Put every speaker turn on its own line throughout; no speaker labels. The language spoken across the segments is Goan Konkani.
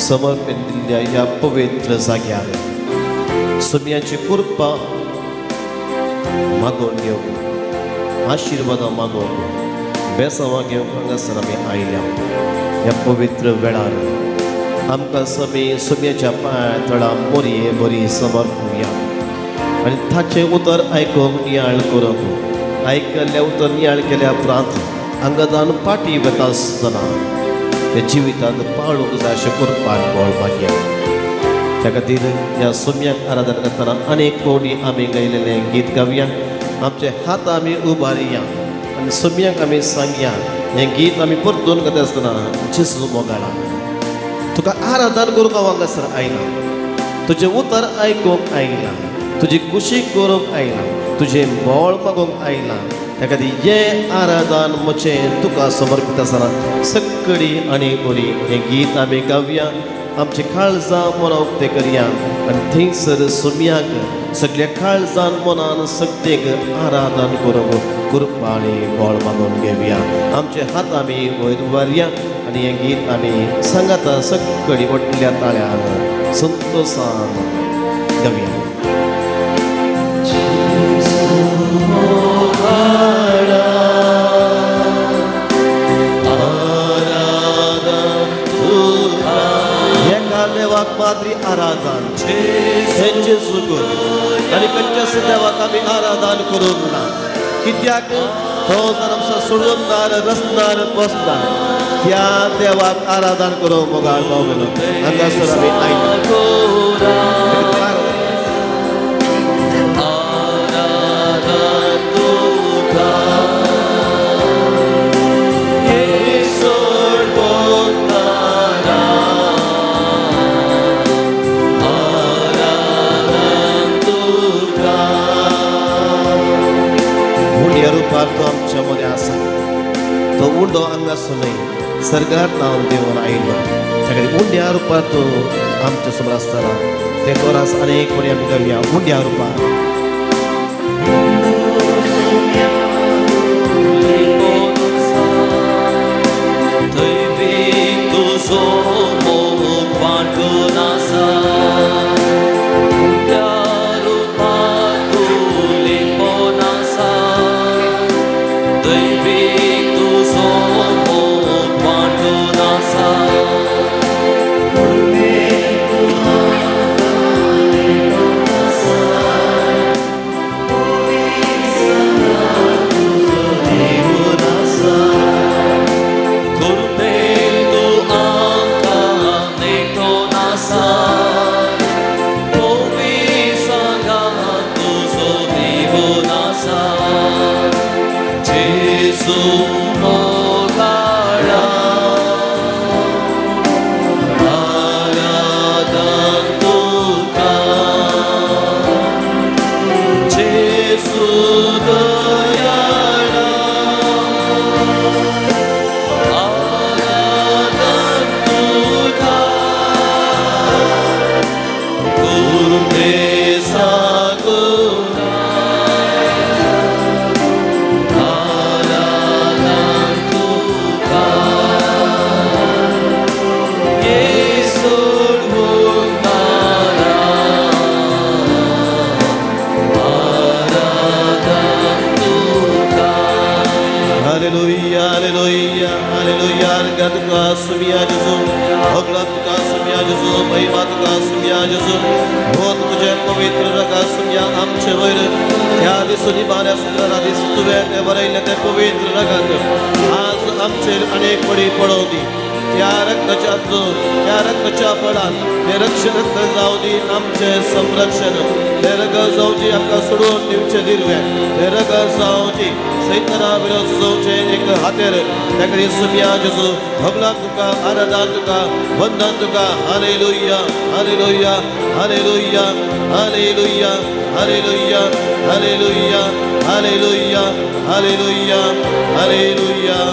समर्पण दिल्ल्या ह्या पवित्र जाग्यार सुम्याची कृपा मागोवन घेवंक, आशिर्वादां मागोवंक, बेसांवां घेवंक हांगासर आमी आयल्या. ह्या पवित्र वेळार आमकां समी सुम्याच्या पांया तळा मोरये बरी समर्पुया आनी ताचें उतर आयकूंक, नियाळ करूंक. आयकल्लें उतर नियाळ केल्या उपरांत हांगा पाटी वता आसतना ते जिवितांत पाळूंक जाय अशें करपाक बळ मागया. त्या खातीर ह्या सोम्याक आराधना करतना अनेक फावटी आमी गायलेलें गीत गावया. आमचे हात आमी उबारया आनी सोम्याक आमी सांगया. हें गीत आमी परतून गायता आसतना, जेजू मोगाळा, तुका आराधन करूंक हांव हांगासर आयला, तुजें उतर आयकूंक आयला, तुजी खुशी करूंक आयला, तुजें बळ मागूंक आयला. त्या खातीर हें आराधन म्हजें तुका समर्पीत आसतना सगळी आनी बरी हें गीत आमी गावया. आमची काळजां मनां उक्तें करया आनी थंयसर सोम्याक सगल्या काळजान मनान सगळेक आराधन करूंक कृपा आनी बळ मागून घेवया. आमचे हात आमी वयर उबारया आनी हें गीत आमी सांगाता सगळी व्हडल्या ताळ्यान संतोसान गावया. एका देवाक माद्री आराधन हेंचे सुकून आनी खंयच्याच देवाक आमी आराधन करूंक ना, कित्याक तो जर आमचो सोडूनदार, रचणार, बसणार. त्या देवाक आराधन करूंक मोगाळ भाव हांगासर आमी आयला. उंड्या रुपार तो आमच्या मदें आसा. तो उंडो हांगासर न्हय, सर्गार नांव देवन आयलो. त्या खातीर उंड्या रुपार तो आमच्या समोर आसतना ते कोरास अनेक कोणी आमी गावया, उंड्या रुपार.
तुजो मोग वांटून आसा, त्या रुपार तूं लिपोवन आसा. दैवीक तुजो मोग वांटून आसा. कृपेन तूं आमकां नेटोवन आसा, पवित्र तुजो दिवन आसा. जेजू मोगाळा, आराधन तुका. जेजू दयाळा, आराधन तुका. कृपे सागोरा, आराधन तुका. येसू उद्धारा, आराधन तुका.
Hallelujah, hallelujah, hallelujah. अर्घ तुका सुमिया जेजू, होगळा तुका सुमिया जेजू, महिमा तुका सुमिया जेजू. होत तुझे पवित्र रगा सुमिया आमचे वयर. त्या दिसून बाऱ्या सुंदरा दीस तुवें ते बरयलें ते पवित्र रगत आज आमचेर अनेक पडी पडोवनी. त्या रक्ताच्या, त्या रक्ताच्या बळान ते रक्ष रक्त जावं दी आमचें संरक्षण. ते रगत जावं दी आमकां सोडून दिवचें दिर्वें. ते रगत जावं दी सैताना विरोध जावचें एक हातेर. त्या खातीर सुमिया जेजू, भगला तुका, आराधन तुका, वंदन तुका. Hallelujah, hallelujah, hallelujah, hallelujah, hallelujah, hallelujah, hallelujah, hallelujah, hallelujah, hallelujah,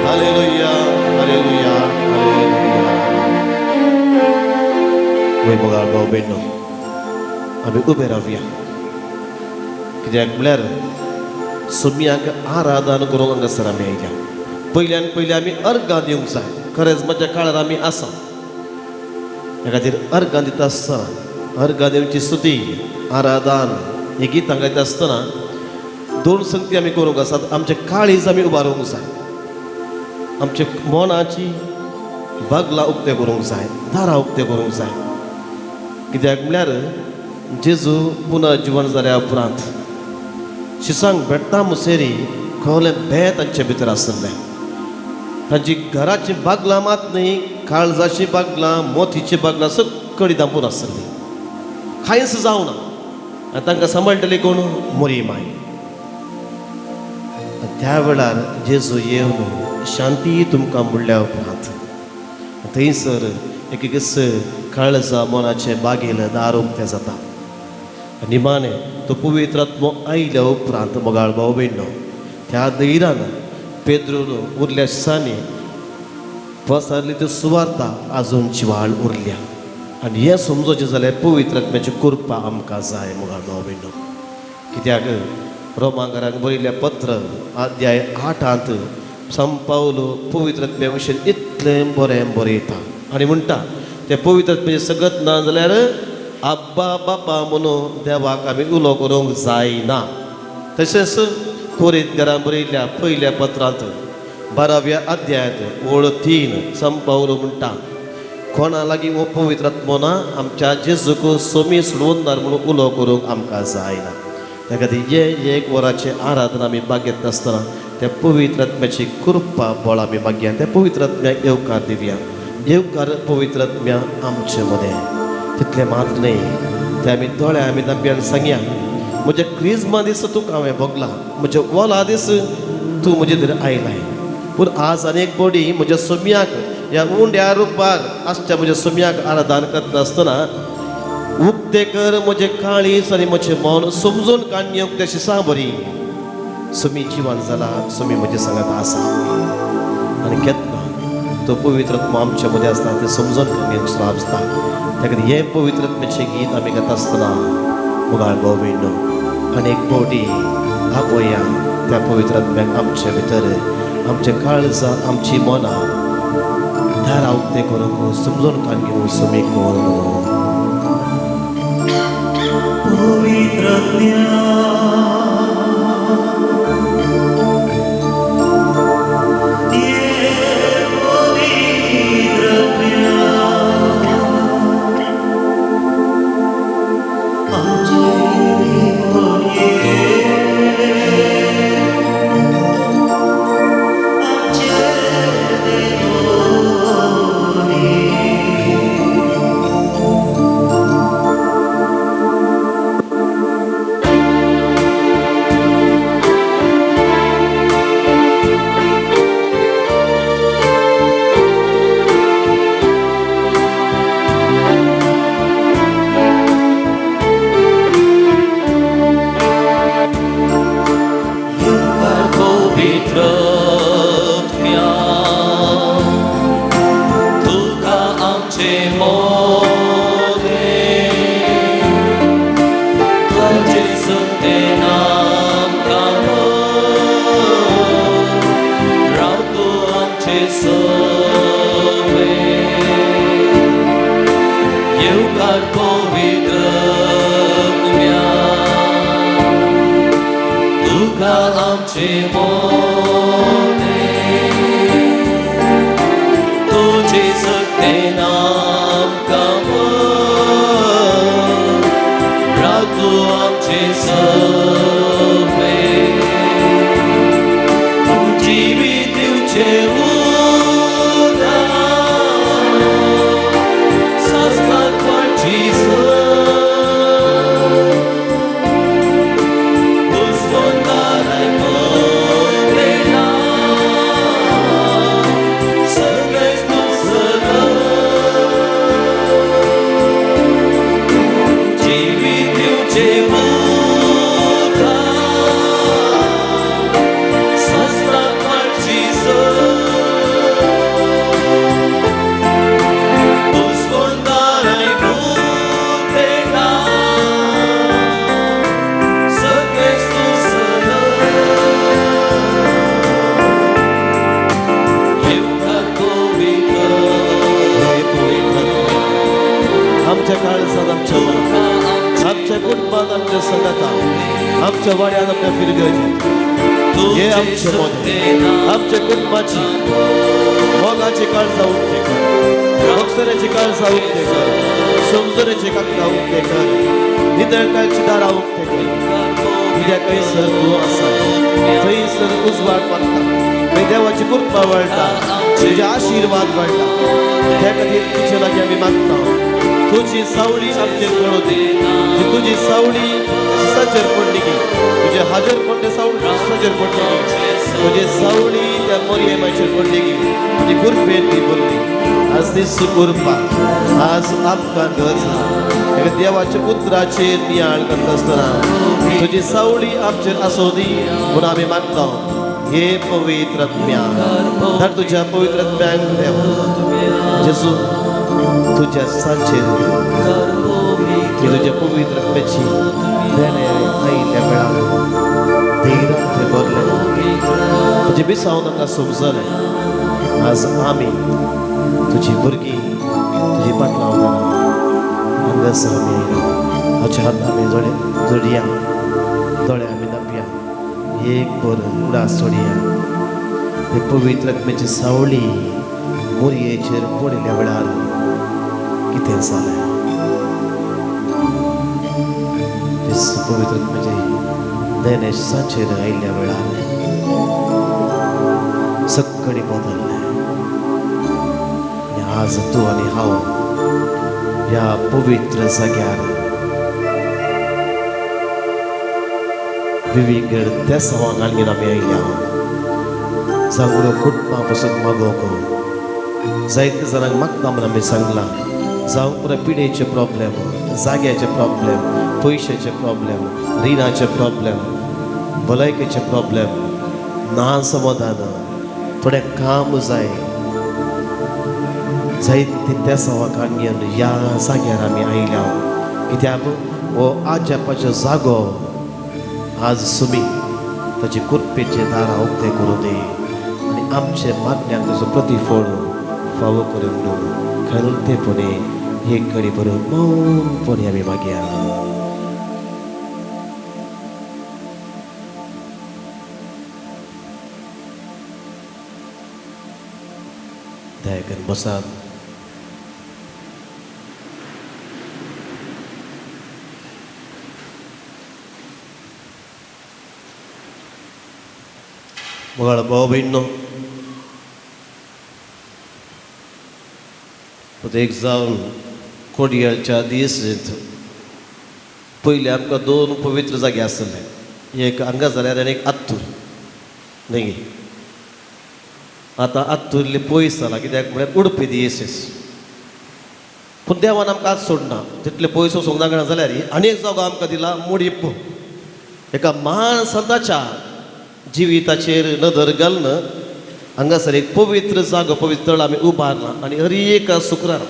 hallelujah, hallelujah. वय मोगाळ भाव भयणो, आमी उबे रावया, कित्याक म्हळ्यार सोम्याक आराधन करूंक हांगासर आमी आयल्या. पयल्यान पयलीं आमी अर्गां दिवंक जाय. खरेंच म्हज्या काळार आमी आसा. त्या खातीर अर्गां दिता आसतना, अर्गां दिवची स्तुती आराधन ही गितां गायता आसतना दोन संगती आमी करूंक आसात. आमचे काळीज आमी उबारूंक जाय, आमचे मनाची बागलां उक्तें करूंक जाय, दारां उक्तें करूंक जाय. कित्याक म्हळ्यार जेजू पुनर्जिवन जाल्या उपरांत शिसांक भेटता मुसेरी खोलें भें तांचे भितर आसलें. तांची घराची बागलां मात न्ही, काळजाची बागलां, मोतीची बागलां सगळीं धांपून आसली, कांयच जावना. आनी तांकां सांबाळटली कोण? मोरी माय. त्या वेळार जेजू येवन शांती तुमकां म्हणल्या उपरांत थंयसर एक एक काळजा मनाचें बागेल दार उक्तें जाता. निमाणें तो पवित्र आत्मो आयल्या उपरांत मोगाळ भाव भयणो त्या धैर्यान पेद्रून उरल्या दिसांनी पसरली ती सुवार्ता आजून जिवाळ उरल्या. आनी हें समजोचें जाल्यार पवित्र आत्म्याची कृपा आमकां जाय मोगाळ भाव भयणो. कित्याक रोमांकारांक बरयल्लें पत्र अध्याय 8 सांत पावल पवित्र आत्म्या विशीं इतलें बरें बरयता आनी म्हणटा तें पवित्र आत्म्याचें सगत ना जाल्यार आब्बा बाबा म्हणून देवाक आमी उलो करूंक जायना. तशेंच कोरिंतकारांक बरयल्ल्या पयल्या पत्रांत 12व्या अध्यायांत ओळ 3 सांत पावल म्हणटा कोणा लागीं हो पवित्र आत्मो ना आमच्या जेजूक सोमी सोडून म्हणून उलो करूंक आमकां जायना. त्या खातीर हे एक वराचें आराधना आमी मागयत आसतना त्या पवित्र आत्म्याची कृपा बळ आमी मागया, त्या पवित्र आत्म्याक येवकार दिवया. येवकार पवित्र आत्म्या आमचे मदें. तितलें मात्र न्ही, ते आमी दोळे आमी दांप्यान सांगया, म्हज्या क्रिज्मा दीस तुका हांवें भोगला, म्हज्या वोला दीस तूं म्हजे थंय आयलाय, पूण आज आनी एक बडी म्हज्या सोम्याक ह्या उंड्या रुपार आसच्या म्हज्या सोम्याक आराधन करता आसतना उक्तें कर म्हजें काळीज आनी म्हजें मन समजून काडणी उक्तें शिसां बरी सोमी जिवन जाला, सोमी म्हजें सांगात आसा. आनी केन्ना तो पवित्र आत्मो आमच्या मदें आसता तें समजून काडणी दुसरो आसता. त्या खातीर हें पवित्र आत्म्याचें गीत आमी गाता आसतना मोगाळ भाव भयणो अनेक फावटी आपोया त्या पवित्र आत्म्याक आमचे भितर, आमचे काळजां, आमची मनां दारां उक्तें करूंक समजून काडून घेवंक सोमी कोण म्हणून.
पवित्र
आमच्या वाड्यान आमच्या फिरगजेत हे आमचे मोदे आमच्या कुटुंबाची मोगाची काळजां उक्ते कर, बक्षण्याची काळजां उक्ते कर, समजण्याची कागदां उक्ते कर, नितळकायची दारां उक्ते कर. कित्याक थंयसर तूं आसा, थंयसर उजवाड मागता, थंय देवाची कृपा वळटा, तुजे आशिर्वाद वळटा. त्या खातीर तुजे लागीं आमी मागता, तुजी सावळी आमचेर पडूं दी. तुजी सावळी साचेर पडली की तुजे हाजर पडले, सावळी साचेर पडली की तुजी सावळी त्या मोरयेमाचेर पडली की तुजी कृपेन ती भरली. आज ती सुकृपा आज आमकां गरज आहा. देवाच्या उतराचेर नियाळ करता आसतना तुजी सावळी आमचेर आसूं दी म्हूण आमी मागता. हे पवित्र आत्म्या, धाड तुज्या पवित्र आत्म्याक देवा जेजू तुज्या सांचेर की तुज्या पवित्र आत्म्याची देणे आयिल्ल्या वेळार धीरान थंय भरलें, तुजें बिसावन तांकां समजलें. आज आमी तुजी भुरगीं तुजी पाटलां वतना हांगासर आमी आयला. हाचे हात आमी जोडे जोडया, दोळे आमी धांपया, एक बरो उडास सोडया. हे पवित्र आत्म्याची सावळी मोरयेचेर पडिल्ल्या वेळार कितें जालें? पवित्र आत्म्याचे देणे साचेर आयिल्ल्या वेळार सगळें बदल्लें. आनी आज तूं आनी हांव ह्या पवित्र जाग्यार विविंगड देसांवांक आनी आमी आयल्या. जागरो कुटुंबा पसून मागोवंक जायते जाणांक मागता म्हूण आमी सांगलां. जावं पुराय पिडेचे प्रॉब्लेम, जाग्याचे प्रॉब्लेम, पयशाचे प्रॉब्लेम, रिणाचे प्रॉब्लेम, भलायकेचे प्रॉब्लेम, ना समाधान, थोडें काम जाय, जायते देसांवांक आनी ह्या जाग्यार आमी आयल्या. कित्याक हो आज्यापाचो जागो आज सुमी ताचे कृपेचे दारां उक्ते करूं दी आनी आमचे मागण्यांक ताचो प्रतिफळ फावो करून दिवं. खरंतेपणे एक घडी बरोबर मौनपणे आमी मागया. दया करून बसात. मोगाळ भाव भयणींनो, एक जावन कोडयाळच्या दीस पयलीं आमकां दोन पवित्र जागे आसले, एक हांगा जाल्यार आनी एक आत्तूर न्ही. आतां आत्तुरले पयस जाला, कित्याक म्हळ्यार उडपी दियेसीस. पूण देवान आमकां आज सोडना, तितले पयस वचूंक नाका जाल्यार आनी एक जागो आमकां दिला मोडीप. एका महान संताच्या जिविताचेर नदर घालून हांगासर एक पवित्र जागो, पवित्र तळ आमी उबारला. आनी हर एका शुक्रार,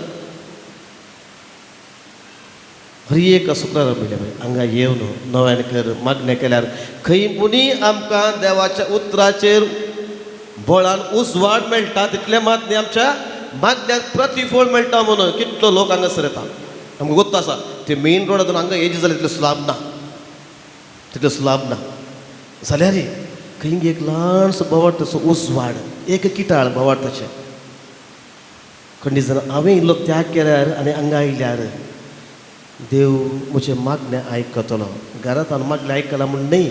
हर एका शुक्रार म्हणल्यार हांगा येवन नव्यान कर मागणें केल्यार खंय पुणी आमकां देवाच्या उतराचेर बळान उजवाड मेळटा. तितलें मात न्ही, आमच्या मागण्याक प्रतिफळ मेळटा म्हणून कितलो लोक हांगासर येता. आमकां गोत्त आसा ते मेन रोडातून हांगा येजी जाल्यार तितलो सुलाभ ना, तितलो सुलाभ ना जाल्यार खंय एक ल्हानसो बोवाळ, तसो उजवाड, एक किटाळ बोवाळ तशें खंडी जाण हांवें इल्लो त्याग केल्यार आनी हांगा आयल्यार देव म्हजें मागणें आयकतलो. घरांत हांवें मागणें आयकलां म्हूण न्ही,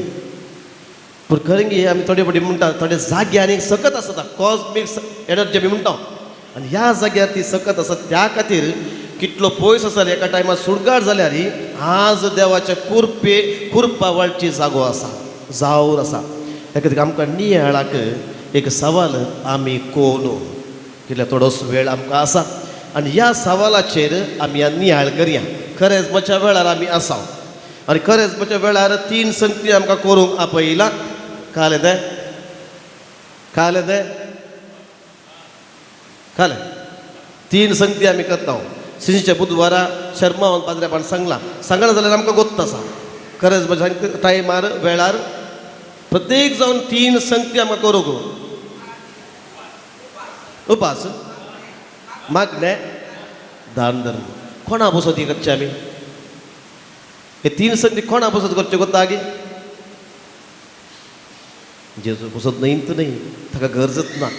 पूण खरें गे आमी थोडे फावटी म्हणटा थोडे जाग्यार एक सकत आसता, कॉस्मीक एनर्जी आमी म्हणटा. आनी ह्या जाग्यार ती सकत आसा, त्या खातीर कितलो पयस आसा एका टायमार सुडगार जाल्यार आज देवाच्या कुरपे कुरपावळची जागो आसा, जावन आसा. त्या खातीर आमकां नियाळाक एक सवाल, आमी कोण, कितल्या थोडोसो वेळ आमकां आसा आनी ह्या सवालाचेर आमी नियाळ करया. खरेंच म्हज्या वेळार आमी आसा आनी खरेंच म्हज्या वेळार तीन संगती आमकां करूंक आपयला. कालें तें, कालें तें, कालें तीन संगती आमी करता. सिंचच्या बुधवारा शर्मा पाद्रेपान सांगलां, सांगना जाल्यार आमकां गोत्त आसा. खरेंच म्हज्या टायमार वेळार प्रत्येक जावन तीन संगती आमकां करूंक उपास, मागणें, दान धर्म. कोणा बसत करचे आमी हे तीन संगती? कोणा बसत करच्यो गोत्ता गी? जेजू पुसत न्हय न्हय, ताका गरजच ना.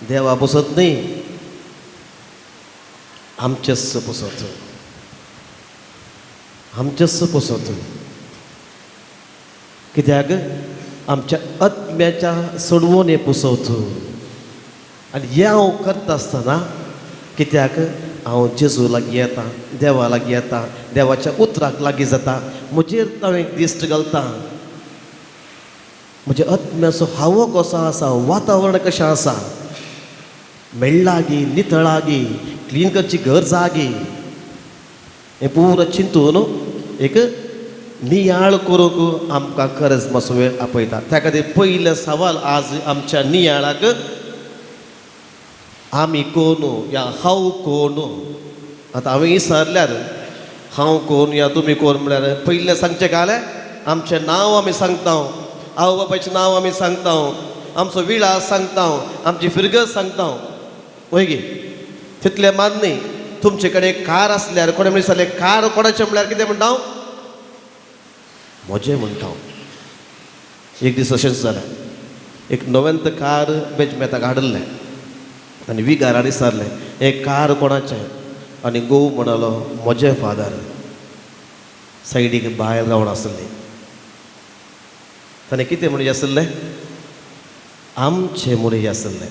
देवा पुसत न्हय, आमचेच पुसत, आमचेच पुसत. कित्याक आमच्या आत्म्याच्या सोडवून हें पुसवत. आनी हें हांव करता आसतना कित्याक हांव जेजू लागीं येता, देवा लागीं येता, देवाच्या उतराक लागीं जाता, म्हजेर हांव एक दिश्ट घालता, म्हज्या आत्म्याचो हावो कसो आसा, वातावरण कशें आसा, मेळ्ळागी नितळागी, क्लीन करची गरज आगी, हें पुरो चिंतून एक नियाळ करूंक आमकां खरेंच मातसो वेळ आपयता. त्या खातीर पयलें सवाल आज आमच्या नियाळाक, आमी कोण या हांव कोण. आतां हांवें विचारल्यार हांव कोण या तुमी कोण म्हळ्यार पयलें सांगचें कालें आमचें नांव आमी सांगता, आवय बापायचें नांव आमी सांगता, आमचो विळास सांगता, आमची फिरगज सांगता, वय गे. तितलें मान न्ही, तुमचे कडेन कार आसल्यार कोणें विचारलें कार कोणाचें म्हळ्यार कितें म्हणटा हांव, म्हजें म्हणटा हांव. एक दीस अशेंच जालें, एक नवेंत कार बेजमेताक हाडिल्लें आनी विगारान विचारलें हें कार कोणाचें, आनी घोव म्हणालो म्हजें फादर. सायडीक बायल रावन आसली, ताणें कितें म्हणून आसलें, आमचें म्हणून आसलें.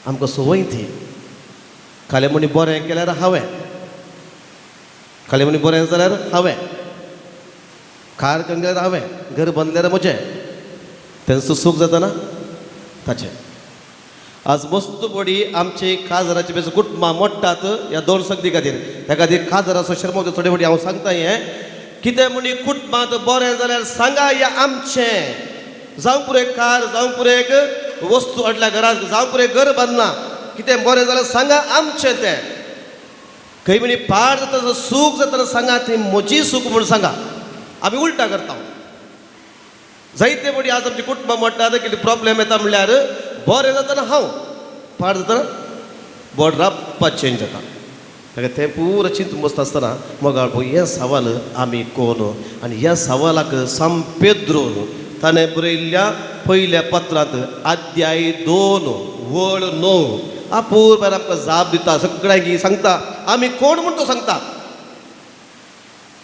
आमकां संवय ती, काले म्हणी बरें केल्यार हांवें, काले म्हणी बरें जाल्यार हांवें, कार करून गेल्यार हांवें, घर बांदल्यार म्हजें, तेंचो सूख जाता ना ताचें. आज मस्त बडी आमची काजराची बेस कुटुंबां मोडटात ह्या दोन संगती खातीर. त्या खातीर काजराचो शर्मो थोडे फावटी हांव सांगता हें कितें म्हणी कुटुंबांत बरें जाल्यार सांगा या आमचें, जावं पुरो एक कार, जावं पुरो एक वस्तू हाडल्या घरांत, जावं पुरो एक घर बांदलां, कितें बरें जाल्यार सांगा आमचें तें. खंय म्हणी पाड जाता, सूख जाता सांगा ती म्हजी सूख म्हूण सांगा. आमी उल्टा करता. जायते फावटी आज आमची कुटुंबां मोडटात, कितें प्रॉब्लेम येता म्हणल्यार बरें जातना हांव, पाड जातना बोड राप्पा चेंज जाता. ताका तें पुरो चिंतून बसता आसतना मोगाळ पळय हें सवाल आमी कोण. आनी ह्या सवालाक सांत पेद्रोन ताणें बरयल्ल्या पयल्या पत्रांत अध्याय 2 वळ 9 अपूर्व आमकां जाप दिता, सगळ्यांक सांगता आमी कोण म्हूण तो सांगता.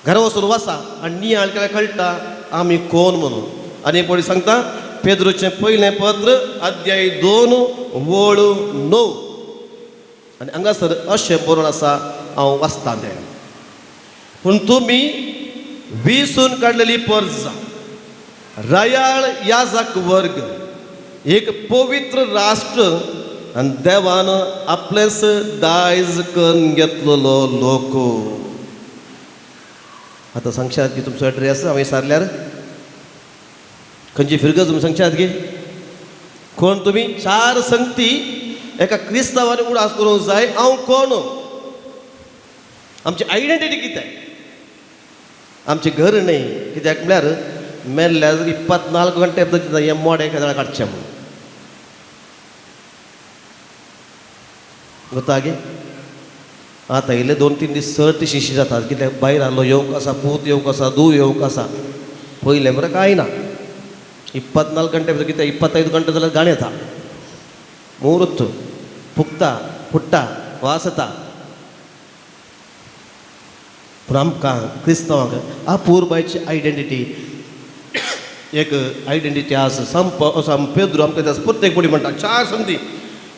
घरा वचून वसा आनी नियाळ केल्यार कळटा आमी कोण म्हणून. आनी पळय सांगता पेद्रोचें पयलें पत्र अध्याय 2 वळ 9 आनी हांगासर अशें बरोवन आसा, हांव वाचता तें. पूण तुमी विसून काडलेली परजा, रायाळ याजक वर्ग, एक पवित्र राष्ट्र आनी देवान आपलेंच दायज करून घेतलेलो लोक. आतां सांगशात की तुमचो एड्रेस हांवें विचारल्यार खंयची फिरगज तुमी सांगशात की कोण तुमी. चार संगती एका क्रिस्तांवान उडास करूंक जाय हांव कोण, आमची आयडेंटिटी कितें, आमचें घर न्हय. कित्याक म्हळ्यार मेल्ल्यार 24 घंटे हें मोडें केदळा काडचें म्हणून गोता गे. आतां येयले 2-3 दीस चड ती शिशी जातात, कित्याक भायर आहलो येवंक आसा, पूत येवंक आसा, धूव येवंक आसा, पयलें मरे कांय ना. 24 घंटे भितर कितें 25 घंटे जाल्यार गाणें येता, मुहूर्त फुकता, फुट्टा, वास येता. पूण आमकां क्रिस्तांवांक अपुरबायची आयडेंटिटी एक आयडेंटिटी आसा. सांत पेद्रो आमकां प्रत्येक पडी म्हणटा चार संदी,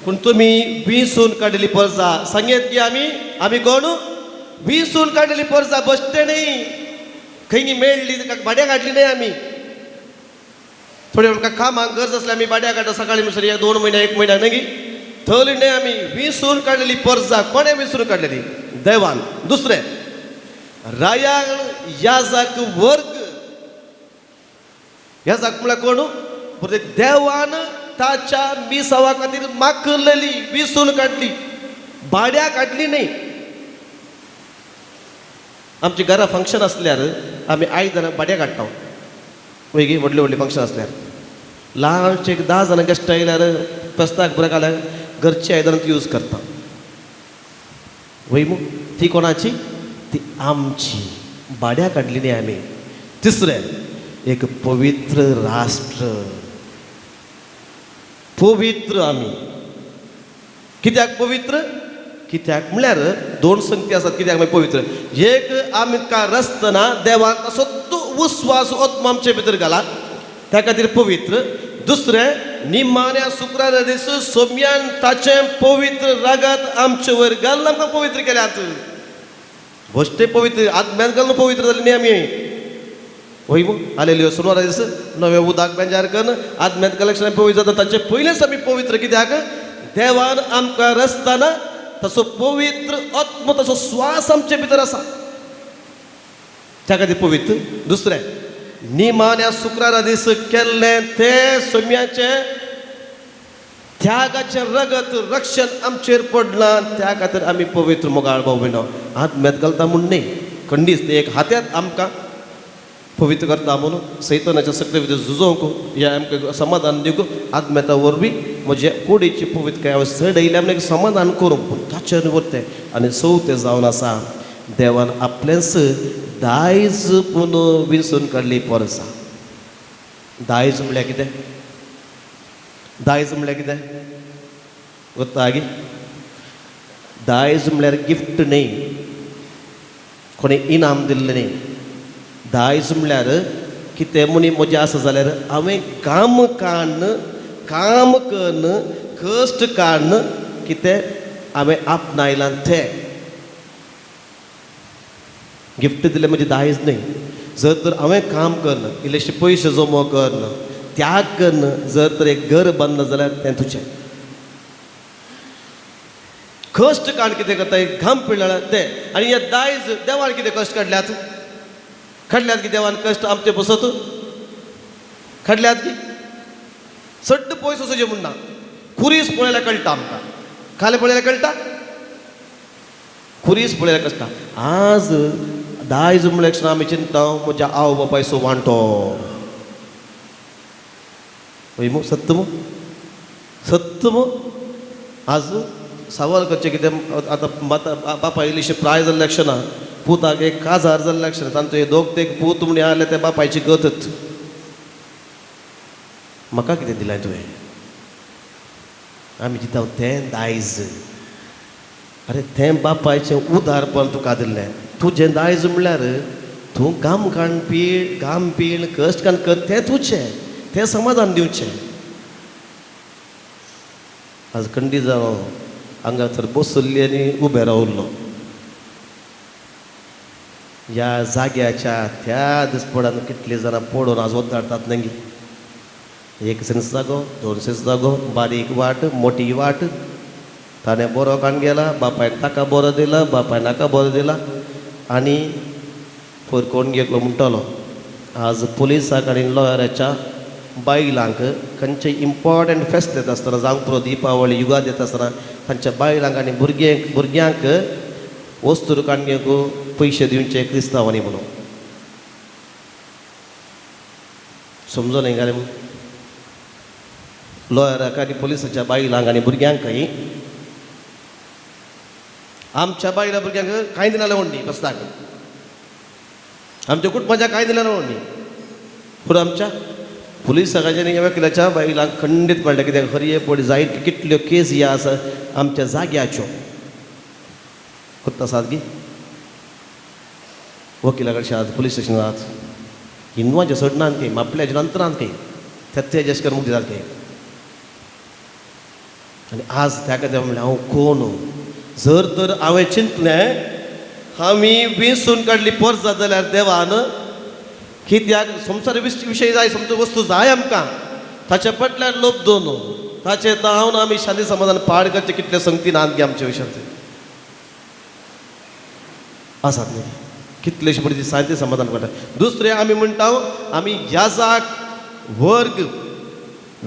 पूण तुमी विसून काडलेली परजा सांगेत की आमी आमी कोण, विसून काडलेली परजा बसते न्ही, खंय मेळ्ळी भाड्या काडली न्हय आमी. थोडे आमकां कामाक गरज आसल्यार आमी भाड्या काडटा सकाळी म्हणसर 2 म्हयने 1 म्हयन्याक न्हय थली न्हय. आमी विसून काडलेली परजा कोणें विसून काडलेली, देवान. दुसरें रायाळ याजक वर्ग, याजक म्हळ्यार कोण, देवान ताच्या मिसावा खातीर माखलेली, विसून काडली, भाड्या काडली न्हय. आमच्या घरा फंक्शन आसल्यार आमी आयदनां भाड्या काडटा, वय गे, व्हडले व्हडले फंक्शन आसल्यार ल्हानशे एक 10 जाणां गेस्ट आयल्यार फेस्ताक बरें घाल्यार घरची आयदनां ती यूज करता, वय मू. ती कोणाची, ती आमची, भाड्या काडली न्ही आमी. तिसरें एक पवित्र राष्ट्र. पवित्र आमी कित्याक पवित्र? कित्याक म्हळ्यार दोन संगती आसात कित्याक आमी पवित्र. एक, आमकां रचतना देवान तसो विस्वास आत्मा आमचे भितर घाला, त्या खातीर पवित्र. दुसरें, निमाण्या शुक्रारा दीस सोम्यान ताचें पवित्र रगत आमचे वयर घालून आमकां पवित्र केल्यात. भश्टे पवित्र आत्म्यान घालून पवित्र जाली न्ही आमी. वय मू आलेल्यो सुनवारा दीस नवें उदक बेंजार करून आत्म्यात कलेक्शन पवित्र जाता. ताचे पयलेंच आमी पवित्र कित्याक? देवान आमकां रचतना तसो पवित्र आत्मो, तसो स्वास आमचे भितर आसा, त्या खातीर पवित्र. दुसरें, निमाण्या शुक्रारा दीस केल्लें तें सोम्याचें त्यागाचें रगत रक्षण आमचेर पडलां, त्या खातीर आमी पवित्र. मोगाळ भाव भयणो, आत्म्यात घालता म्हूण न्ही, खंडीच ते एक हात्यात आमकां पवित्र करता म्हणून सैतानाच्या सक्ते भितर झुजोवंक ह्या आमकां समाधान दिवंक आत्म्याता वरवीं म्हजे कुडीची पवित्रकाय हांवें चडयल्या म्हण एक समाधान करूंक, पूण ताचेर वरतें. आनी चवथें जावन आसा, देवान आपलेंच दायज पूण विंचून काडली पोरसां. दायज म्हणल्यार कितें? दायज म्हणल्यार कितें गोत्ता गी? दायज म्हणल्यार गिफ्ट न्ही, कोणें इनाम दिल्लें न्ही. दायज म्हणल्यार कितें म्हणी म्हजें आसा जाल्यार हांवें काम काडन, काम कन्न, कश्ट काडन कितें हांवें आपणायलां तें. गिफ्ट दिलें म्हणजे दायज न्ही. जर तर हांवें काम कन्न, इल्लेशे पयशे जमो कन्न, त्याग कन्न जर तर एक घर बांदलां जाल्यार तें तुजें. कश्ट काड कितें करता, एक घाम पिळ्ळा तें. आनी हे दायज देवान कितें कश्ट काडल्यात? काडल्यात की देवान कश्ट आमचे बसत काडल्यात की? सड्ड पयस वचचें म्हूण ना, खुरीस पळयल्यार कळटा आमकां, खालें पळयल्यार कळटा, खुरीस पळयल्यार कळटा. आज दायज म्हणल्यार आमी चिंता म्हज्या आवय बापायचो वांटो. हय मू? सत्य मू? सत्य मू? आज सवाल करचें कितें आतां माता बापाय इल्लीशी प्राय जाल्ले अक्षणा पुताक एक काजार जाल्ले अक्षणा तांचो दोग ते पूत म्हण आसले ते बापायची गतच. म्हाका कितें दिलां तुवें? आमी दिता तें दायज. आरे तें बापायचें उदारपण तुका दिल्लें. तुजें दायज म्हणल्यार तूं घाम काण पीळ, घाम पीळ, कश्ट काण कर, तें तुजें, तें समाधान दिवचें. आज खंडी जावं हांगासर बसल्ली आनी उबें रावल्लो ह्या जाग्याच्या त्या दिसपडान कितलीं जाणां पडून आज वद्दारतात न्ही. एक सेंस जागो, दोन सेंस जागो, बारीक वाट, मोटी वाट, ताणें बरो काण गेला, बापायन ताका बरो दिला, बापायन हाका बरो दिला. आनी पयर कोण एकलो म्हणटालो, आज पुलिसाक आनी लॉयराच्या बायलांक खंयचे इम्पॉर्टंट फेस्त येता आसतना, जावंक पुरो दिपावळी, युगाद येता आसतना तांच्या बायलांक आनी भुरग्यांक वस्तू काडून घेवंक पयशे दिवचे क्रिस्तांवांनी म्हणून. समजलें काय? लॉयराक आनी पुलिसाच्या बायलांक आनी भुरग्यांकय. आमच्या बायलां भुरग्यांक कांय दिना व्हडली बसताक, आमच्या कुटुंबाच्या कांय दिना व्हडली, पूण आमच्या पुलिसाच्या आनी वकिलाच्या बायलांक खंडीत मेळटा. कित्याक हरये पड जायत कितल्यो केस ह्यो आसा आमच्या जाग्याच्यो कोत्ता आसात की वकिला कडचे आहात, पुलीस स्टेशनार आहात, हिंदवांचे चड नात ती, मापल्याचे नंतर ती ते जेश करून मुख दितात ती. आनी आज त्या खातीर म्हणलें हांव कोण? जर तर हांवें चिंतलें आमी वेंचून काडली परत जाल्यार देवान कित्याक संवसार विशय जाय, समज वस्तू जाय आमकां, ताच्या फाटल्यान लोभ दोन ताचे तावन आमी शांती समाधान पाड करचे कितले संगती नात गे आमच्या विशयांत आसात न्ही कितलेशे पळय शांती समाधान पडटा. दुसरें आमी म्हणटा आमी याजाक वर्ग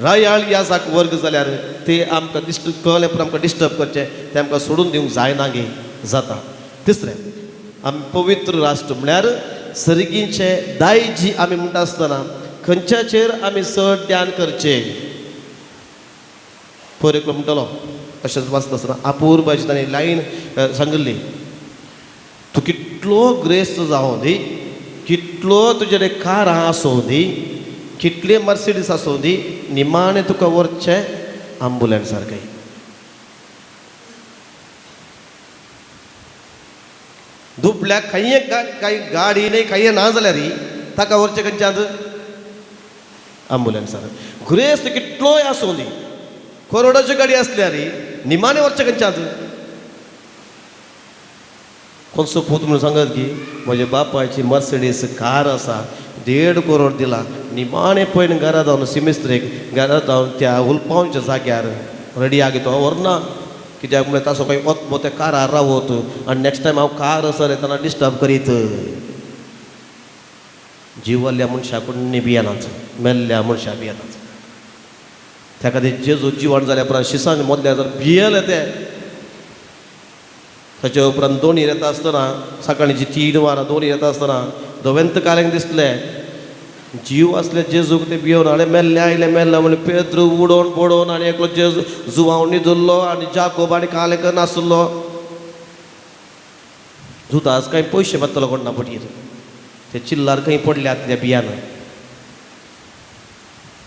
रायाळ याजाक वर्ग जाल्यार ते आमकां डिस्टर्ब कळ्ळें पूण आमकां डिस्टर्ब करचें तें आमकां सोडून दिवंक जायना गे जाता. तिसरें आमी पवित्र राष्ट्र म्हळ्यार सर्गींचे दायजी आमी म्हणटा आसतना खंयच्याचेर आमी चड ध्यान करचें. पयर एकलो म्हणटालो अशेंच वाचता आसतना अपुरबायची ताणें लायन सांगिल्ली, तूं कितलो ग्रेस्त जावं दी, कितलो कितलो तुजे कारां आसूं दी, कितले मर्सिडीस आसूं दी, निमाणें तुका व्हरचें आंबुलन्सार काय. दुबल्याक खंय कांय गाडी न्ही खंय ना जाल्यार ताका व्हरचें खंयच्यान आंबुलन्सार. गुरेस्त कितलोय आसूं दी, करोडाची गाडी आसल्यार निमाणें व्हरचें खंयच्यान. कोणसो पूत म्हणून सांगत की म्हज्या बापायची मर्सिडीस कार आसा, 1.5 करोड दिला, निमाणें पयलीं घरा जावन सिमिस्त्रेक घरा जावन त्या उलपावच्या जाग्यार रेडी आगी तो व्हरना. कित्याक म्हळ्यार तासो खंय वत त्या कारार रावत आनी नेक्स्ट टायम हांव कार आसा येतना डिस्टर्ब करीत. जिवल्ल्या मनशाक कोण भियेनात, मेल्ल्या मनशाक भियेनात. त्या खातीर जेजू जिवण जाल्या उपरांत शिसान मदल्या जर भियेले ते. ताचे उपरांत दोनी येता आसतना सकाळची 3 वरां दोनी येता आसतना दोवेंत काल्यांक दिसलें जीव आसले जेजूक ते भियोन आनी मेल्ले आयले मेल्ले म्हणून पेद्रू उडोवन पडोवन आनी एकलो जेजू जुवांव न्हिदुल्लो आनी जाकोब आनी कालेक नासलो. जुदास कांय पयशे मागतलो कोण ना पटीर, ते चिल्लार खंय पडल्यात त्या बियान.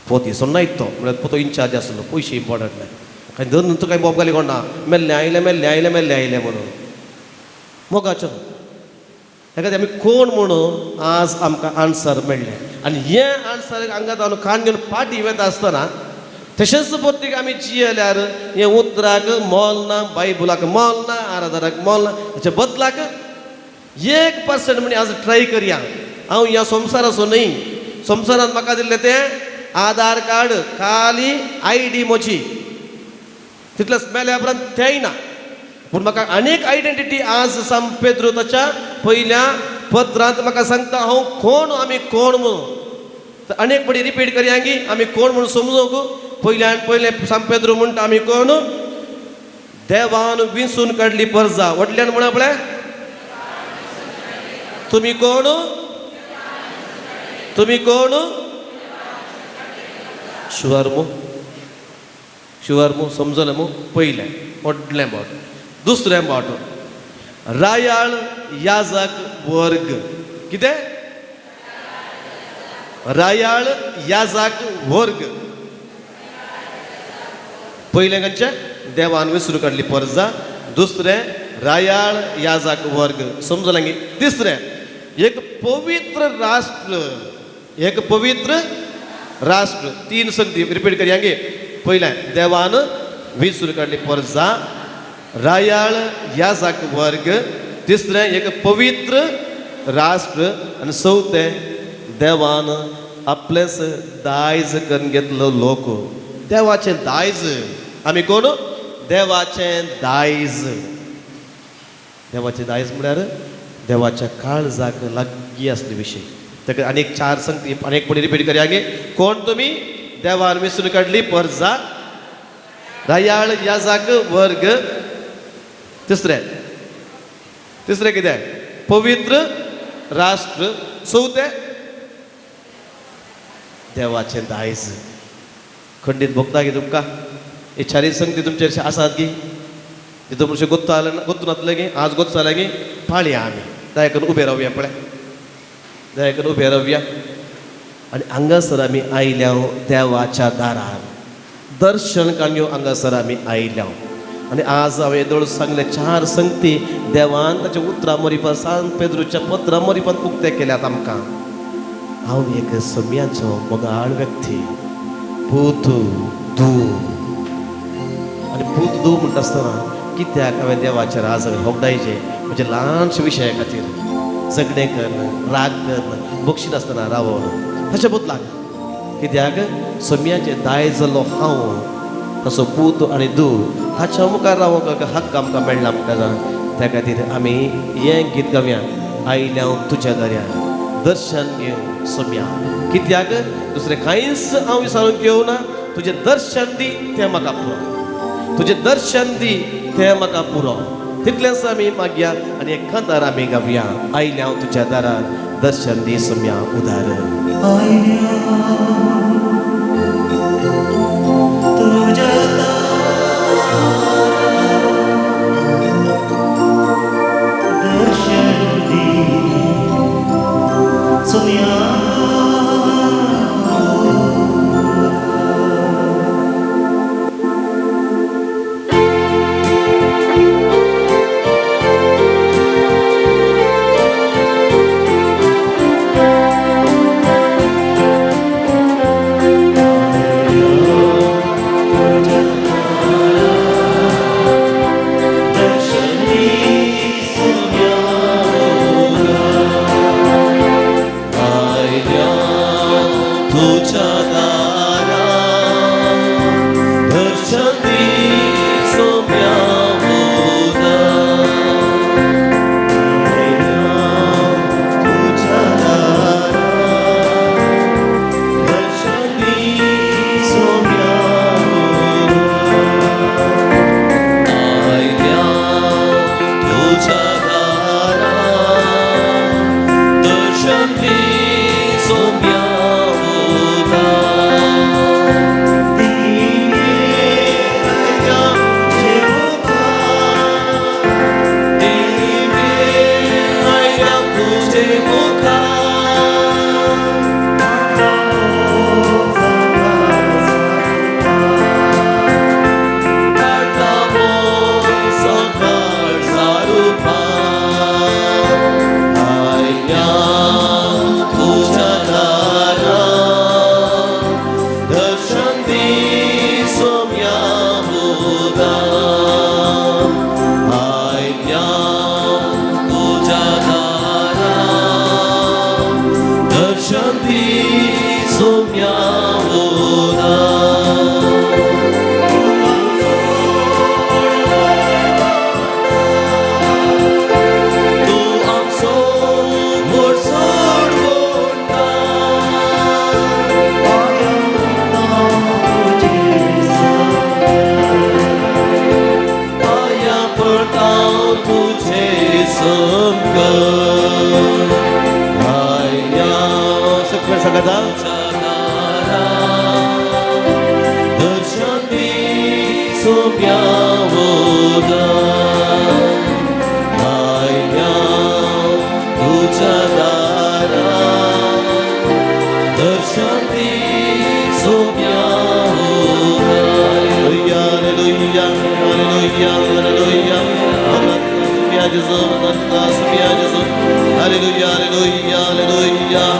पोती सोन्नायत तो म्हळ्यार पोतो इन्चार्ज आसलो, पयशे इम्पॉर्टंट न्हय. कांय धरून तुका बोब घाली कोण ना, मेल्ले आयले मेल्ले आयले मेल्ले आयले म्हणून मोगाचो. ताका आमी कोण म्हणून आज आमकां आन्सर मेळ्ळें. आनी हें आन्सर हांगा जावन कान घेवन फाटीं वता आसतना तशेंच परतीक आमी जियेल्यार हें उतराक मोल ना, बायबलाक मोल ना, आराधनाक मोल ना. हेच्या बदलाक 1% म्हण आज ट्राय करया. हांव ह्या संवसाराचो न्हय, संवसारांत म्हाका दिल्लें तें आधार कार्ड, खाली I D म्हजी, तितलेंच मेल्या उपरांत तेंय ना. पूण म्हाका आनीक आयडेंटिटी आज सांत पेद्रू ताच्या पयल्या पत्रांत म्हाका सांगता हांव कोण, आमी कोण म्हणून. अनेक पडी रिपीट करया की आमी कोण म्हणून समजूंक. पयल्यान पयलें सांत पेद्रू म्हणटा आमी कोण, देवान विंचून काडली परजा. व्हडल्यान म्हणा पळय, तुमी कोण, तुमी कोण? शुअर मू, शुअर मू, समजलें मू? पयलें व्हडलें बोट. दुसरें बोट रायाळ याजक वर्ग. कितें? रायाळ याजक वर्ग. पयलें खंयचें? देवान विसरू काडली परजा. दुसरें रायाळ याजक वर्ग, समजलें गी? तिसरें एक पवित्र राष्ट्र, एक पवित्र राष्ट्र. 3 संगती रिपीट करया गे. पयलें देवान विसरू काडली परजा, रायाळ याजक वर्ग, तिसरें एक पवित्र राष्ट्र, आनी चवथें देवान आपलेंच दायज करून घेतलो लोक. देवाचें दायज. आमी कोण? देवाचें दायज. देवाचें दायज म्हळ्यार देवाच्या काळजाक लागीं आसले विशय. ताका आनीक 4 संगती आनीक पडी रिपीट करया गे. कोण तुमी? देवान विसरून काडली परजा, रायाळ याजक वर्ग, तिसरें, तिसरें कितें? पवित्र राष्ट्र, चवथें देवाचें दायज. खंडीत भोगता की तुमकां हे चारी संगती तुमचे अशें आसात की तितून म्हणजे गोत्तो आले ना, गोत्तो नातलें की आज गोत्तो जालें की पाळया आमी दया करून उबे रावया पळय, दया करून उबे रावया. आनी हांगासर आमी आयल्या देवाच्या दारार दर्शन काडून हांगासर आमी आयल्या. आनी आज हांवें येदोळ सांगलें 4 संगती देवान ताच्या उतरां मरिफात सांत पेद्रूच्या पत्रां मरिफात उक्तें केल्यात आमकां. हांव एक सम्याचो मोगाळ व्यक्ती, पूत धूव. आनी पूत धूव म्हणटा आसतना कित्याक हांवें देवाचेर आज हांवें होगडायचें म्हणजे ल्हानशे विशया खातीर झगडें करून, राग करून, बक्षिनासतना रावोन ताच्या बदलाक कित्याक सम्याचें दायज जाल्लो हांव तसो पूत आनी धूव हाच्या मुखार रावोंक हक्क आमकां मेळ्ळा म्हणटा जाण. त्या खातीर आमी हें गीत गावया, आयल्या हांव तुज्या दर्या दर्शन घेवं सोम्या. कित्याक दुसरें कांयच हांव विचारूंक घेवना, तुजें दर्शन दी तें म्हाका पुरो, तुजें दर्शन दी तें म्हाका पुरो. तितलेंच आमी मागया आनी एक कांतार आमी गावया, आयल्या हांव तुज्या दारार दर्शन दी सोम्या उदार.
दर्शन दी सोम्या. सोम्यावोदा. तूं आमचो व्हड सोडवणदार. पांयां पडटा तुजे संकट आयल्या
सकयल सांगता.
तुज्या दारा दर्शन दी सोम्यावोदा. आयल्या तुज्या दारा दर्शन दी सोम्यावोदा.
Hallelujah, hallelujah, hallelujah, hallelujah. Gesù, mia Gesù. Hallelujah, hallelujah, hallelujah,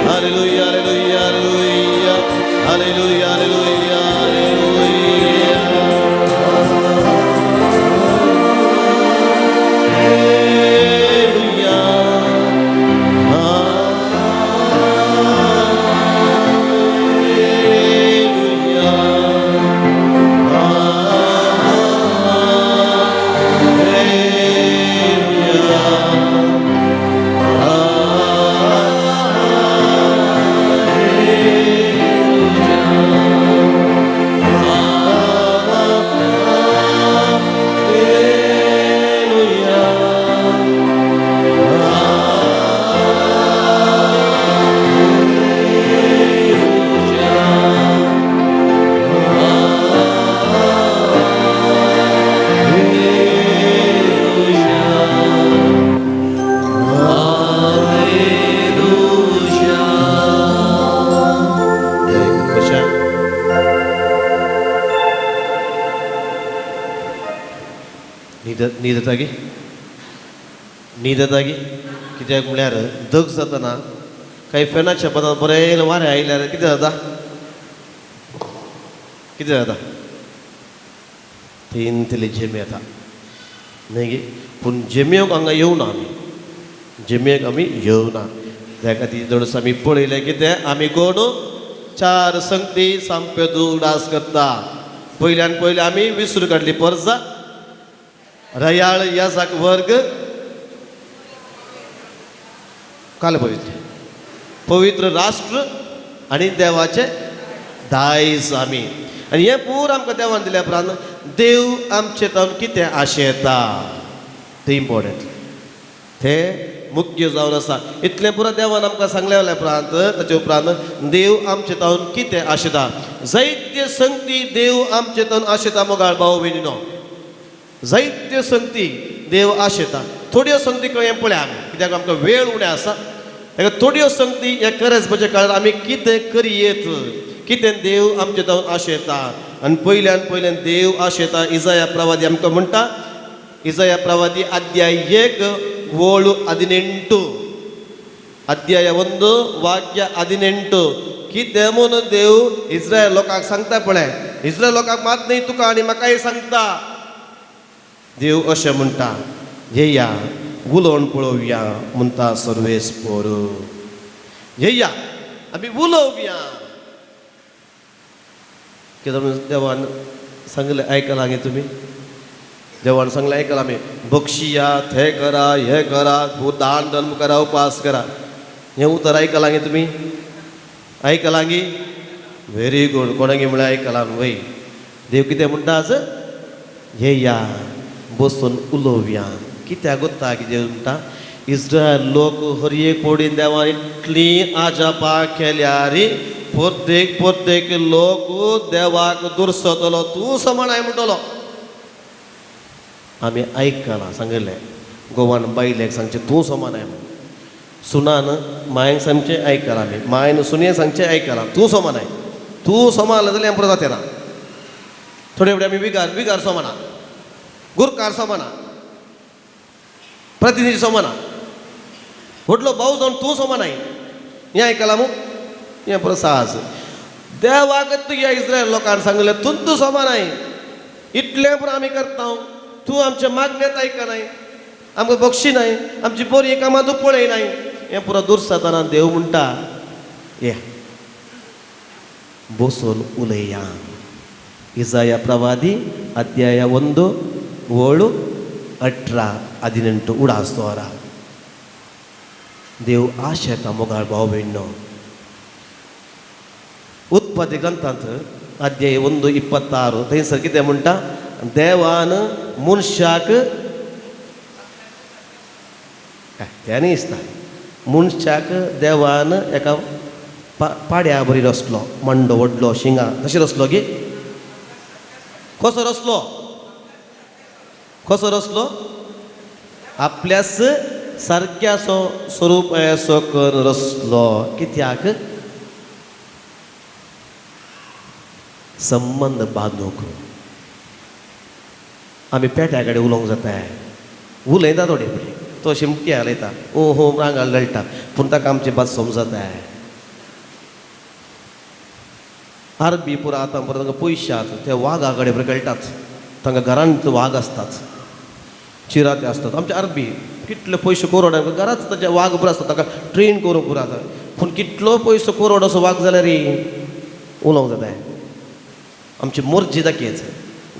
hallelujah, hallelujah, hallelujah, hallelujah, hallelujah, hallelujah. Hallelujah. कशा न्हीद न्हीद येता गी, न्हीद येता गी? कित्याक म्हळ्यार दग जातना कांय फेनाच्या पदान बरें वारें आयल्यार कितें जाता, कितें जाता? तीन झेमे येता न्हय गी? पूण झेमेक हांगा येवना आमी, झेमेक आमी येवना. त्या खातीर चडसो आमी पळयलें कितें आमी कोण चार संगती सामक्यो उगडास करता. पयल्यान पयलें आमी विसरू काडली परजा रयाळ याजाक वर्ग काल पवित्र पवित्र राष्ट्र आनी देवाचे दायज आमी. आनी हें पूर आमकां देवान दिल्या उपरांत देव आमचे तावन कितें आशेता तें इम्पोर्टंट, तें मुख्य जावन आसा. इतलें पुरो देवान आमकां सांगलें जाल्या उपरांत ताचे उपरांत देव आमचे तावन कितें आशेता, जायते संगती देव आमचे तावन आशेता. मोगाळ भाव भयणीनो, जायत्यो संगती देव आशेता. थोड्यो संगती कळ्ळें पळया आमी, कित्याक आमकां वेळ उणें आसा. ताका थोड्यो संगती ह्या करेजमाच्या काळार आमी कितें करयेत, कितें देव आमचे तावन आशेता. आनी पयल्यान पयल्यान देव आशेता. इजाया प्रवादी आमकां म्हणटा, इजाया प्रवादी अध्याय 1 ಓಳು 18, अध्याय 1 वाक्य 18. कितें म्हणून देव इस्रायल लोकांक सांगता पळय, इस्रायल लोकांक मात न्हय तुका आनी म्हाकाय सांगता. देव अशें म्हणटा, येया उलोवन पळोवया म्हणटा सर्वेस्पोर. येया आमी उलोवया. कितें म्हणून देवान सांगलें आयकलां गे तुमी? देवान सांगलें आयकलां आमी, बक्षियात, हें करा, हें करा, दान धर्म करा, उपास करा. हें उतर आयकलां गे तुमी? आयकलां गी? Very good. कोणागे म्हळ्यार आयकलां वय. देव कितें म्हणटा आज, येया बसून उलोवया. कित्याक गोत्ता कितें म्हणटा, इस्रायल लोक हर एक पडीन देवान इतली आजापा केल्यार प्रत्येक प्रत्येक लोक देवाक दुरसतलो, तूं समाणाय म्हणटलो. आमी आयकलां सांगिल्लें, गोवान बायलेक सांगचें तूं समानाय म्हण, सुनान मायन सांगचें आयकलां आमी, मायन सुनये सांगचें आयकलां, तूं समानाय, तूं समान जाल्यार पुरो जाता ना. थोडे फुडें आमी विगार विगार समाना, गुरकार समाना, प्रतिनिधी समाना, व्हडलो भाव जावन तूं समानाय, हें आयकलां मू? हें पुरो साहस. देवाक तुज्या इस्रायल लोकांक सांगलें तूं तूं समानाय, इतलें पुरो आमी करता, तूं आमच्या मागण्यांत आयकनाय, आमकां बक्षी नाय, आमची बरी कामां तूं पळयनाय. हें पुरो दुरसातना देव म्हणटा, ये बसून उलया. इजाया प्रवादी अध्याय 1 ಓಳು 18 18 उडास दवरा. देव आशेता मोगाळ भाव भयणो. उत्पत्ती ग्रंथांत अध्याय 1 26 थंयसर कितें म्हणटा, देवान मनशाक तें न्ही दिसता, मनशाक देवान एका पाड्या बरी रसलो, मांडो व्हडलो शिंगां तशें रसलो गी. कसो रसलो? कसो रसलो? आपल्यास सारक्यासो स्वरूप असो करून रसलो. कित्याक? संबंद बांदूंक. आमी पेट्या कडेन उलोवंक जाता, उलयता थोडे फुडें तो शिमटी हालयता, ओ हो रांगार लळटा, पूण ताका आमची भास समजता. अरबी पुरा आतां परत तांकां पयशे आसात, ते वागा कडेन बरे खेळटात, तांकां घरांत वाग आसतात, चिराते आसतात. आमचे अरबी कितले पयशे करोड घरांत ताचे वाग पुरो आसता, ताका ट्रेन करूंक पुरो आतां. पूण कितलो पयसो करोड असो वाग जाल्यार उलोवंक जाता. आमची मर्जी दाखयच,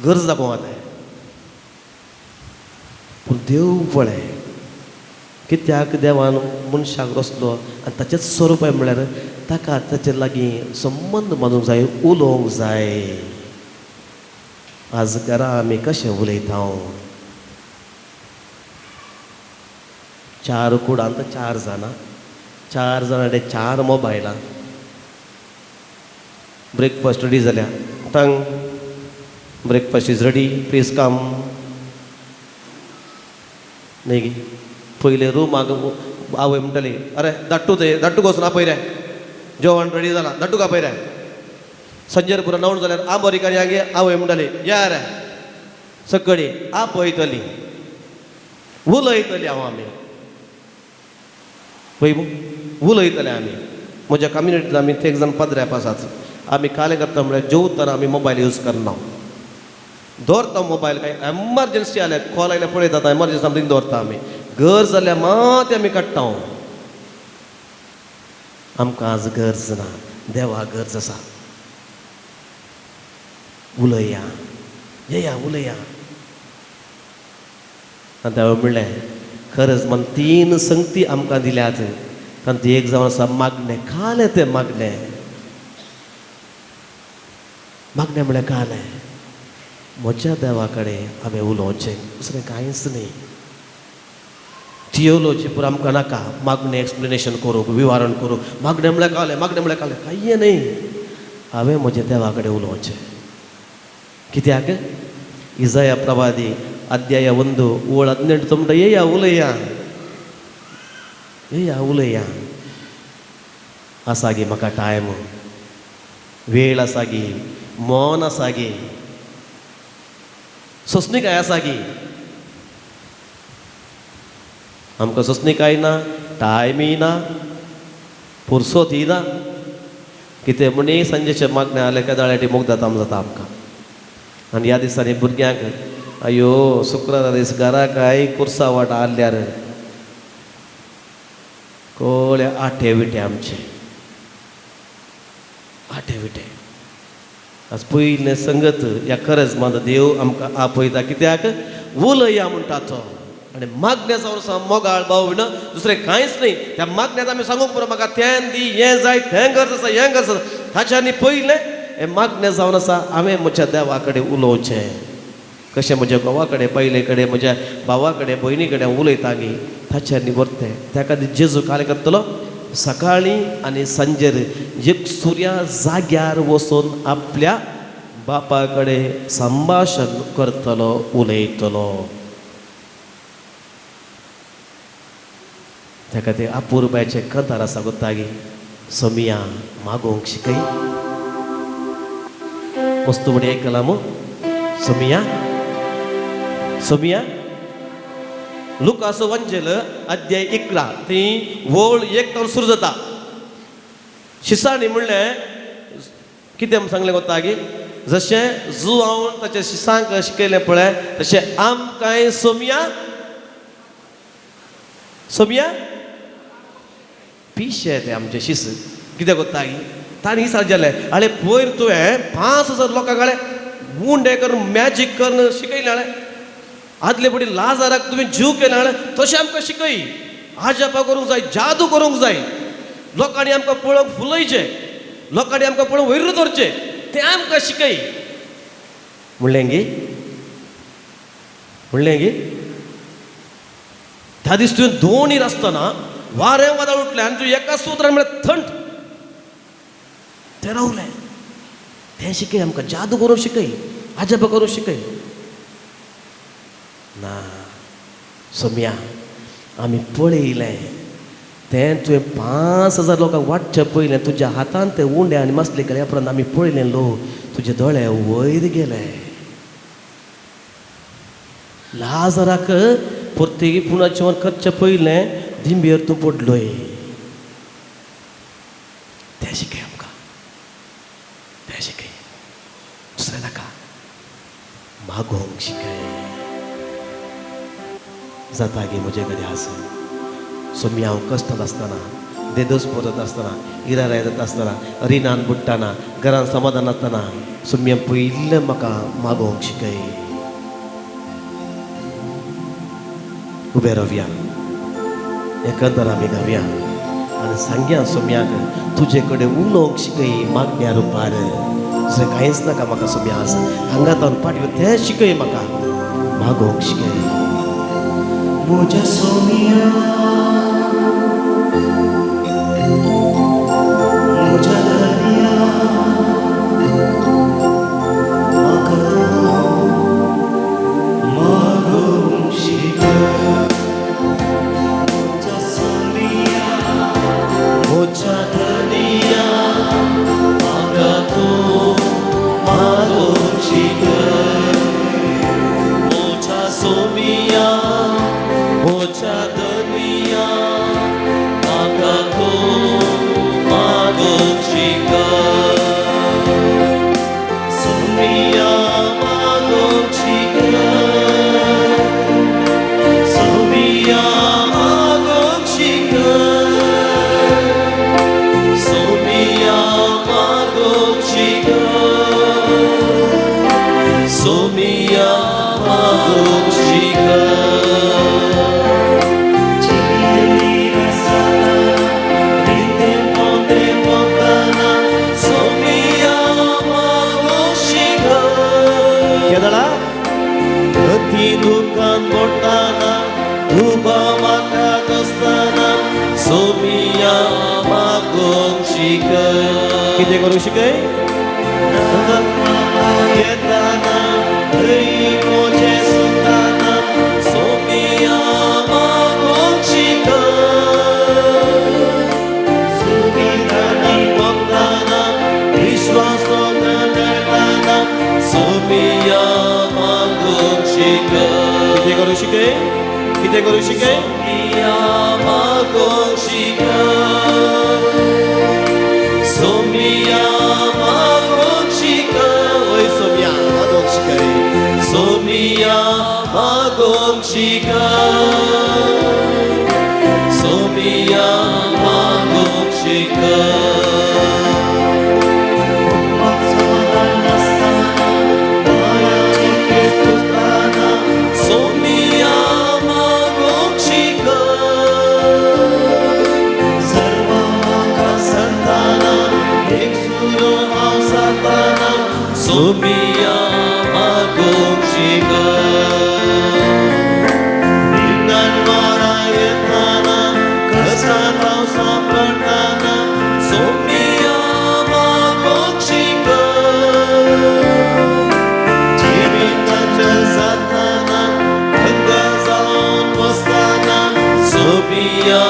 गरज दाखोवंक जाता. पूण देव पळय कित्याक देवान मनशाक रसलो आनी ताचेच स्वरूप म्हळ्यार ताका ताचे लागीं संबंद बांदूंक जाय, उलोवंक जाय. आज घरा आमी कशें उलयता? 4 कुडांत 4 जाणां, 4 जाणां 4 मोबायलां. ब्रेकफास्ट रेडी जाल्या, टंग breakfast is ready, please come. न्ही गी पयलें रुमाक आवय म्हणटाली, अरे धाडटू ते धाडटू वचून आपय रे, जेवण रेडी जालां, धाडटूक आपय रे. संजेर पुरो न्हावण जाल्यार आंबोरीकार गे आवय म्हणटाली, या रे सकाळी आपयतली, उलयतली हांव आमी पळय उलयतले आमी. म्हज्या कम्युनिटींत आमी ते एक जाण पाद्र्याप आसात, आमी कालें करता म्हळ्यार जेवतना आमी मोबायल यूज करना, दवरता मोबायल. कांय एमरजन्सी आल्यार कॉल आयल्यार पळयतात, एमरजन्सी आमी दवरता. आमी गरज जाल्यार मात आमी काडटा. आमकां आज गरज ना, देवा गरज आसा. उलया, येया उलया. आनी देवा म्हणलें खरंच मन 3 संगती आमकां दिल्यात, तांतूं एक जावन आसा मागणें. कालें तें मागणें, मागणें म्हळ्यार कालें म्हज्या देवा कडेन हांवें उलोवचें, दुसरें कांयच न्ही. थियोलॉजी पुरो आमकां नाका, मागणें एक्सप्लेनेशन करूंक, विवरण करूंक. मागणें म्हळ्यार कालें, मागणें म्हळ्यार कालें, कांय न्ही. हांवें म्हज्या देवा कडेन उलोवचें. कित्याक? इजाया प्रवादी अध्याय 1 ಓಳು 18 म्हणटा, येया उलया, येया उलया. आसा गी म्हाका टायम, वेळ आसा गी, मौन आसा गी, सोंसणीकाय आसा गी. आमकां सोंसणीकाय ना, टायमीय ना, पुरसोतय ना. कितें म्हणी सांजेचें मागणें आसलें काय दाळ्याटी मोग जाता जाता आमकां. आनी ह्या दिसांनी भुरग्यांक अयो शुक्रारा दीस घरा काय कुर्सा वाट आहल्यार कोळे आठे विटे, आमचे आठे विटे. आज पयलें संगत ह्या खरेंच मात देव आमकां आपयता. कित्याक? उलया म्हणटा तो. आनी मागण्या जावन मोगाळ भाव ना, दुसरें कांयच न्ही. त्या मागण्यात आमी सांगूंक पुरो म्हाका तें दी, हें जाय, तें गरज आसा, हें गरज आसा. ताच्या पयलें हें मागणें जावन आसा हांवें म्हज्या देवा कडेन उलोवचें. कशें म्हज्या घोवा कडेन, बायले कडेन, म्हज्या भावा कडेन, भयणी कडेन उलयता गी, ताच्या वरतें. त्या खातीर जेजू काल करतलो सकाळीं आनी सांजेर एक सुर्या जाग्यार वचून आपल्या बापा कडेन संभाशण करतलो, उलयतलो. त्या खातीर अपुरबायचें कतार आसा गोतागी सोमिया मागोवंक शिकय. वस्तू म्हणी आयकलां मू? सोमिया, सोमिया. लुकास वंजेल अध्याय 11 ती वळ 1 तावन सुरू जाता. शिसांनी म्हणलें कितें सांगलें गोतागी, जशें जुआवन ताच्या शिसांक शिकयलें पळय तशें आमकांय सोमिया, सोमिया पिशे ते आमचे शिस. कितें कोत्ता गी? ताणें ही जालें आळे पयर तुवें 5000 लोकांक आळे उंडे करून मॅजीक करून शिकयलें आळे, आदले पटी लाजाराक तुवें जीव केलें आळे, तशें आमकां शिकय, आजापा करूंक जाय, जादू करूंक जाय, लोकांनी आमकां पळोवंक फुलयचें, लोकांनी आमकां पळोवंक वयर धरचें, तें आमकां शिकय म्हणलें गे, म्हणलें गे. त्या दीस तुवें दोनीर आसतना वारें वादळ उठलें आनी तूं एका सुत्रान म्हळ्यार थंड तें रावलें. तें शिकय आमकां, जादू करूंक शिकय, आजापा करूंक शिकय. ना सोम्या, आमी पळयलें तें तुवें 5000 लोकांक वांटचें पयलें, तुज्या हातान ते उंडे आनी मासले गेले उपरांत आमी पळयलें लोक तुजे दोळे वयर गेले. लाजराक परती पुनर्जीवन करचें पयलें दिंबेर तूं पडलोय. तें शिकय आमकां, तें शिकय, दुसरें नाका, मागोवंक शिकय. जाता गे म्हजे कडेन आसा सोमी, हांव कश्टांत आसतना, देदोस पोरत आसतना, इराराय जाता आसतना, रिणान बुडटाना, घरान समाधान आसतना सोम्या पयलें म्हाका मागोवंक शिकय. उबे रावया, एकंदर आमी गावया आनी सांगया सोम्याक तुजे कडेन उलोवंक शिकय मागण्या रुपार, दुसरें कांयच नाका म्हाका सोम्या, आसा हांगा तावन पाटयो तें शिकय म्हाका, मागोवंक शिकय.
म्हज्या सोमिया, म्हज्या धनिया, म्हाका तूं मागोवंक शिकय. म्हज्या सोमिया,
म्हज्या धनिया, म्हाका तूं मागोवंक शिकय. म्हज्या सोमिया, म्हज्या धनिया, म्हाका तूं मागोवंक शिकय. सोमिया मागोवंक शिकय, सोमिया मागोवंक शिकय, सोमिया मागोवंक शिकय, सोमिया मागोवंक शिकय. दुकान मोडटाना, दुबा म्हाका दसतना, सोमिया मागोवंक शिकय. कितें करूंक शिकय? येताना म्हजें सुताना, सोमिया मागोवंक शिकय. भोगताना, विश्वास मेळटाना, सोमिया मागोवंक शिकय. कितें करूंक शिकय? कितें करूंक शिकय? सोमिया मागोवंक शिकय, सोमिया मागोवंक शिकय. ओय सोमिया मागोवंक शिकय, सोमिया मागोवंक शिकय, सोमिया मागोवंक शिकय. सोमिया मागोवंक शिकय, सर्व म्हाका संताना, एक सुरो हांव साताना, सोमिया मागोवंक शिकय. निंदन वारा येताना, कश्टांत हांव सांपडटाना, सोमिया मागोवंक शिकय. जिविताच्या जाताना, थंड जावन बसताना, सोमिया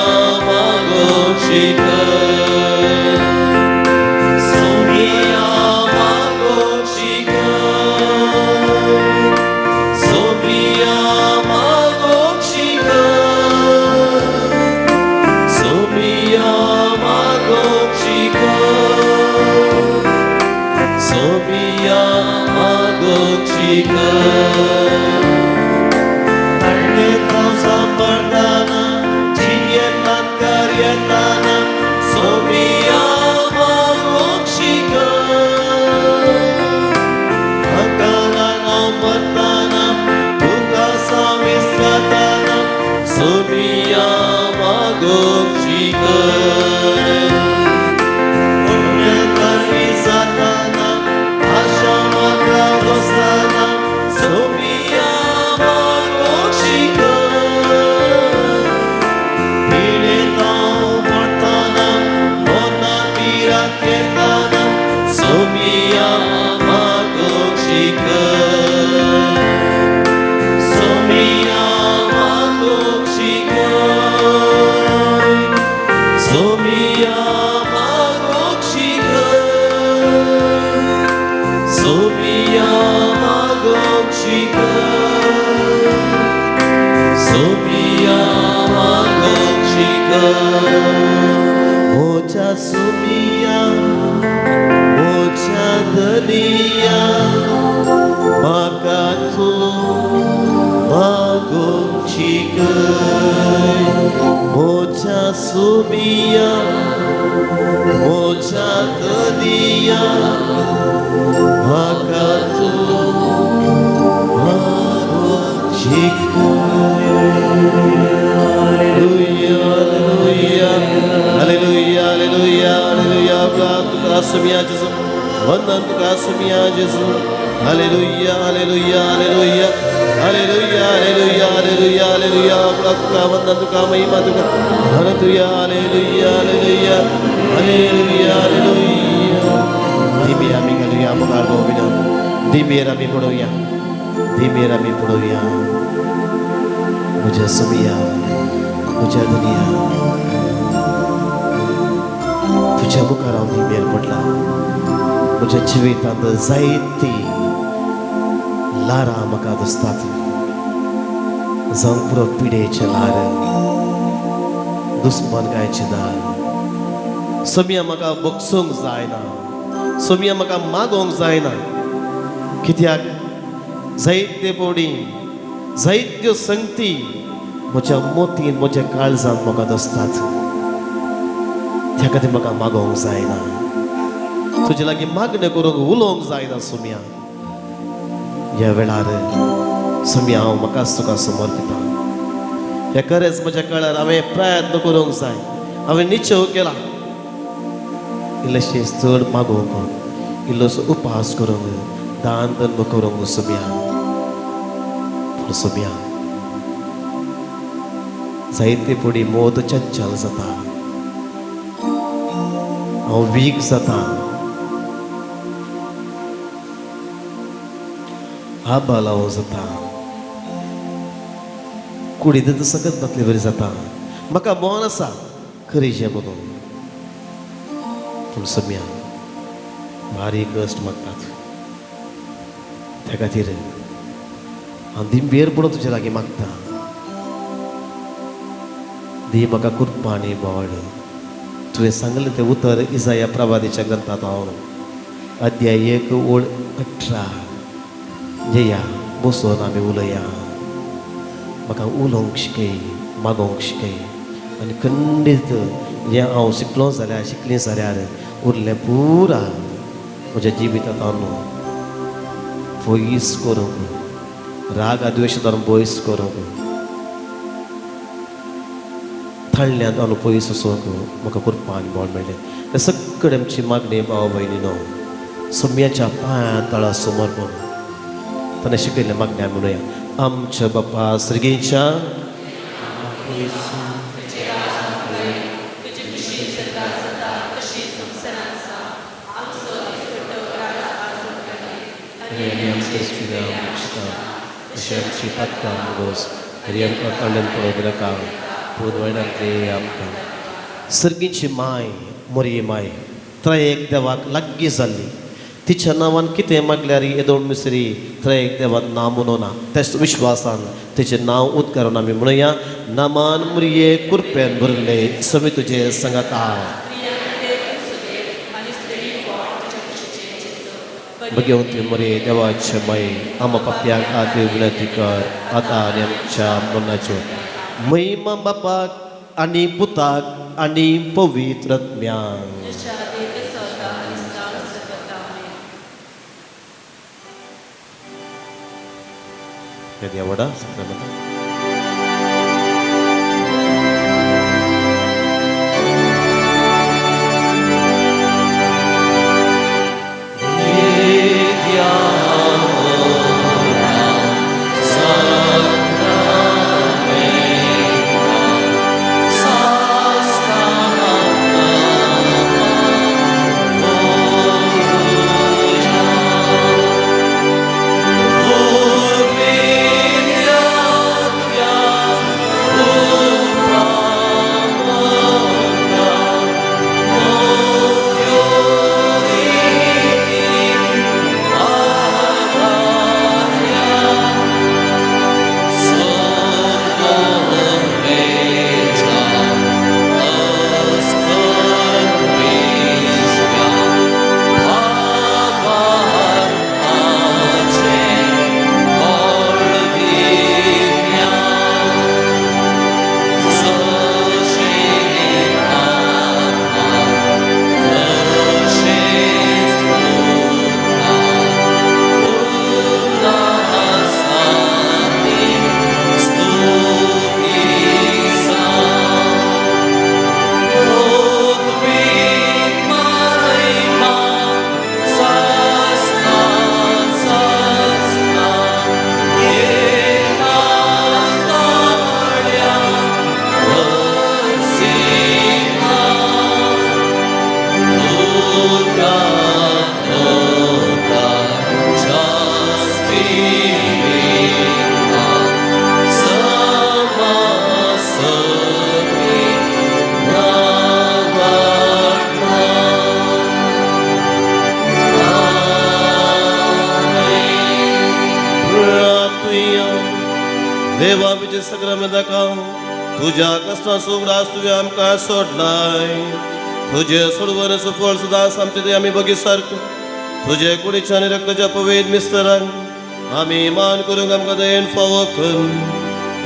मागोवंक शिकय. सोमिया मागोवंक शिकय, सोमिया मागोवंक शिकय, सोमिया मागोवंक शिकय, सोमिया मागोवंक शिकय. थंडेंत हांव सांपडटाना, जियेतांत येताना, सोमिया मागोवंक सोमिया मागोंक शिकय, सोमिया मागोंक शिकय. म्हज्या सोमिया, म्हज्या धनिया, म्हाका तूं मागोंक शिकय. म्हज्या सोमिया, म्हज्या धनिया, म्हाका तूं मागोंक शिकय. Hallelujah, hallelujah, hallelujah, hallelujah, hallelujah. तुका सोमिया जेजू, वंदन तुका सोमिया जेजू. Hallelujah, hallelujah, hallelujah, hallelujah, hallelujah, hallelujah, hallelujah. तुका वंदन, तुका महिमा, तुका hallelujah, hallelujah, hallelujah, hallelujah, hallelujah. धीमे आमी घालुया मुखार भोविना, धीमेर आमी पडोवया, धीमेर आमी पडोवया. म्हज्या सोमिया, म्हज्या धनिया, तुज्या मुखार हांव धीमेर पडला. म्हज्या जिवितांत जायती ल्हारां म्हाका दिसतात, जावंक पुरो पिडेचें ल्हार, दुस्मनकायचें दार. सोमिया म्हाका बगसूंक जायना, सोमिया म्हाका मागोवंक जायना, कित्याक जायते पवडी जायत्यो संगती म्हज्या मोतीन म्हज्या काळजान म्हाका दिसतात. त्या खातीर म्हाका मागोवंक जायना, तुजे लागीं मागणें करूंक उलोवंक जायना सोमिया. ह्या वेळार सोमिया हांव म्हाकाच तुका समर्पिता. हे खरेंच म्हज्या काळार हांवें प्रयत्न करूंक जाय, हांवें निश्चय केला इल्लेशें चड मागोवंक, इल्लोसो उपास करूंक, दान धर्म करूंक सोमिया. पूण सोमिया जायते पडी मोद चंचल जाता, हांव वीक जाता, आबाल हांव जाता, कुडींत सकत नातले बरी जाता. म्हाका मन आसा खरीचें म्हणून, पूण सोमिया बारीक कश्ट मागतात. त्या खातीर हांव दिंबेर पडून तुज्या लागीं मागता, दी म्हाका कृपा आनी बळ. तुवें सांगलें तें उतर इजाया प्रवादीच्या ग्रंथांत हांव अध्याय 1 ओळ 18. येया बसून आमी उलया, म्हाका उलोवंक शिकय, मागोवंक शिकय. आनी खंडीत हें हांव शिकलो जाल्यार, शिकलीं जाल्यार उरलें पुरा म्हज्या जिवितांत हांव पयस करूंक, राग आद्वेश धरून पयस करूंक, थाळ्यांत हांव पयस वचूंक म्हाका कृपा आनी बळ मेळ्ळें. ते सगळे आमची मागणी भाव भयणीनो सोम्याच्या पांया तळा समर्पण ताणें शिकयल्लें मागण्या म्हणुया. आमच्या बापा सर्गीच्या, आमची पातकां मुगोस तरी आमकां तळ्यान पडोवंक नाका, पूण वयणांतले आमकां. सर्गीची माय मोरये माय त्रयेक देवाक लागीं जाल्ली, तिच्या नांवान कितें मागल्यार येदोळ मिसरी त्रयेक देवान नांव म्हणोना. त्याच विश्वासान तिचें नांव उदकारून आमी म्हणुया. नामान मुरये कुरपेन भरले, समी तुजे सांगाता. भगवंती मरे देवाचे माय, आमा पापयांक आदी विनंती कर, आतां आनी आमच्या मनाच्यो. महिमा बापाक आनी पुताक आनी पवित्र आत्म्याक. देवडा सक्रामेंत.
Oh,
देवा विजय सगळ्या तुज्या कष्टाचो उगडास तुवें आमकां सोडलाय. तुजे सोडवण सुफळ सुद्दां आमचे ते आमी बगी सारको तुजे कुडीच्या आनी रक्ताच्या पवित्र मिस्तरान आमी मान करूंक आमकां दयेन फावो कर,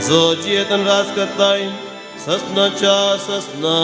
जो जियेतन राज करताय ससनाच्या ससना.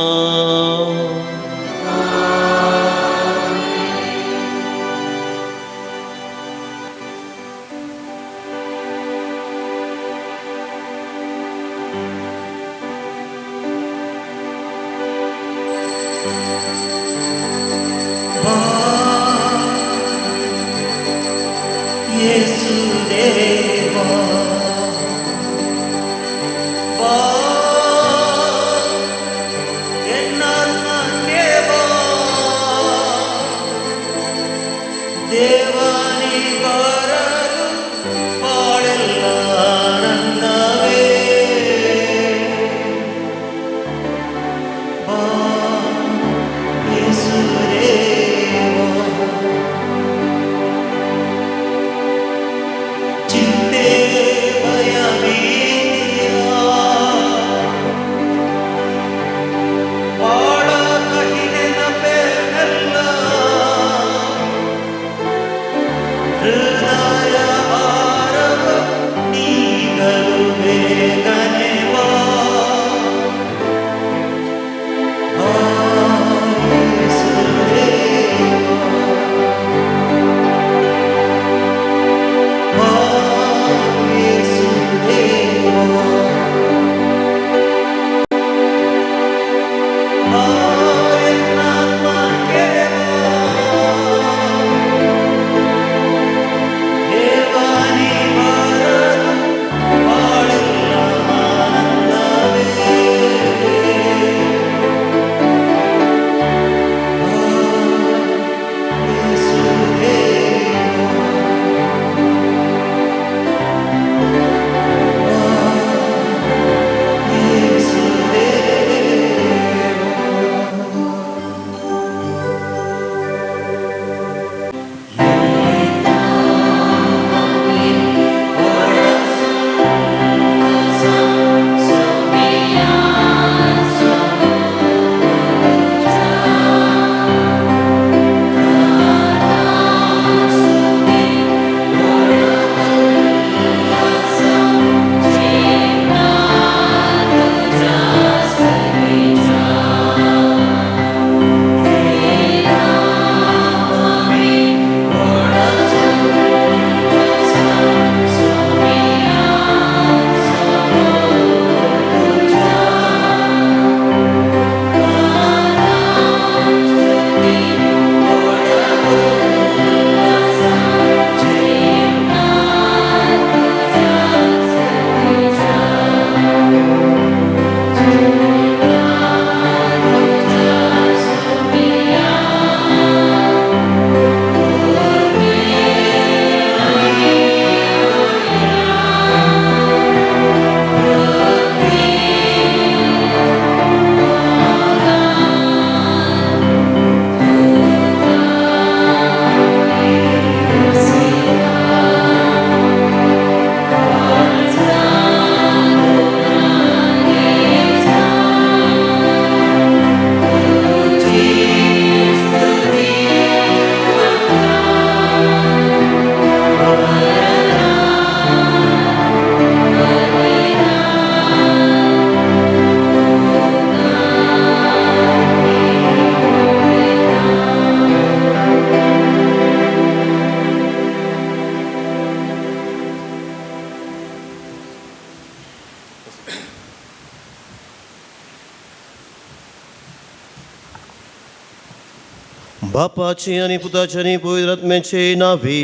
बापाची आनी पुताची आनी पवित्र आत्म्याचे नावे.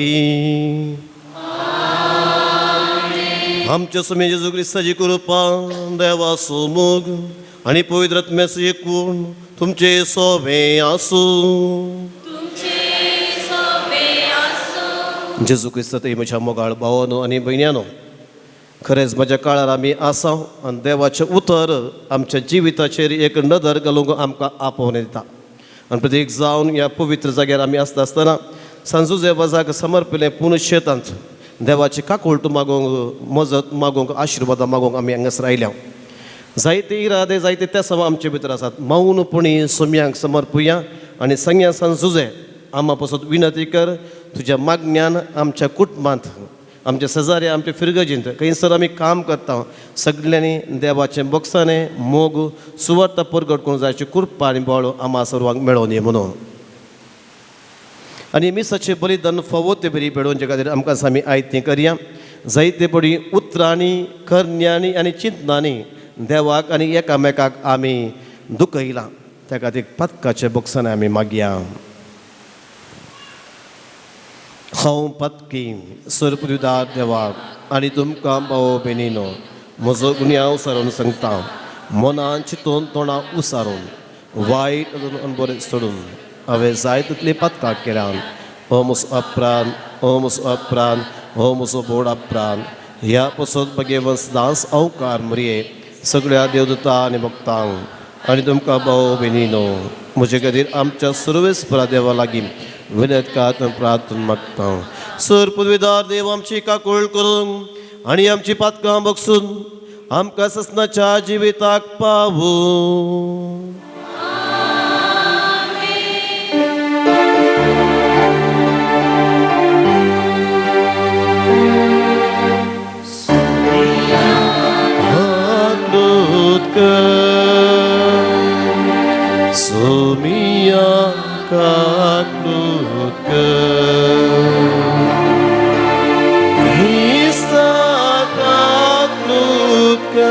आमच्या स्वामी जेजू क्रिस्ताची कृपा, देवाचो मोग आनी पवित्र आत्म्याचो एकूण तुमचे सोबे आसूं. जेजू क्रिस्त ते म्हज्या मोगाळ भावानो आनी भयण्यानो, खरेंच म्हज्या काळार आमी आसा आनी देवाचें उतर आमच्या जिविताचेर एक नदर घालूंक आमकां आपोवन दिता. आनी प्रत्येक जावन ह्या पवित्र जाग्यार आमी आसता आसतना सांजू देवाजाक समर्पिल्लें पुनशेतांत देवाची काकुळट मागूंक, मजत मागूंक, आशिर्वादां मागूंक आमी हांगासर आयल्या. जायते इरादे, जायते तेसांव आमचे भितर आसात. मौनपणी सोम्यांक समर्पुया आनी सांग्या सान जुजे आमा पासत विनंती कर. तुज्या मागण्यान आमच्या कुटुंबांत, आमच्या शेजारी, आमच्या फिरगजींत, खंयसर आमी काम करता सगल्यांनी देवाचें बोगसाणें, मोग, सुवार्थ परगट करूंक जायची कृपा आनी बळ आमा सर्वांक मेळोवन म्हणून. आनी मिसाचें बलिदान फावो ते बरी भेडोवचे खातीर आमकां आमी आयतें करया. जायते पडी उतरांनी, करण्यांनी आनी चिंतनांनी देवाक आनी एकामेकाक आमी दुखयलां. त्या खातीर पातकाचे बोगसाणें आमी मागया. हांव पातकी सर्पदुदार देवाक आनी तुमकां भाव बेनीनो म्हजो गुन्यांव सारून सांगता. मनान चिंतून, तोंडां उसारून, वायट बरें सोडून हांवें जाय तितली पातकां केल्यान. हो म्हजो अपराध, हो म्हजो अपराध, हो म्हजो बोड अपराध. ह्या पसत भगेवन सदांच अवकार मरये, सगळ्या देवदूता आनी भक्तांक आनी तुमकां भाव बेनीनो म्हजे खातीर आमच्या सर्वेस्परा देवा लागीं विनयत प्रार्थना मागता. सर पुदविदार देव आमची काकूळ करून आनी आमची पातकां बगसून आमकां ससनाच्या जिविताक पावूं. कर सोमिया काकलूत कर, क्रिस्ता काकलूत कर,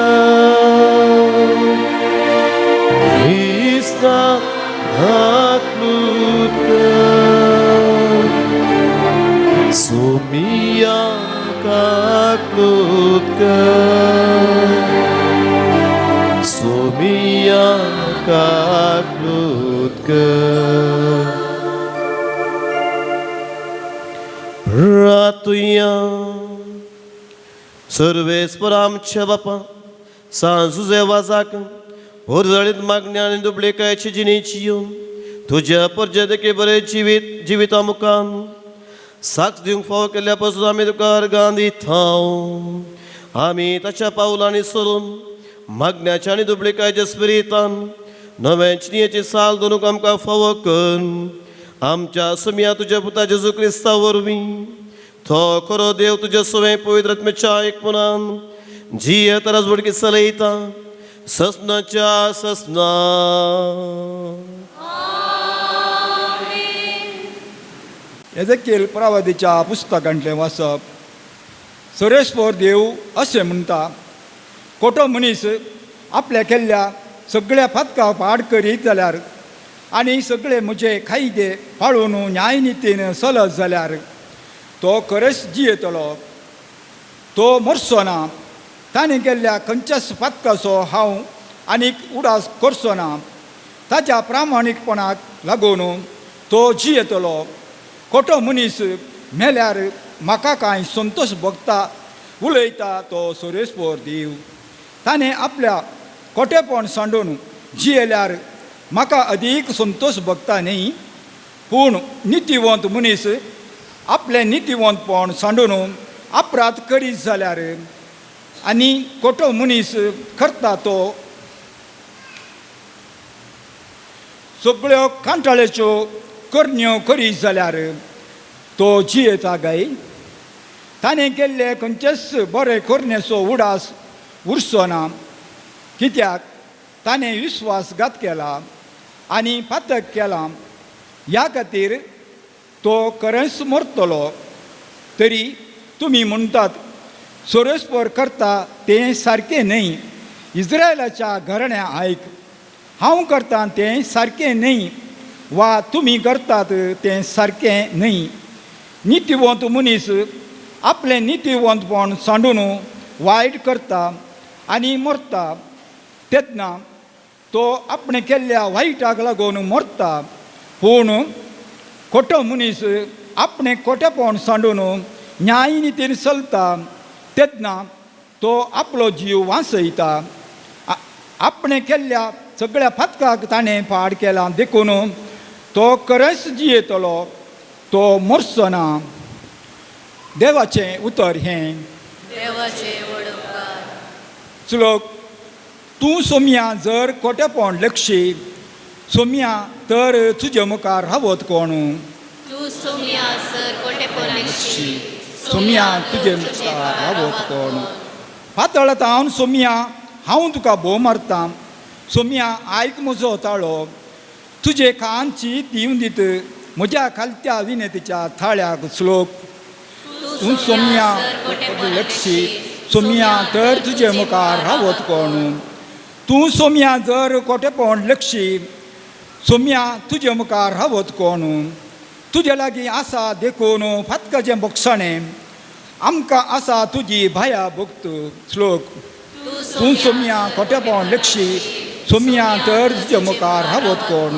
क्रिस्ता काकलूत कर, सोमिया काकलूत कर, सोमिया काकलूत कर. रातुया. सर्वेस्पर आमच्या बापा सांजुजे वाजाक उरजळीत मागण्या आनी दुबळेकायची जिणेची येवन तुज्या परजदके बरें जिवीत जिविता मुखान साक्ष दिवंक फावो केल्ल्या पासून आमी तुका अर्गां दिता. आमी ताच्या पावलांनी सरून मागण्याच्या आनी दुबळेकायच्या स्पिरितान नव्या चिनयेची साल दवरूंक आमकां फावो कर. आमच्या सुमया तुज्या पुता जेजू क्रिस्ता वरवीं, तो खरो देव, तुज्या सवें पवित्र आत्म्याच्या एकपणान जियेत राजवडकी चलयता ससनाच्या ससना.
एजेकियल प्रवादीच्या पुस्तकांतलें वाचप. सरेस्पर देव अशें म्हणटा, खोटो मनीस आपल्या केल्ल्या सगळ्या फातका पाड करीत जाल्यार आनी सगळे म्हजे कायदे पाळून न्यायनितीन चलत जाल्यार तो खरेंच जियेतलो, तो मरचो ना. ताणें केल्ल्या खंयच्याच पातकाचो हांव आनीक उडास करचो ना. ताच्या प्रामाणीकपणाक लागून तो जियेतलो. खोटो मनीस मेल्यार म्हाका कांय संतोश भोगता, उलयता तो सोरेस्पर देव. ताणें आपल्या खोटेपण सांडून जियेल्यार म्हाका अदीक संतोश भोगता न्ही. पूण नितीवंत मनीस आपलें नितीवंतपण सांडून अपराध करीत जाल्यार आनी खोटो मनीस करता तो सगळ्यो कांटाळ्याच्यो करण्यो करीत जाल्यार तो जियेता गाय? ताणें केल्ले खंयचेच बरें करण्याचो उडास उरचो ना, कित्याक ताणें विस्वासघात केला आनी पातक केलां. ह्या खातीर तो खरेंच मरतलो. तरी तुमी म्हणटात, सोरेस्पर करता तें सारकें न्हय. इस्रायलाच्या घराण्या आयक, हांव करतां तें सारकें न्हय वा तुमी करतात तें सारकें न्हय? नितीवंत मनीस आपलें नितीवंतपण सांडून वायट करता आनी मरता तेन्ना तो आपणें केल्ल्या वायटाक लागून मरता. पूण खोटो मनीस आपणें खोटेपण सांडून न्यायनितीन चलता तेन्ना तो आपलो जीव वांचयता. आपणें केल्ल्या सगळ्या फातकाक ताणें पाड केला, देखून तो खरेंच जियेतलो, तो मरचो ना. देवाचें उतर हें.
देवाचे व्हड उपकार.
श्लोक. तूं सोमया जर कोटेपण लक्षी सोमया तर तुजे मुखार रावत कोण.
तूं सोम्या सर कोटेपण लेखशी,
सोमया तुजे मुखार रावत कोण. पातळत हांव सोमया, हांव तुका भोव मारतां सोमया, आयक म्हजो ताळो. तुजे कानची दिवन दीत म्हज्या खालत्या विनतीच्या थाळ्याक. श्लोक. तूं सोमया लक्षी सोमया तर तुजे मुखार रावत कोण. तूं सोमया जर कोटेपण लक्षी सोमया तुजे मुखार रावत कोण. तुजे लागीं आसा देखून फातकाचें बोगसाणें, आमकां आसा तुजी भाया भक्त. श्लोक. तूं सोमया कोटेपण लक्षी सोमया तर तुजे मुखार रावत कोण.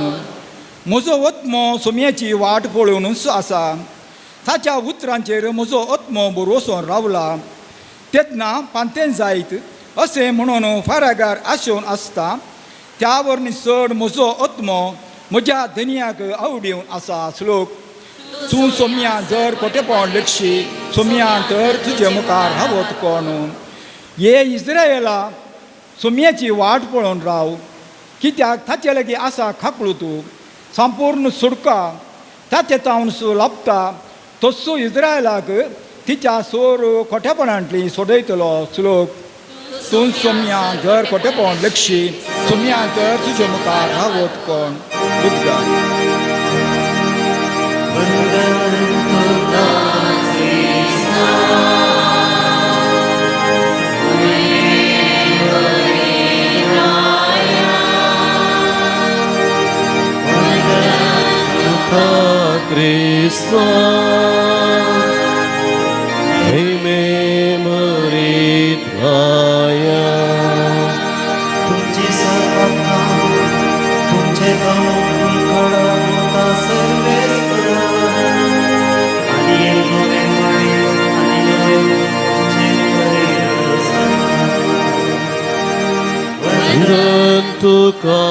म्हजो आत्मो सोमयाची वाट पळोवनूच आसा, ताच्या उतरांचेर म्हजो आत्मो बरोसोन रावला. तेन्ना पांतें जायत अशें म्हणून फारागार आशेवन आसता, त्या वरवीं चड म्हजो आत्मो म्हज्या धनयाक आवडिवन आसा. श्लोक. तूं सोमया जर कोटेपण लक्षी सोमया तर तुजे मुखार रावत कोण. हे इस्रायला, सोमयाची वाट पळोवन राव, कित्याक ताचे लागीं आसा खाकळू तूं संपूर्ण सुडका. ताचे तावन लाबता तस्सो इस्रायलाक तिच्या सोर खोटेपणांतली सोडयतलो. श्लोक. तूं सोमया जर खोटेपण लक्षी सोमया तर तुजे मुखार रावत कोण. उद्गार.
वंदन तुका क्रिस्ता.
तुका क्रिस्ता, महिमे मरित्राया.
तुमची सर्वता तुमचे गांव कडा सर्वेस्पर आनी एक नवें काळीज आनी नवें तुमचे कडेन.
वंदन तुका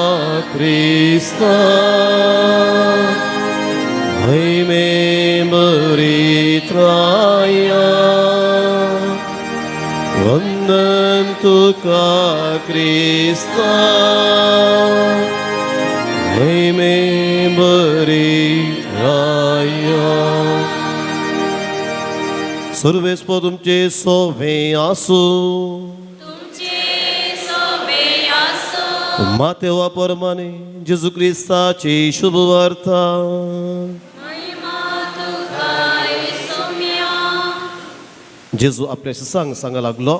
क्रिस्ता, महिमे मरित्राया. वंदन तुका क्रिस्ता, महिमे मरित्राया. सर्वेस्पर तुमचे सोवे आसूं.
तुमचे सोबे आसो.
मातेवा परमाने जेजू क्रिस्ताची शुभ वार्ता.
महिमा तुका सोम्या.
जेजू आपल्या शिसांक सांगा लागलो,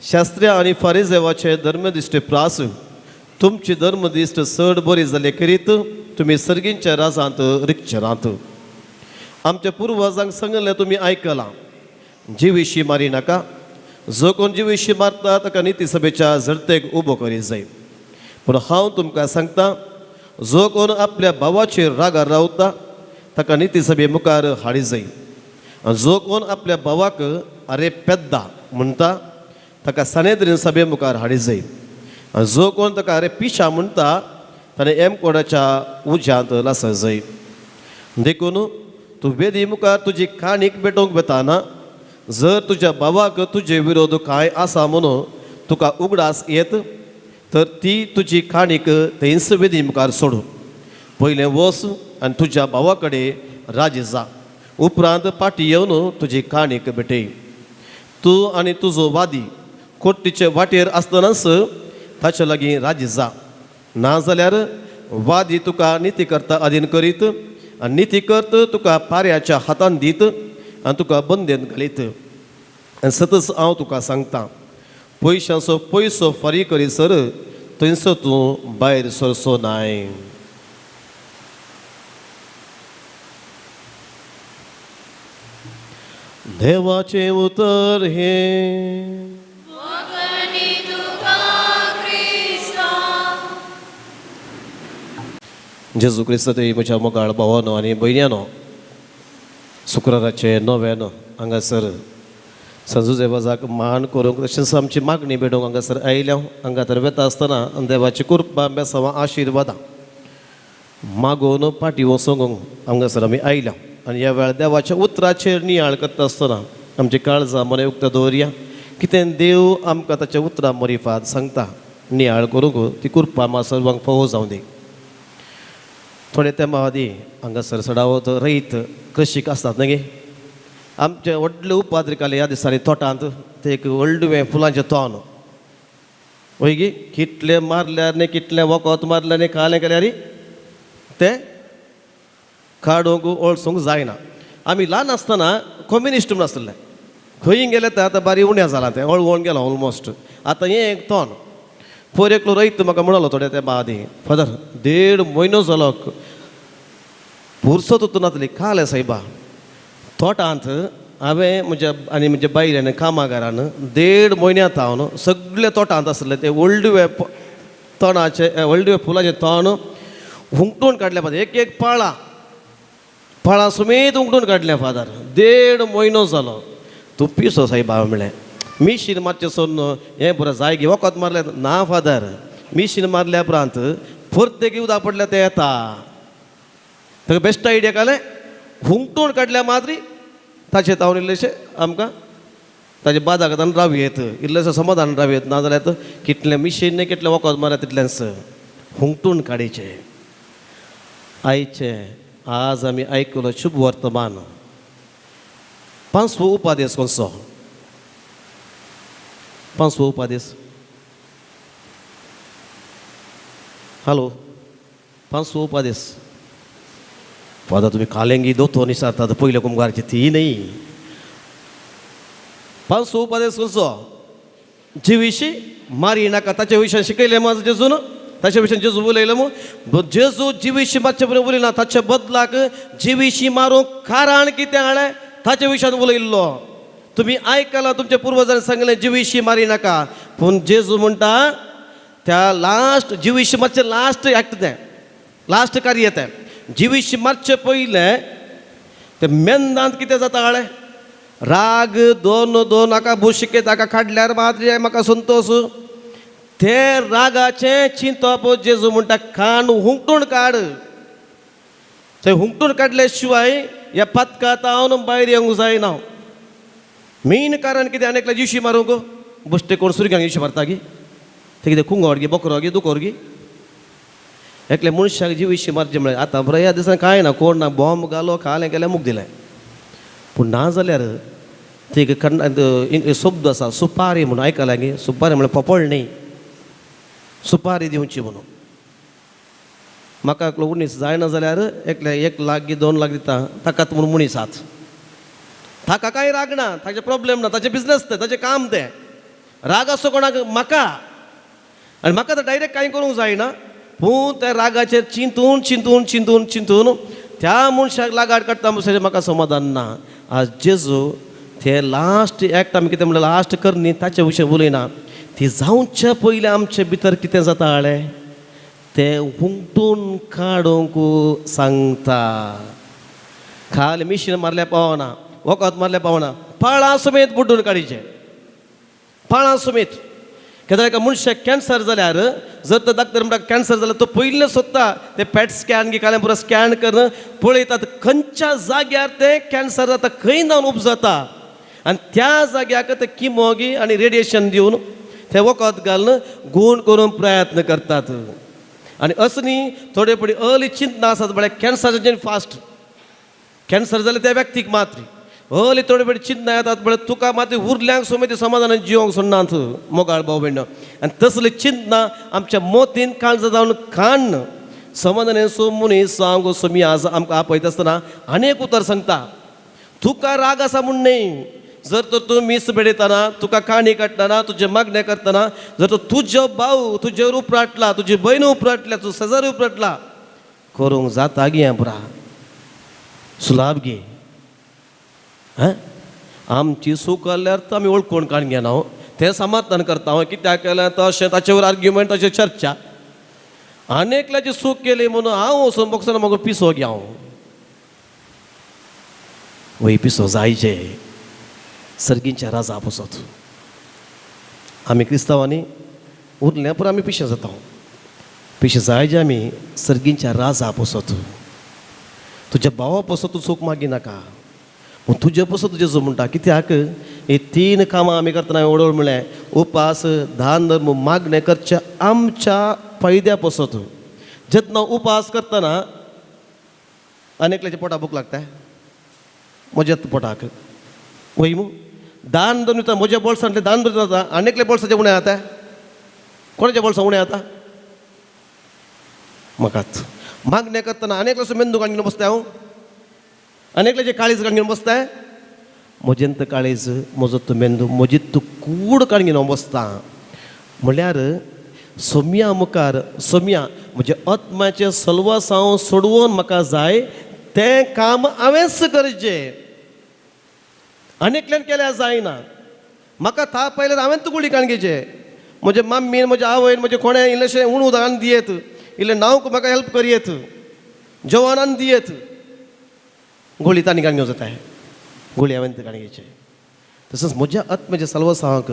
शास्त्र्या आनी फारिजेवाचे धर्मदिश्ट प्रास. तुमची धर्मदिश्ट चड बरी जाले करीत तुमी सर्गींच्या राजांत रिगचे नात. आमच्या पुर्वजांक सांगलें तुमी आयकलां, जिविशी मारी नाका. जो कोण जिविशी मारता ताका निती सभेच्या झडतेक उबो करी जाय. पूण हांव तुमकां सांगता, जो कोण आपल्या भावाचेर रागार रावता ताका निती सभे मुखार हाडी जाय. आनी जो कोण आपल्या भावाक "अरे पेद्दा" म्हणटा ताका सानेद्रीन सभे मुखार हाडी जाय. आनी जो कोण ताका "अरे पिशा" म्हणटा ताणें एमकोडाच्या उज्यांत लासत जाय. देखून तूं वेदी मुखार तुजी काणीक भेटोवंक वेताना जर तुज्या भावाक तुजे विरोध कांय आसा म्हणून तुका उगडास येत तर ती तुजी काणीक थंयच वेदी मुखार सोडू. पयलें वच आनी तुज्या भावा कडेन राजी जा, उपरांत पाटी येवन तुजी काणीक भेटय. तूं आनी तुजो वादी कोट्टीचे वाटेर आसतनाच ताचे लागीं राजी जा, नाजाल्यार वादी तुका निती करता अधीन करीत आनी निती करत तुका पाऱ्याच्या हातान दीत आनी तुका बंदेन घालीत. आनी सतच हांव तुका सांगता, पयशांचो पयसो फारीक करीसर थंयसर तूं भायर सरचो नाय. देवाचें उतर हें.
वखणी तुका क्रिस्ता.
जेजू क्रिस्त म्हज्या मोगाळ भावानो आनी भयण्यानो, शुक्राराचे नव्यान हांगासर संजुजेवाजाक मान करूंक तशेंच आमची मागणी भेटोवंक हांगासर आयल्या. हांगा तर वेता आसतना देवाची कृपा, बेसांवां, आशिर्वादां मागोवन पाटी वचोंक हांगासर आमी आयल्या. आनी ह्या वेळार देवाच्या उतराचेर नियाळ करता आसतना आमची काळजां मनां उक्ता दवरया. कितें देव आमकां ताच्या उतरां मरिफात सांगता नियाळ करूंक ती कृपा आमकां सर्वांक फावो जावं दी. थोडे तेंपा आदीं हांगासर सडावत रयत कृशीक आसतात न्ही गे, आमचे व्हडले उपाद्रिकाले ह्या दिसांनी तोटांत ते एक व्हडलें फुलांचें तोंड वय गी, कितलें मारल्यार न्ही कितलें वखद मारल्यार न्ही खालें केल्यार तें काडूंक ओळसूंक जायना. आमी ल्हान आसतना कम्युनिस्ट म्हूण आसले, खंय गेले ते आतां बारी उणें जालां तें वळवळून गेलां ऑलमोस्ट. आतां हें एक तोंड पयर एकलो रयत म्हाका म्हणलो थोडे तेंपा आदीं, फादर 1.5 म्हयनो जालो पुरसत नातली कालें सायबा तोटांत हांवें म्हज्या आनी म्हज्या बायल्यान कामागारान 1.5 म्हयन्या थावन सगळे तोटांत आसले ते व्हडले तणाचे व्हडले फुलाचें तण हुमटून काडलें फादर, एक एक पाळां पाळां समेत हुमटून काडलें फादर. 1.5 म्हयनो जालो. तूं पिसो सायबा म्हणलें, मिशीन मातशें सोडून हें बरें जाय गे वखद मारलें ना फादर, मिशीन मारल्या उपरांत परतेक उदक पडल्यार तें येता. ताका बेस्ट आयडिया कालें हुमटून काडल्या मात्री ताचें तावन इल्लेशें आमकां ताजे बादागतान राव येत, इल्लेशें समाधान राव येत, नाजाल्यार कितलें मिशीन कितलें वखद मारल्या तितलेंच हुमटून काडीचें. आयचें आज आमी आयकलो शुभ वर्तमान पांचवो उपादेस कोणसो पांचवो उपादेस. हॅलो पांचवो उपादेस. फादर तुमी कालेंगी दोतोर निसारतात पयले कुमगारची ती न्ही. पांचवो उपादेस खंयचो? जिविशी मारी नाका. ताचे विशयान शिकयलें म्हाका जेजून, ताचे विशयान जेजू उलयलो मू. जेजू जिविशी मातशें बरें उलयना, ताचे बदलाक जिविशी मारूंक कारण कितें हाडलें ताचे विशयान उलयल्लो. तुमी आयकलां तुमच्या पुर्वजांनी सांगलें जिविशी मारी नाका, पूण जेजू म्हणटा त्या लास्ट जिविशी मातशें लास्ट एक्ट तें लास्ट कार्य तें जिविशी मातशें पयलें तें मेंदांत कितें जाता हाडलें राग दोन दोन हाका बुशिके ताका काडल्यार मात्र म्हाका संतोश. ते रागाचें चिंतप जेजू म्हणटा कान हुमटून काड. थंय हुमटून काडले शिवाय ह्या पातकांत हांव भायर येवंक जायना. मेन कारण कितें आनी एकल्या जिशी मारूंक बश्टे कोण सुरग्यांक जिशी मारता गी, ते कितें कुंगोड गी बोकरो गी दुकोर गी, एकल्या मनशाक जिविशी मारचें म्हळ्यार आतां बरें ह्या दिसान कांय ना, कोण ना बॉम्ब घालो खालें केलें मुक दिलें. पूण ना जाल्यार ती एक शब्द आसा सुपारी म्हणून आयकलां गी, सुपारी म्हळ्यार पोपळ न्ही, सुपारी दिवची म्हणून. म्हाका एकलो मनीस जायना जाल्यार एकल्या 1 लाख गी 2 लाख दिता ताकात म्हणून मनीस आत ताका कांय राग ना, ताचे प्रॉब्लेम ना, ताचें बिजनस तें, ताचें काम तें. राग आसो कोणाक म्हाका, आनी म्हाका तर डायरेक्ट कांय करूंक जायना, पूण त्या रागाचेर चिंतून चिंतून चिंतून चिंतून त्या मनशाक लागाड काडटा म्हणसर म्हाका समाधान ना. आज जेजू ते लास्ट एक्ट आमी कितें म्हणलें लास्ट करणी ताचे विशय उलयना, ती जावचे पयलीं आमचे भितर कितें जाता हाडलें तें हुमटून काडूंक सांगता. खाल मिशीन मारल्या पावना, वखद मारल्या पावना, पाळां समेत बुड्डून काडीचें, पाळां समेत. केन्ना एका मनशाक कॅन्सर जाल्यार जर तो डॉक्टर म्हणटा कॅन्सर जाल्यार तो पयलीं सोदता ते पॅट स्कॅन गी काल्यां पुरो स्कॅन करून पळयतात खंयच्या जाग्यार तें कॅन्सर जाता, खंय जावन उपजता, आनी त्या जाग्याक ते किमो गी आनी रेडिएशन दिवन ते वखद घालून गूण करूंक प्रयत्न करतात. आनी असली थोडे पडी अर्ली चिंतना आसात म्हळ्यार कॅन्सराचें फास्ट कॅन्सर जाल्यार त्या व्यक्तीक मात्र अर्ली थोडे पडी चिंतना येतात म्हळ्यार तुका मात्र उरल्यांक समेत समाधानान जिवंक सोडनात मोगाळ भाव भयण. आनी तसली चिंतना आमच्या मोतीन काळजा जावन काण्ण समाधानान सो मनीस सांग सोमी आज आमकां आपयता आसतना अनेक उतर सांगता. तुका राग आसा म्हूण न्ही, जर तर तूं मीस भेटयतना तुका काणी काडटना तुजें मागणें करतना जर तर तुजो भाव तुजेर उपराटला, तुजी भयण उपराटल्या, तुजो शेजारी उपराटला, करूंक जाता गे हें पुरा सुलाभ गे. हां आमची चूक जाल्यार तर आमी वळखून काडून घेना, तें समर्थन करता हांव कित्याक केलें तशें ताचेवर आर्ग्युमेंट ताचेर चर्चा. आनी एकल्याची चूक केली म्हणून हांव वचून बोगसना म्हाका पिसो घे हांव वय पिसो जायचे सर्गींच्या राजा पसत. आमी क्रिस्तांवांनी उरलें पुरो आमी पिशे जाता, पिशे जायचे आमी सर्गींच्या राजा पसत. तुज्या भावा पासून तूं चूक मागी नाका, पूण तुजे पासून जेजू म्हणटा. कित्याक ही तीन कामां आमी करतना ओडोळ म्हणलें उपास दान धर्म मागणें करचें आमच्या फायद्या पासत. जेन्ना उपास करतना आनी एकल्याच्या पोटाक भूक लागता, म्हज्याच पोटाक वय मू. दान धर्म दिता म्हज्या बोल्सांतलें दान धर्म जाता, आनी एकल्या बोल्साचें उणें जाता. कोणाच्या बोल्सां उणें जाता? म्हाकाच. मागणें करतना आनी एकल्याचो मेंदू काडून घेवन बसता हांव, आनी एकल्याचें काळीज काडून घेवन बसता. म्हजें काळीज, म्हजो तो मेंदू, म्हजी तूं कूड काडून घेवन बसता. म्हणल्यार सोम्या मुखार सोम्या म्हज्या आत्म्याचें सलवास हांव सोडोवन म्हाका जाय तें काम हांवेंच करचें, आनी एकल्यान केल्यार जायना. म्हाका ताप आयल्यार हांवें तूं गुळी काडून घेवचें. म्हजे मम्मीन, म्हज्या आवयन, म्हजे कोणें इल्लेशें उण उदकान दियेत, इल्लें न्हावंक म्हाका हेल्प करयेत, जेवणान दियेत, गुळी तांणी काडून घेवं जाता, गुळी हांवें काडून घेवचें. तसोच म्हज्या आत्म्याच्या सलवसांक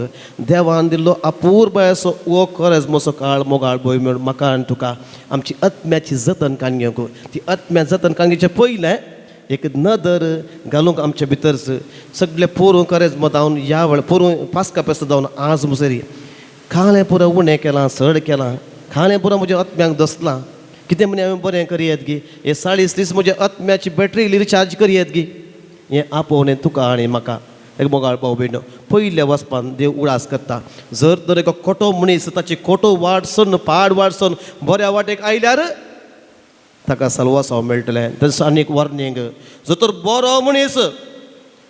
देवान दिल्लो अपूर्व असो हो करज म्हजो काळ मोगाळ भंय मेळून म्हाका आनी तुका आमची आत्म्याची जतन काडून घेवंक. ती आत्म्या जतन काडून घेवचें पयलें एक नदर घालूंक आमच्या भितर सगळे पोरूं करेज जावन ह्या वेळ पोरूं पास्का पेस्त जावन आज मुसरी खालें पुरो उणें केलां चड केलां, खालें पुरो म्हज्या आत्म्याक दसलां. कितें म्हण हांवें बरें करयेत गी, हे 40 दीस म्हज्या आत्म्याची बॅटरी इल्ली रिचार्ज करयेत गी. हें आपोवणें तुका आनी म्हाका एक मोगाळ भाव भयण पयल्या वचपान देव उडास करता. जर तर एक खोटो मनीस ताची खोटो वाट सोडून पाड वाट सोडून बऱ्या वाटेक आयल्यार ताका सलवासांव मेळटलें. तशें आनी एक वॉर्निंग, जर तर बरो मनीस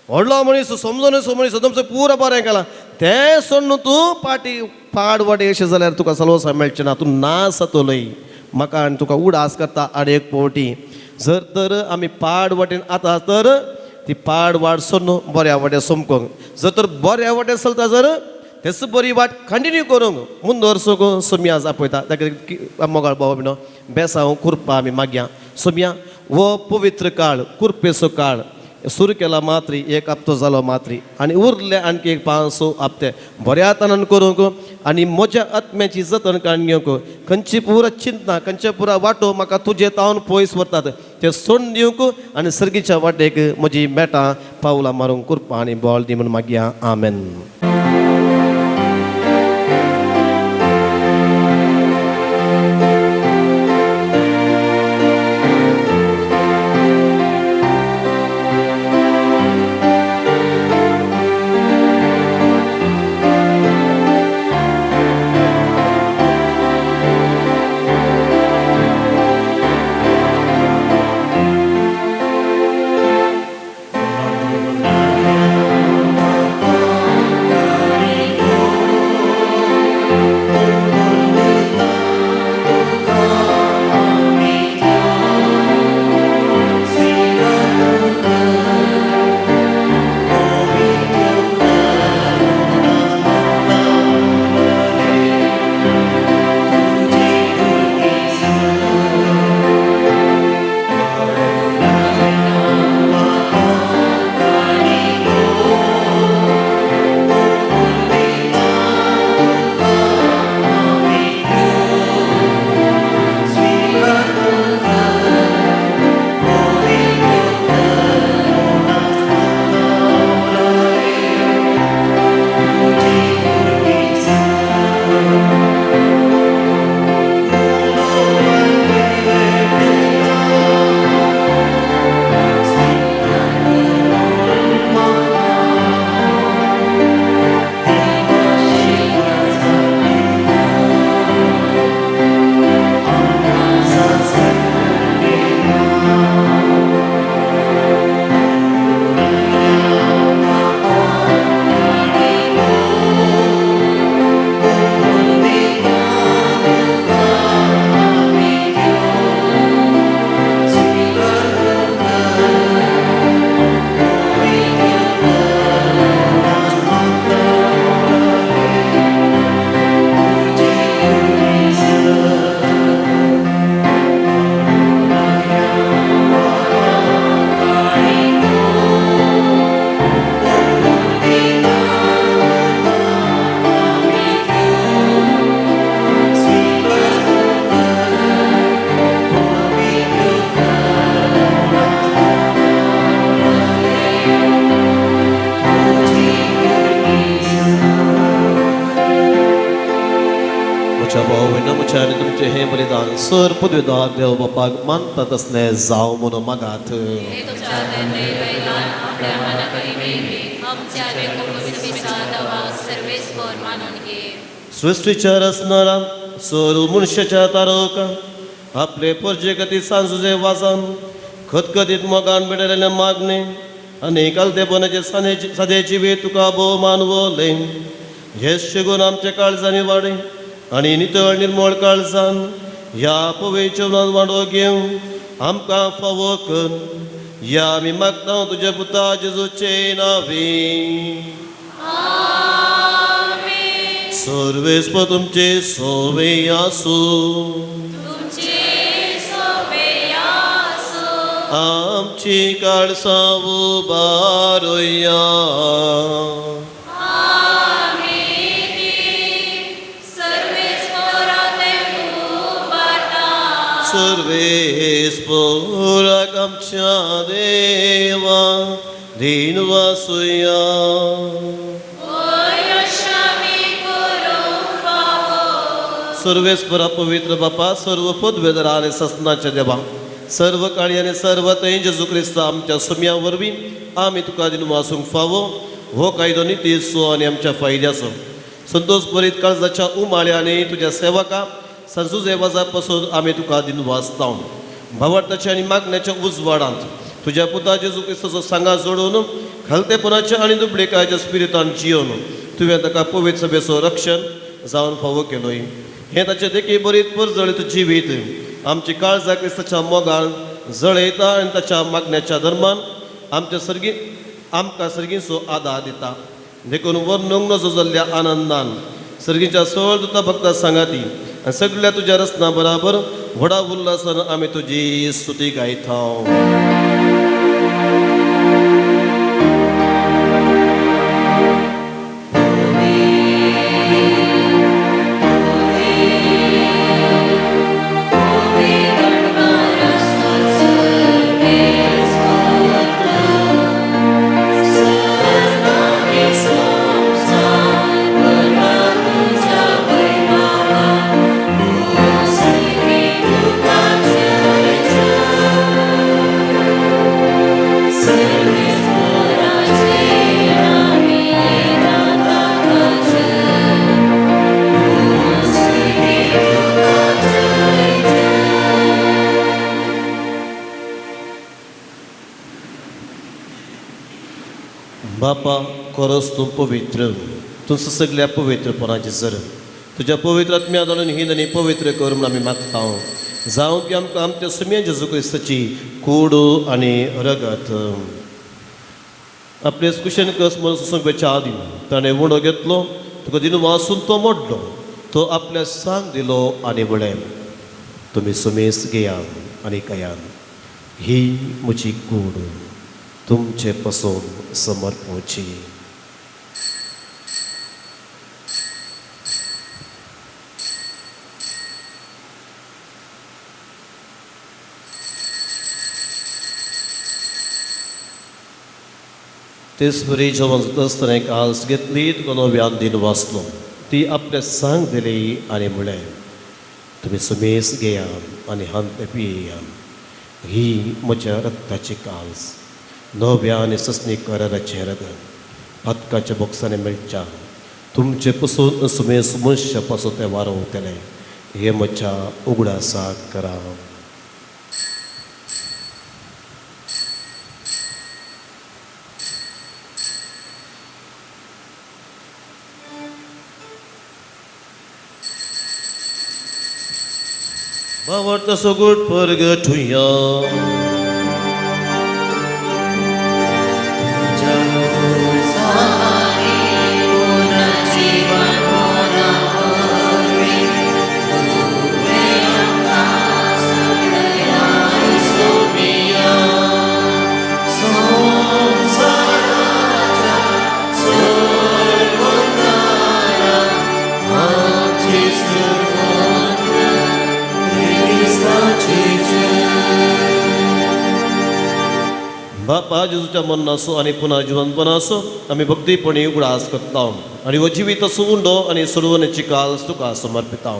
व्हडलो मनीस समजून मनीस तुमचें पुरो बरें केलां तें सोडून तूं पाटी पाड वाटेक अशें जाल्यार तुका सलवासांव मेळचें ना, तूं ना जातलोय. म्हाका आनी तुका उडास करता आनी एक पवटी जर तर आमी पाड वाटेन आतां तर ती पाड वाट सोडून बऱ्या वाटेन समकोंक, जर तर बऱ्या वाटेन चलता जर तेच बरी वाट कंटिन्यू करूंक मुंदर सगळो सोम्या आपयता. ताका मोगाळ भाव बिनो बेसांव कुरपा आमी मागया. सोम्या हो पवित्र काळ कुरपेचो काळ सुरू केला मात्री एक हप्तो जालो मात्री आनी उरले आणखी एक 5-6 हप्ते बऱ्या तणान करूंक आनी म्हज्या आत्म्याची जतन काडून घेवंक. खंयची पुरा चिंतना खंयचे पुरा वाटो म्हाका तुजे तावन पयस व्हरतात ते सोडून दिवंक आनी सर्गीच्या वाटेक म्हजी मेटां पावलां मारूंक कुरपा आनी बॉल दी म्हूण मागया. आमेन.
Bye.
बलिदान सर पदवेदार देव बापाक मानता तसलें जावं म्हणून मागात.
हे तुमच्या हातांतले बलिदान आपल्या मनाकरी आमच्या सर्वेस्पर मानून घे.
सृश्टीच्या रचणारा सर मनशाच्या तारक आपले परजे खातीर सांजुजे वाजान खतखतीत मोगान मेळिल्लें मागणें आनी कालतेपणाचे सादे जिवीत तुका भोव मानवलें. हे शेगून आमच्या काळजांनी वाडे आनी नितळ निर्मळ काळजान ह्या पवित्र जेवणान वांटो घेवन आमकां फावो कर. ह्या आमी मागता तुज्या पुता जेजूचे नांवे. सर्वेस्पर तुमचे सोवे आसूं.
तुमचे सोबे आसूं.
आमची काळसां उबारुया.
आमी ती सर्वेस्पराते उबारता.
सर्वेस्पराक आमच्या देवा दीन वासुया. सर्वेस्परा पवित्र बापा, सर्व पदवेदरा आनी ससनाच्या देवा, सर्व काळी आनी सर्व थंय जेजू क्रिस्त आमच्या सुम्या वरवीं आमी तुका दिवन वासूंक फावो हो कायदो नितीचो आनी आमच्या फायद्याचो. संतोष भरीत काळजाच्या उमाळ्यानी तुज्या सेवका संजुजे वाजा पासून आमी तुका दिवन वाचता. भावार्थाच्या आनी मागण्याच्या उजवाडांत तुज्या पुता जेजू क्रिस्ताचो सांगा जोडून खालतेपणाच्या आनी दुबळेकायच्या स्पिरितान जियोन तुवें ताका पवित्र सभेचो रक्षण जावन फावो केलोय. हें ताचें देखी बरीत परजळीत जिवीत आमची काळजा क्रिस्ताच्या मोगान जळयता आनी ताच्या मागण्याच्या धर्मान आमच्या सर्गी आमकां सर्गीचो आदार दिता. देखून वर्णूंक नजो जाल्ल्या आनंदान सर्गीच्या सळ दुता भक्ता सांगाती आनी सगळ्या तुज्या रचना बराबर व्हडा उल्हासान आमी तुजी स्तुती गायता. बापा, खरोच तूं पवित्र, तूं सगल्या पवित्रपणाची जर तुज्या पवित्र आत्म्या धाडून ही आनी पवित्र कर म्हूण आमी मागता. जावं की आमकां आमच्या सुम्या जेजू क्रिस्ताची कूड आनी रगत. आपले कुशन कस म्हणून सोंपेच्या आदीं ताणें उणो घेतलो, तुका दिनू वासून तो मोडलो, तो आपल्या सांग दिलो आनी म्हळें, तुमी सुमेस घेया आनी कयान, ही म्हजी कूड तुमचे पसून समर्पची. तेच बरी जेवण जाता आसतना एक आल्स घेतली, तुका नव्यान दिन वाचलो, ती आपल्या सांग दिली आनी म्हळें, तुमी सुमेस घेया आनी हांत पिया, ही म्हज्या रक्ताची काल्स, नव्या आनी ससनी कराराचें रगत, पातकाच्या बोक्सांनी मेळच्या तुमचे पसून सुमेस मनशा पासून तें वारोवतलें, हें म्हज्या उगडासाक करा. भावार्थ सगुट परगटुया. बापा जेजूच्या मरणाचो आनी पुनः जिवनपणाचो आमी भक्तीपणी उगडास करता आनी हो जिवीत उंडो आनी सोडवण्याची काल तुका समर्पिता.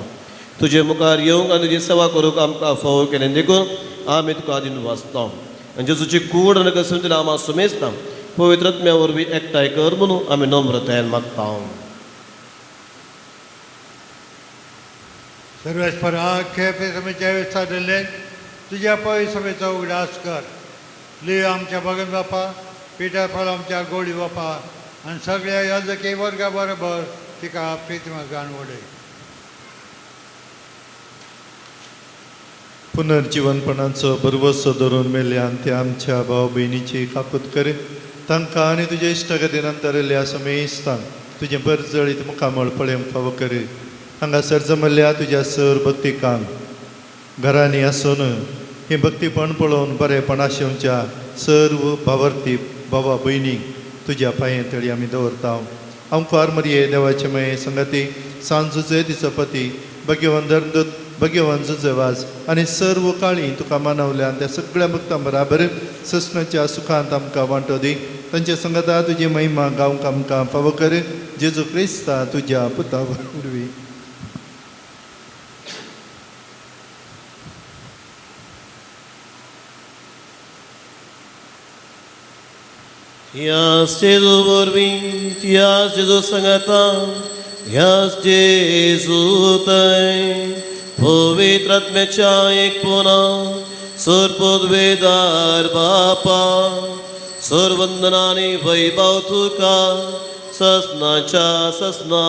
तुजे मुखार येवंक आनी तुजी सेवा करूंक आमकां फावो केलें देखून आमी तुका दिवन वाचता आनी जेजूची कूड आनी कसम आमा सुमेजता पवित्र आत्म्या वरवीं एकठांय कर म्हणून आमी नम्रतायेन मागता.
सर्वेस्परा खेपे सादले तुज्या पवित्र सभेचो उगडास कर. लियो आमच्या भगन बापा, पिटर फळ आमच्या गोडी बापा आनी सगळ्या याजकी वर्गा बरोबर तिका प्रितीमगान वडय.
पुनर्जीवनपणाचो भरवसो धरून मेल्ल्यान ते आमच्या भाव भयणीची काकूत करे तांकां आनी तुज्या इश्टागती नंतर येयल्ल्या समेस्तांक तुजें बरजळीत मुखामळ पळोवंक फावो करे. हांगासर जमल्ल्या तुज्या सर भक्तिकांक घरांनी आसून हें भक्तीपण पळोवन बरेपण आशेवच्या सर्व भावार्थी भावा भयणीक तुज्या पांये तळी आमी दवरता. आमकार मरये देवाचे मये संगती सांजुजे तिचो पती भगवान धर्मदूत भगवान जुजेवाज आनी सर्व काळी तुका मानवल्या त्या सगळ्या भक्तां बराबर सस्नाच्या सुखांत आमकां वांटो दी. तांच्या संगता तुजी महिमा गावंक आमकां फावो कर. जेजू क्रिस्ता तुज्या पुता वरवीं.
ह्याच जेजू वरवीं, ह्याच जेजू सांगाता, ह्याच जेजू थंय पवित्र आत्म्याच्या एकपणा सरपदवेदार बापा सरवंदना आनी वैभव तुका ससनाच्या ससना.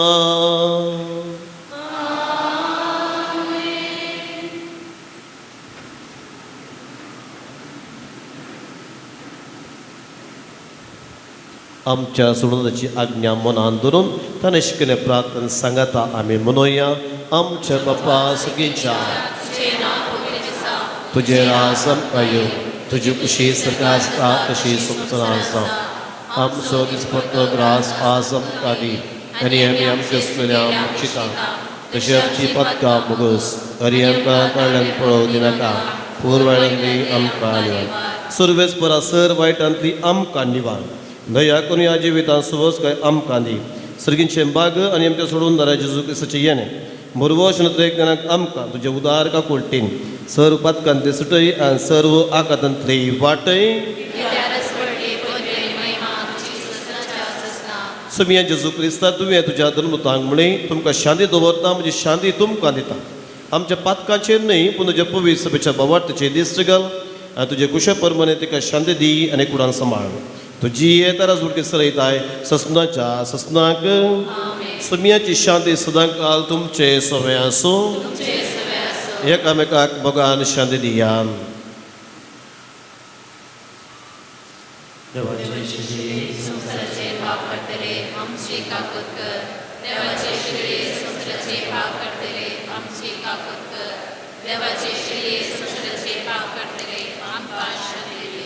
आमच्या सोडूनाची आज्ञा मनान धरून ताणें शिकयल्लें प्रार्थना सांगाता आमी म्हणोया. आमच्या बापा सगळींच्या तुजें राज आमकां येवं, तुजी खुशी सरकार आसता तशी संवसारांत आसा. आमचो दिसपट्टो ग्रास आज आमकां दी आनी आमी आमच्या सुकल्या मुक्षिता तशी आमची पदकां मुगोस आनी आमकां कडल्यान पळोवं दिनाका पूर्वाळ्यान दी आमकां निवार. सुरवेस्परा सर वायटांतली आमकां निवार. दया करून ह्या जिवितांत सुबोस काय आमकां दी. सर्गींचें बाग आनी आमच्या सोडून दारा जेजू क्रिस्ताचें येणें बरवश नत्रेक आमकां तुजें उदार काकुळटीन सर्व पातकांतली सुटय आनी सर्व आकातांतली वाटय. सुमिया जेजू क्रिस्ता तुवें तुज्या धर्मतांक म्हळें तुमकां शांती दवरता म्हणजे शांती तुमकां दिता. आमच्या पातकांचेर न्हय पूण तुज्या पवित्र सभेच्या बावार्थाचेर दिश्ट घाल आनी तुजे कुशे परमाने तिका शांती दी आनी कुडान सांबाळ. तुजी येतारा उडकी सरयताय ससनाच्या ससनाक. सुमियाची शांती सदांकाल तुमचे सवय आसूं. एकामेकाक भगवान शांती दिया.
संवसाराचे पाप काडटले आमची काकूत कर. देवाचे शिळे संवसाराचे पाप काडटले आमची काकूत कर. देवाचे शिळे संवसाराचे पाप काडटले आमकां शांती दी.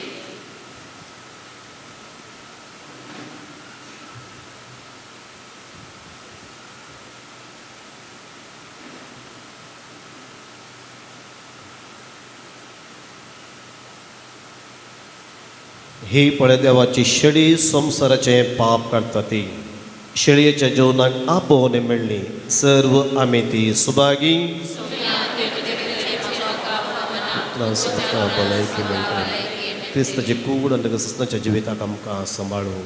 ही पळय देवाची शेळी संवसाराचें पाप काडटा ती शेळयेच्या जेवणाक आपोवणें मेळ्ळी सर्व आमी ती सुभागी भलायकी मेळटली. क्रिस्ताची कूड आनी ससनाच्या जिविताक आमकां सांबाळूं.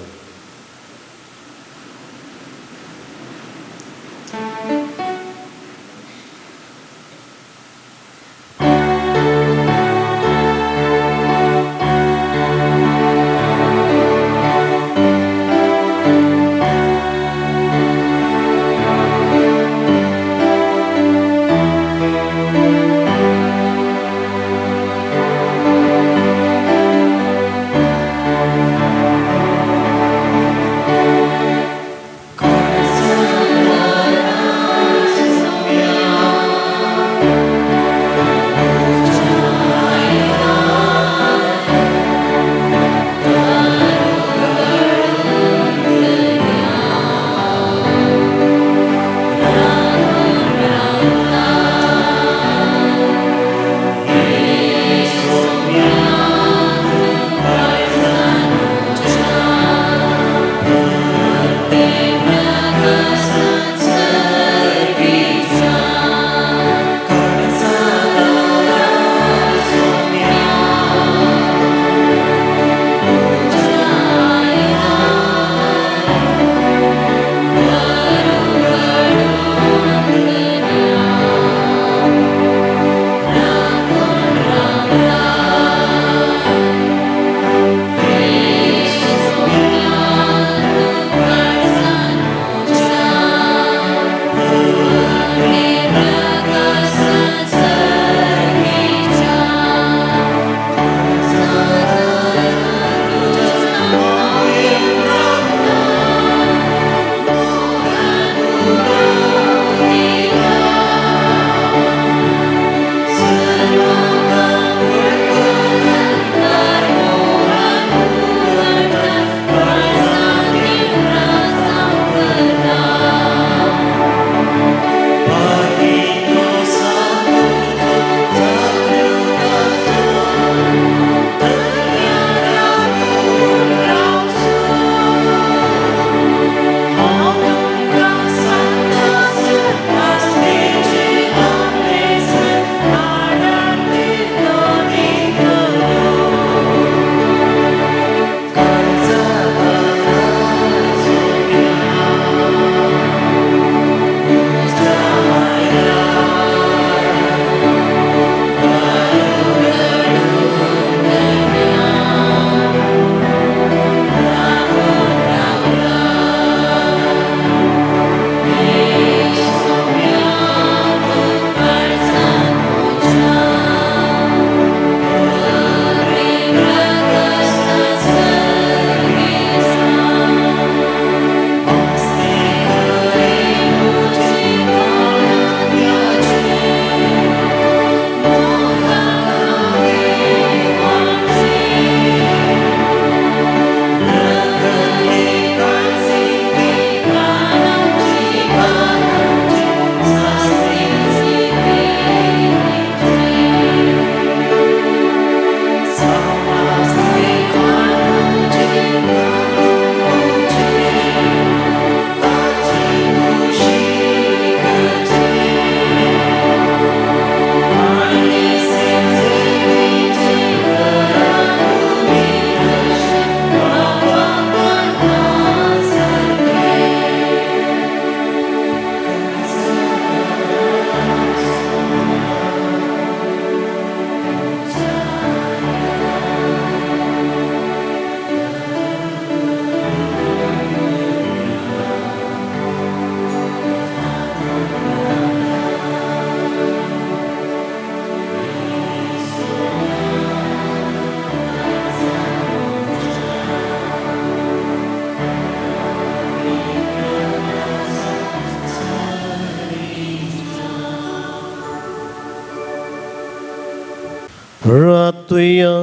प्रार्थुया.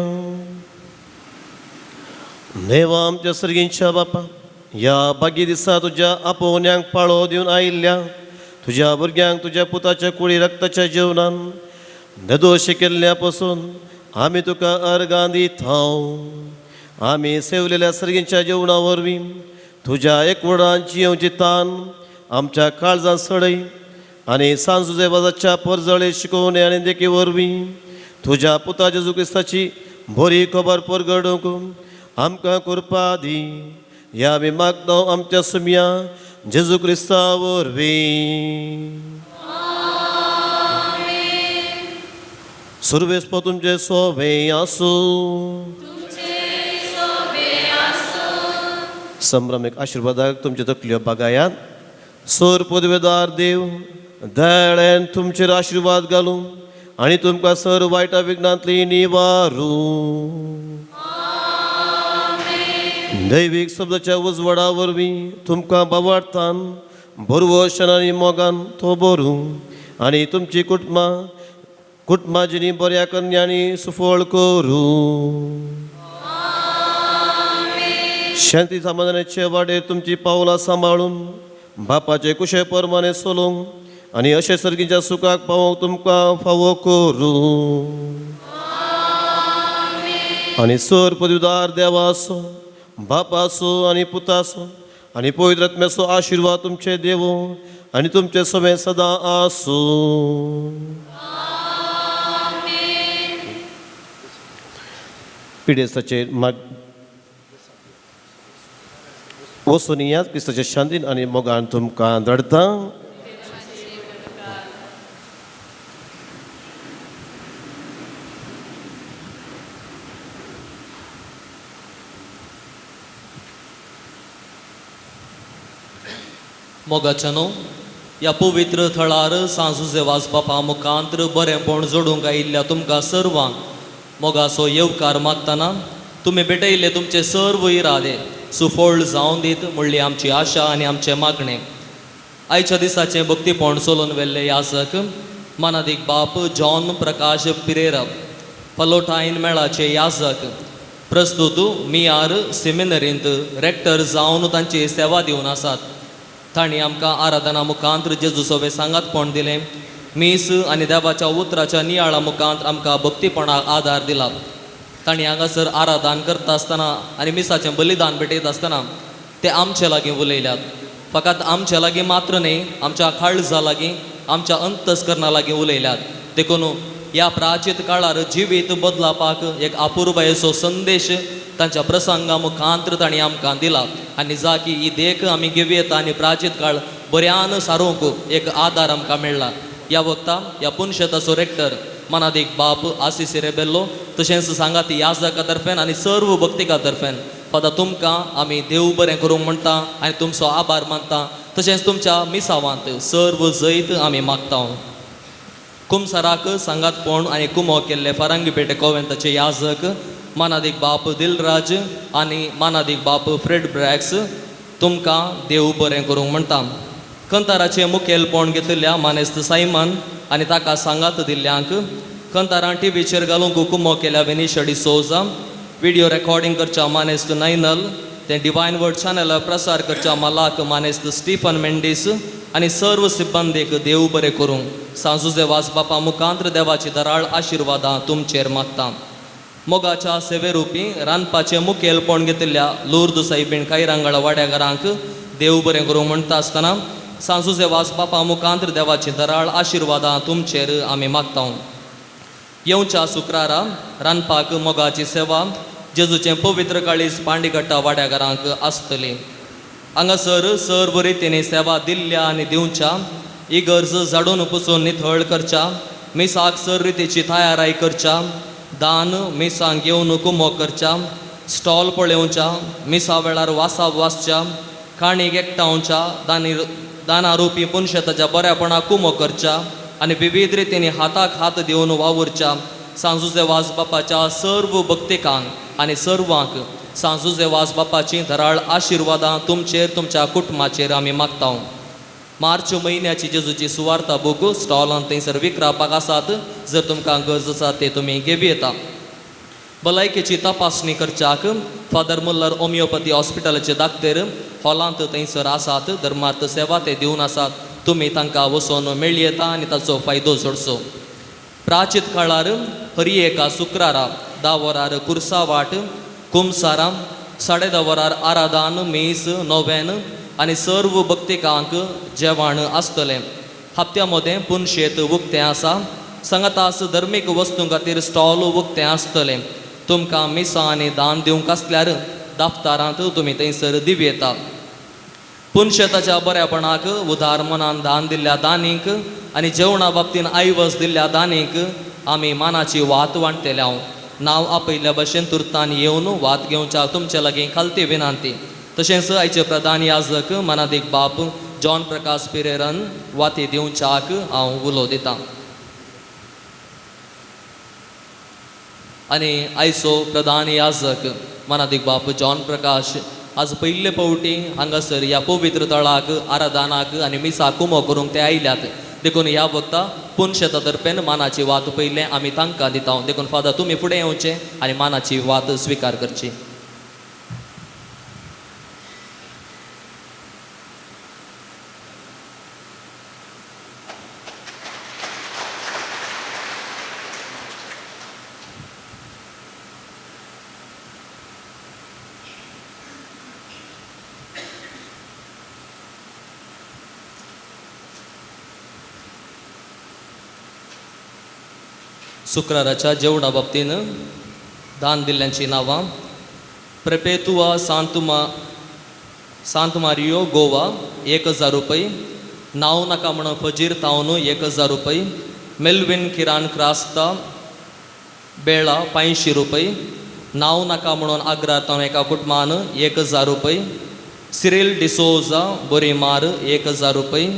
देवा आमच्या सर्गींच्या बापा, ह्या बागी दिसा तुज्या आपोवण्यांक पाळो दिवन आयिल्ल्या तुज्या भुरग्यांक तुज्या पुताच्या कुडी रक्ताच्या जेवणान नदोश केल्ल्या पसून आमी तुका अर्गां दिता. आमी सेवलेल्या सर्गींच्या जेवणा वरवीं तुज्या एकवडान जियेवची तान आमच्या काळजान सडय आनी सांजुजेवाजाच्या परजळे शिकोवणे आनी देखी वरवीं तुज्या पुता जेजू क्रिस्ताची बरी खबर परगडूंक आमकां कृपा दी. ह्या आमी मागता आमच्या सुमया जेजू क्रिस्ता वरवीं. सुरवेस्प तुमचे सोबे आसूं. संभ्रमीक आशिर्वादाक तुमच्यो तकल्यो बागायात. सोर पदवेदार देव दयाळ्यान तुमचेर आशिर्वाद घालूं आनी तुमकां सर वायटा विघ्नांतली निवारूं. दैवीक शब्दाच्या उजवाडा वरवीं तुमकां बावार्थान बरवशन आनी मोगान तो बरूं आनी तुमची कुटुंबां कुटुंबां जिणी बऱ्या कन्यांनी सुफळ करूं. शांती समाधानाचे वाटेर तुमची पावलां सांबाळून बापाचे कुशे परमाने चलोवंक आनी अशे सर्गीच्या सुखाक पावोवंक तुमकां फावो करूं. आनी सर पदवीदार देवाचो बापाचो आनी पुताचो आनी पवित्र आत्म्याचो आशिर्वाद तुमचे देवो आनी तुमचे समें सदां आसूं. पिडेस्ताचेर माग वचून यात. क्रिस्ताच्या शांतीन आनी मोगान तुमकां धाडटा.
मोगाच्यानो, ह्या पवित्र थळार सांजुजे वाज बापा मुखांत्र बरेंपण जोडूंक आयिल्ल्या तुमकां सर्वांक मोगाचो येवकार मागतना तुमी भेटयल्ले तुमचे सर्व इरादे सुफळ जावन दीत म्हणली आमची आशा आनी आमचें मागणें. आयच्या दिसाचें भक्तीपण चलोवन व्हेल्ले याजक मानादीक बाप जॉन प्रकाश पिरेरा, पलोटायन मेळाचे याजक, प्रस्तुत मियार सेमिनरींत रेक्टर जावन तांची सेवा दिवन आसात. तांणी आमकां आराधना मुखांत जेजू सोबे सांगातपण दिलें. मीस आनी देवाच्या उतराच्या नियाळा मुखांत आमकां भक्तीपणाक आदार दिला. तांणी हांगासर आराधन करता आसतना आनी मिसाचें बलिदान भेटयत आसतना ते आमचे लागीं उलयल्यात. फकत आमचे लागीं मात्र न्हय, आमच्या काळजा लागीं, आमच्या अंतस्करणा लागीं उलयल्यात. देखून ह्या प्राचीत काळार जिवीत बदलापाक एक अपुरबायेचो संदेश तांच्या प्रसंगा मुखांत तांणी आमकां दिला आनी जाकी ही देख आमी घेवयेता आनी प्राचीत काळ बऱ्यान सारोवंक एक आदार आमकां मेळ्ळा. ह्या वक्ता ह्या पुनशेताचो रेक्टर मनादीक बाप आसिसी रेबेल्लो तशेंच सांगाती याजका तर्फेन आनी सर्व भक्तिका तर्फेन फादर तुमकां आमी देव बरें करूंक म्हणटा आनी तुमचो आभार मानता. तशेंच तुमच्या मिसावांत सर्व जैत आमी मागता. कुमसाराक सांगातपण आनी कुमो केल्ले फारांगी पेटे कोवेंताचे याजक मानादीक बाप दिलराज आनी मानादीक बाप फ्रेड ब्रॅक्स तुमकां देव बरें करूंक म्हणटा. कंताराचें मुखेलपण घेतिल्ल्या मानेस्त सायमन आनी ताका सांगात दिल्ल्यांक कंतारां टिवीचेर घालूंक कुमो केल्या वेनिशा डिसोजा, व्हिडियो रेकॉर्डिंग करच्या मानेस्त नायनल, तें डिवायन वर्ड चॅनल प्रसार करच्या मालाक मानेस्त स्टीफन मेंडीस आनी सर्व सिब्बंदीक देव बरें करूंक सांजुजे वास बापा मुखांत्र देवाची दराळ आशिर्वादां तुमचेर मागता. मोगाच्या सेवेरुपी रांदपाचें मुखेलपण घेतिल्ल्या लुर्द सायबीण कायरांगळ वाड्याघरांक देव बरें करूंक म्हणटा आसतना सांजुजे वास बापा मुखांत्र देवाची दराळ आशिर्वादां तुमचेर आमी मागता. येवच्या शुक्रारा रांदपाक मोगाची सेवा जेजूचें पवित्र काळीज पांडीगट्टा वाड्याघरांक आसतली. हांगासर सर्व रितीनी सेवा दिल्ल्या आनी दिवच्या इगर्ज झाडून पुसून निथळ करच्या, मिसाक सर रितीची तयाराय करच्या, दान मिसांक येवन कुमो करच्या, स्टॉल पळोवच्या, मिसा वेळार वासा वाचच्या, काणीक एकठावच्या, दानी दाना रुपी पुनशेताच्या बऱ्यापणाक कुमो करच्या आनी विविध रितींनी हाताक हात दिवन वावुरच्या सांजुजे वास बापाच्या सर्व भक्तिकांक आनी सर्वांक सांजुजे वास बापाची धराळ आशिर्वादां तुमचेर तुमच्या कुटुंबाचेर आमी मागता. मार्च म्हयन्याची जेजूची सुवार्ता बूक स्टॉलांत थंयसर विकरापाक आसात. जर तुमकां गरज आसा ते तुमी घेवं येता. भलायकेची तपासणी करच्याक फादर मुल्लर होमिओपॅथी हॉस्पिटलाचे दाक्तेर हॉलांत थंयसर आसात. धर्मार्थ सेवा ते दिवन आसात. तुमी तांकां वचोन मेळयेता आनी ताचो फायदो जोडचो. प्राचीत काळार हरी एका शुक्रारा 10 वरार कुर्सावाट कुमसारां, 10:30 वरार आरादान मीस नोवेन आनी सर्व भक्तिकांक जेवण आसतलें. हप्त्या मदें पुनशेत उक्तें आसा. सांगातास धर्मीक वस्तूं खातीर स्टॉल उक्तें आसतलें. तुमकां मिसां आनी दान दिवंक आसल्यार दाफ्तारांत तुमी थंयसर दिवं. पुनशेताच्या बऱ्यापणाक उदार मनान दान दिल्ल्या दानीक आनी जेवणा बाबतीन आयवज दिल्ल्या दानीक आमी मानाची वात वांट्टले. हांव नांव आपयल्ल्या भशेन तुर्तान येवन वात घेवच्या तुमचे लागीं खालती विनंती. तशेंच आयचे प्रधान याजक मनादीक बाप जॉन प्रकाश पिरेरन वाती दिवच्याक हांव उलो दितां. आनी आयचो प्रधान याजक मनादीक बाप जॉन प्रकाश आज पयले फावटी हांगासर ह्या पवित्र तळाक आराधनाक आनी मिसाक कुमो करूंक ते आयल्यात. देखून ह्या वखता पुनशेता तर्फेन मानाची वात पयलें आमी तांकां दिता. देखून फादर तुमी फुडें येवचें आनी मानाची वात स्विकार करची. शुक्राराच्या जेवणा बाबतीन दान दिल्ल्यांची नांवां प्रेपेतुआ सांत मारियो गोवा 1000 रुपये, नांव नाका म्हणून फजीर तावन 1000 रुपये, मेल्विन किरान क्रास्ता बेळा 500 रुपये, नांव नाका म्हणून आग्रा तावन एका कुटुंबान 1000 रुपये, सिरिल डिसोजा बोरीमार 1000 रुपये,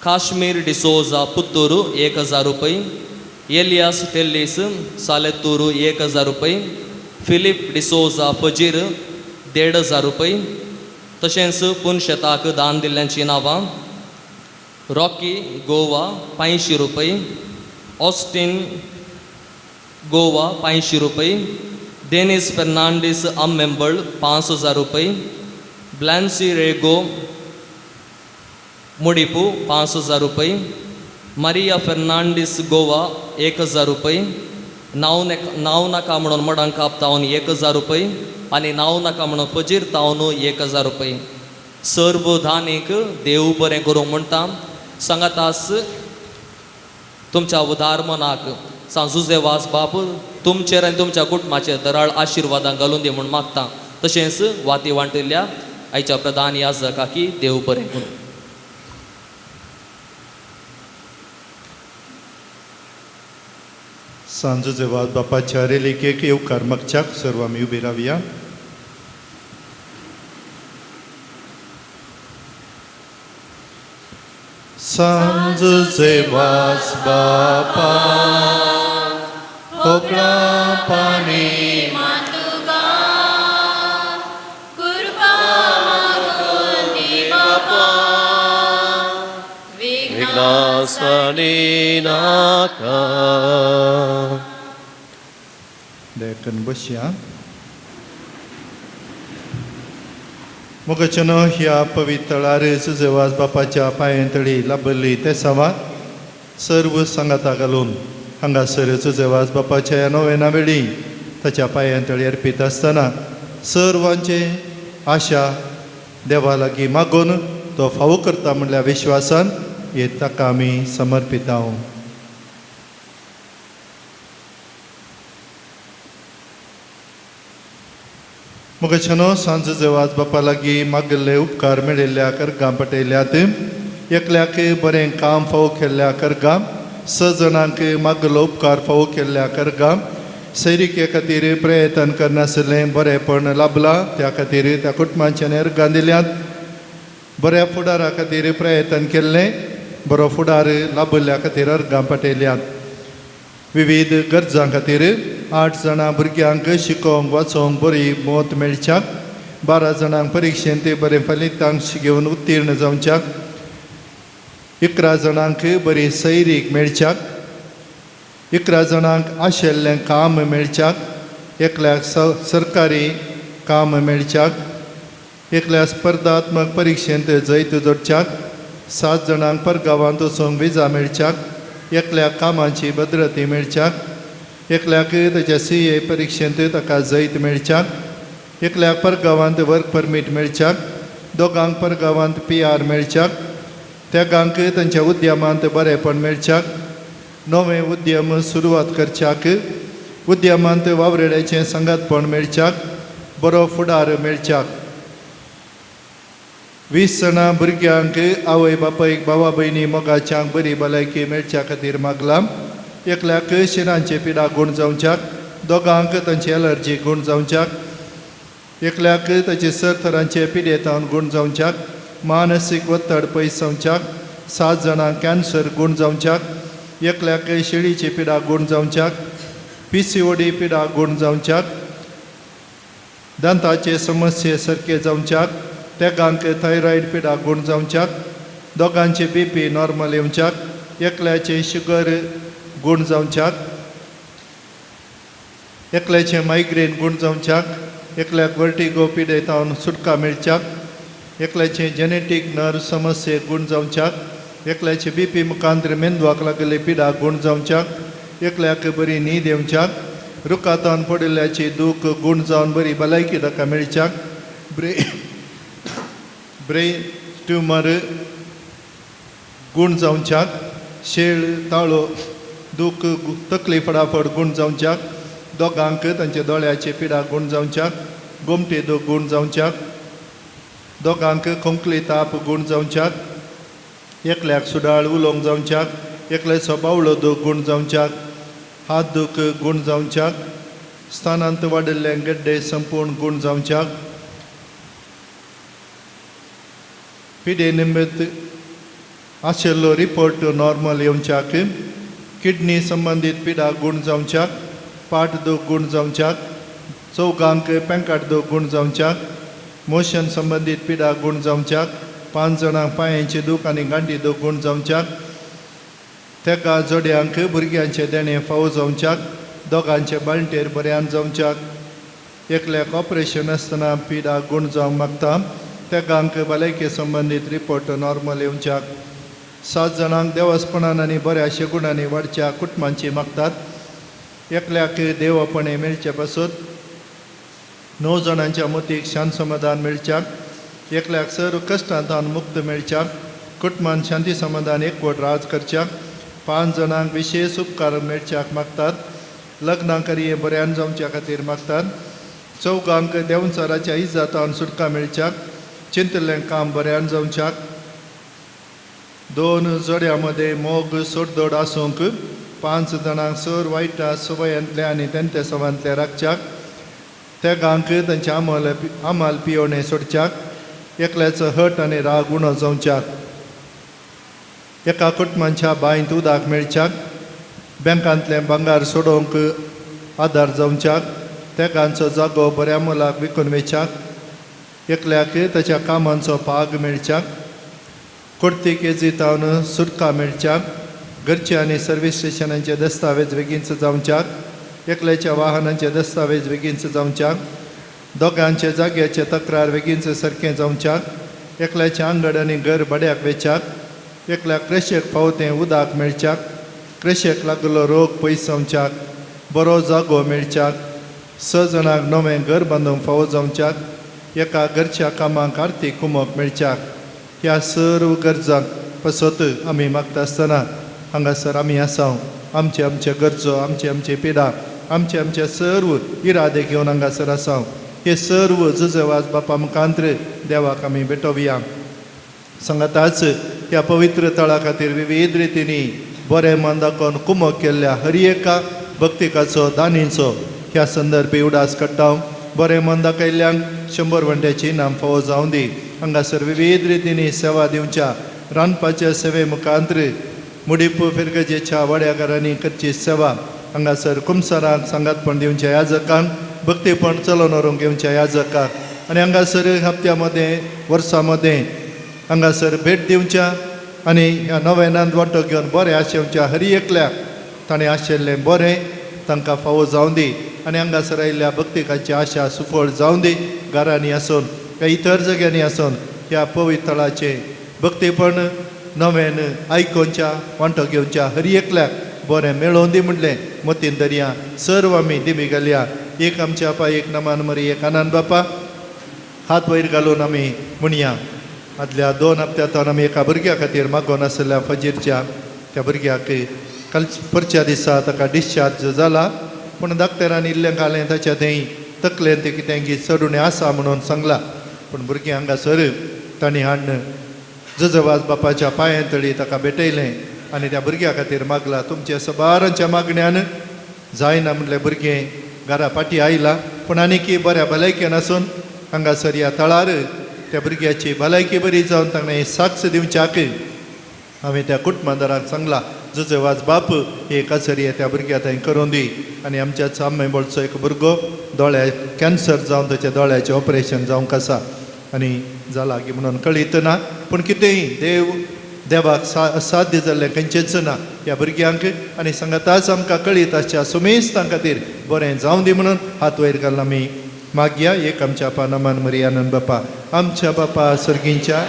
काश्मीर डिसोजा पुत्तूर 1000 रुपये, एलियास टेल्लीस सालेतूर 1000 रुपये, फिलीप डिसोजा फजीर 1500 रुपये. तशेंच पुनशेताक दान दिल्ल्यांची नांवां रॉकी गोवा 500 रुपये, ऑस्टीन गोवा 500 रुपये, डेनीस फेर्नांडीस आम्मेंबळ 5000 रुपये, ब्लॅन्सी रेगो मुडिपू 5000 रुपये, मारिया फेर्नांडीस गोवा 1000 रुपये, नांव नाका म्हणून मडंकाप तावन 1000 रुपये आनी नांव नाका म्हणून फजीर तावन 1000 रुपये. सर्व धानीक देव बरें करूंक म्हणटा. सांगातास तुमच्या उदार मनाक सांजुजे वास बाप तुमचेर आनी तुमच्या कुटुंबाचेर दराळ आशिर्वादां घालून दी म्हूण मागता. तशेंच वाती वांटिल्ल्या आयच्या प्रधान याजकाकी देव बरें करूं.
सांजो वाद बापाच्या रेलिकेक येवकार मागच्याक सर्व आमी उबी रावया. सांजो वास बापा होगळा पाणी
विघ्नासनी नाका.
देखून बसया. मोगाच्यानो ह्या पवित्र सुजेवास बापाच्या पांयांतळी लाभल्ली ते सवा सर्व सांगाता घालून हांगासर सुजेवास बापाच्या ह्या नोवेना वेळी ताच्या पांयांतळी अर्पीत आसतना सर्वांचे आशा देवा लागीं मागून तो फावो करता म्हणल्या विश्वासान हे ताका आमी समर्पितां. मोगाच्यानो सांजो जेवाज बापा लागीं मागिल्ले उपकार मेळिल्ल्या करगां पटयल्यात. एकल्याक बरें काम फावो केल्ल्या करगां, 6 जाणांक मागिल्लो उपकार फावो केल्ल्या करगां, सैरिके खातीर प्रयत्न करनासलें बरेंपण लाभलां त्या खातीर त्या कुटुंबांच्यान अर्गां दिल्यात. बऱ्या फुडारा खातीर प्रयत्न केल्लें बरो फुडार लाभिल्ल्या खातीर अर्गां पटयल्यात. विविध गरजां खातीर 8 जाणां भुरग्यांक शिकोवंक वाचोवंक बरी मत मेळच्याक, 12 जाणांक परिक्षेंत बरें फलितांश घेवन उत्तीर्ण जावच्याक, 11 जाणांक बरी सैरीक मेळच्याक, 11 जाणांक आशिल्लें काम मेळच्याक, एकल्याक सरकारी काम मेळच्याक, एकल्या स्पर्धात्मक परिक्षेंत जैत जोडच्याक, 7 जाणांक परगांवांत वचूंक विजा मेळच्याक, एकल्याक कामाची भद्रती मेळच्याक, एकल्याक ताच्या CA परिक्षेंत ताका जैत मेळच्याक, एकल्याक परगांवांत वर्क परमीट मेळच्याक, दोगांक परगांवांत PR मेळच्याक, तेगांक तांच्या उद्यमांत बरेंपण मेळच्याक, नवे उद्यम सुरवात करच्याक, उद्यमांत वावरेड्याचें सांगातपण मेळच्याक, बरो फुडार मेळच्याक। 20 जाणां भुरग्यांक आवय बापायक भावा भयणी मोगाच्यांक बरी भलायकी मेळच्या खातीर मागलां। एकल्याक शिरांचे पिडा गूण जावच्याक, दोगांक तांची एलर्जी गूण जावच्याक, एकल्याक ताचे सरथरांचे पिडेतावन गूण जावच्याक, मानसीक वत्तड पयस जावच्याक, 7 जाणांक कॅन्सर गूण जावच्याक, एकल्याक शेळीची पिडा गूण जावच्याक, PCOD पिडा गूण जावच्याक, दांताचे समस्ये सारके जावच्याक, तेगांक थायरॉयड पिडा गूण जावच्याक, दोगांचे BP normal येवच्याक, एकल्याचे शुगर गूण जावच्याक, एकल्याचे मायग्रेन गूण जावच्याक, एकल्याक वर्टिगो पिडेतावन सुटका मेळच्याक, एकल्याचे जेनेटीक नर्व समस्ये गूण जावच्याक, एकल्याचे BP मुखांतर मेंदवाक लागिल्ले पिडा गूण जावच्याक, एकल्याक बरी न्हीद येवच्याक, रुखातावन पडिल्ल्याची दूख गूण जावन बरी भलायकी ताका मेळच्याक, ब्रेन ट्युमर गूण जावच्याक, शेळ ताळो दूख तकली फटाफट गूण जावच्याक, दोगांक तांच्या दोळ्याचे पिडा गूण जावच्याक, गोमटे दूख गूण जावच्याक, दोगांक खोंकली ताप गूण जावच्याक, एकल्याक सुडाळ उलोवंक जावच्याक, एकल्याचो बावळो दूख गूण जावच्याक, हात दूख गूण जावच्याक, स्थानांत वाडिल्ले गड्डे संपूर्ण गूण जावच्याक, पिडे निमित्त आशिल्लो रिपोर्ट नॉर्मल येवच्याक, किडनी संबंदीत पिडा गूण जावच्याक, पाट दूख गूण जावच्याक, चौगांक पेंकाट दूख गूण जावच्याक, मोशन संबंदीत पिडा गूण जावच्याक, 5 जाणांक पांयांची दूख आनी गांठी दूख गूण जावच्याक, तेका जोड्यांक भुरग्यांचे देणें फावो जावच्याक, दोगांचे बाळंटेर बऱ्यान जावच्याक, एकल्याक ऑपरेशन आसतना पिडा गूण जावंक मागता, तेगांक भलायके संबंदीत रिपोर्ट नॉर्मल येवच्याक, 7 जाणांक देवासपणान आनी बऱ्या शेगुणांनी वाडच्या कुटुंबांची मागतात, एकल्याक देवपणे मेळचे पासत, 9 जाणांच्या मतीक शांत समाधान मेळच्याक, एकल्याक सर्व कश्टांतल्यान मुक्त मेळच्याक, कुटुंबान शांती समाधान एकवट राज करच्याक, 5 जाणांक विशेष उपकार मेळच्याक मागतात, लग्नां करिये बऱ्यान जावच्या खातीर मागतात, चौगांक देवचाराच्या इजातान सुटका मेळच्याक, चिंतलें काम बऱ्यान जावच्याक, 2 जोड्यां मदें मोग सोडदोड आसूंक, 5 जाणांक सर वायटा सवयांतले आनी तेंते सवांतले राखच्याक, तेगांक तांचे आमाल पियोणे सोडच्याक, एकल्याचो हट आनी राग उणो जावच्याक, एका कुटुंबाच्या बांयत उदक मेळच्याक, बँकांतलें भांगर सोडोवंक आदार जावच्याक, तेगांचो जागो बऱ्या मोलाक विकून वेच्याक, एकल्याक ताच्या कामांचो पाग मेळच्याक, कोर्ती केजीतावन सुटका मेळच्याक, घरचे आनी सर्वीस स्टेशनांचे दस्तावेज बेगीनच जावच्याक, एकल्याच्या वाहनांचे दस्तावेज बेगीनच जावच्याक, दोगांचे जाग्याचे तक्रार बेगीनच सारकें जावच्याक, एकल्याचें आंगड आनी घर भाड्याक वेच्याक, एकल्याक क्रेशेक फावो तें उदक मेळच्याक, क्रेशेक लागलो रोग पयस जावच्याक, बरो जागो मेळच्याक, 6 जाणांक नवें घर बांदूंक फावो जावच्याक, एका घरच्या कामाक आर्थीक कुमक मेळच्याक। ह्या सर्व गरजांक पसत आमी मागता आसतना हांगासर आमी आसा, आमचे आमचे गरजो, आमचे आमचे पिडा, आमचे आमचे सर्व इरादे घेवन हांगासर आसा। हे सर्व जुजवाज बापा मुखांत्र देवाक आमी भेटोवया। सांगाताच ह्या पवित्र थळा खातीर विविध रितींनी बरें मन दाखोवन कुमक केल्ल्या हर एका भक्तिकाचो दानीचो ह्या संदर्भी उडास काडटा। बरें मन दाखयल्ल्यांक 100 वंट्याची इनाम फावो जावं दी। हांगासर विविध रितींनी सेवा दिवच्या रांदपाच्या सेवे मुखांत्र मुडीप फिरगजेच्या वाड्याकारांनी करची सेवा, हांगासर कुमसारांक सांगातपण दिवच्या याजकांक, भक्तीपण चलोवन व्हरूंक घेवच्या याजकांक आनी हांगासर हप्त्या मदें वर्सां मदें हांगासर भेट दिवच्या आनी ह्या नव्यानांत वांटो घेवन बरें आशेवच्या हर एकल्याक ताणें आशिल्लें बरें तांकां फावो जावं दी आनी हांगासर आयिल्ल्या भक्तिकाची आशा सुफळ जावं दी. घरांनी आसून काय इतर जाग्यांनी आसून ह्या पवित्र थळाचें भक्तीपण नव्यान आयकोनच्या वांटो घेवच्या हर एकल्याक बरें मेळोवन दी म्हणलें मतीन दर्या. सर्व आमी दिमी घालया. एक आमच्या आपा, एक नमान मरी, एक आनंद बापा. हात वयर घालून आमी म्हणया. आदल्या 2 हप्त्यांत आमी एका भुरग्या खातीर मागोवन आशिल्ल्या फजीरच्या त्या भुरग्याक काल परच्या दिसा ताका डिस्चार्ज जाला, पूण डॉक्टरान इल्लें घालें ताच्या थंय तकलेन तें कितें चडुणें आसा म्हणून सांगलां. पूण भुरगीं हांगासर तांणी हाडून जजवाज बापाच्या पांयां तळी ताका भेटयलें आनी त्या भुरग्या खातीर मागला. तुमच्या सबारांच्या मागण्यान जायना म्हणलें भुरगें घरा फाटीं आयलां, पूण आनीकी बऱ्या भलायकेन आसून हांगासर ह्या थळार त्या भुरग्याची भलायकी बरी जावन ताणें साक्ष दिवच्याक हांवें त्या कुटुंबादाराक सांगलां. जजवाज बाप हे कासरी त्या भुरग्या थंय करून दी. आनी आमच्या चामेबोळचो एक भुरगो दोळ्या कॅन्सर जावन ताच्या दोळ्याचें ऑपरेशन जावंक आसा आनी जाला की म्हणून कळीत ना, पूण कितेंय देव देवाक असाध्य जाल्लें खंयचेंच ना ह्या भुरग्यांक. आनी सांगाताच आमकां कळीत आसच्या सुमेस्तां खातीर बरें जावं दी म्हणून हात वयर घालून आमी मागया. एक आमच्या आपा नमान मरी आनंद बापा. आमच्या बापा सर्गींच्या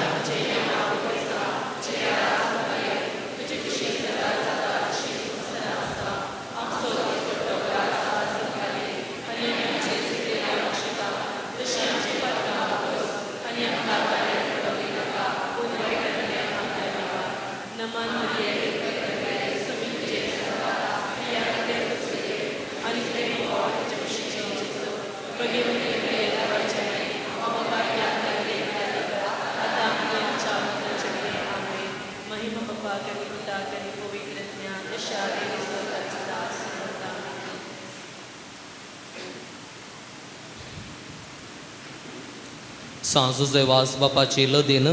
सांजुजे वास बापाची लदीन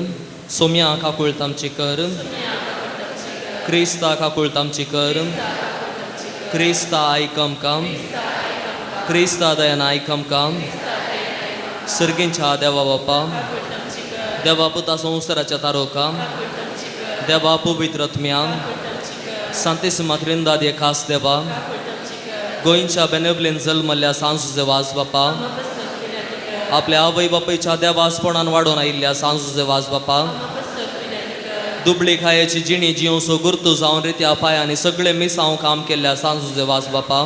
सोम्या काकुळत आमची कर, क्रिस्ता काकुळत आमची कर, क्रिस्ता आयक आमकां, क्रिस्ता दयान आयक आमकां. सर्गींच्या देवा बापा, देवा पुता संवसाराच्या तारोका, देवा पवित्र आत्म्या, सांतेसिमा त्रिंदाद खास देवा, गोंयच्या बेनेबलेन जल्मल्ल्या सांजुजे वास बापा, आपल्या आवय बापायच्या देवासपणान वाडोवन आयिल्ल्या सांजुजे वास बापा, दुबळी खायेची जिणी जिवसो गुर्तू जावन रित्या पांयांनी सगळे मिसांव काम केल्ल्या सांजुजे वास बापा,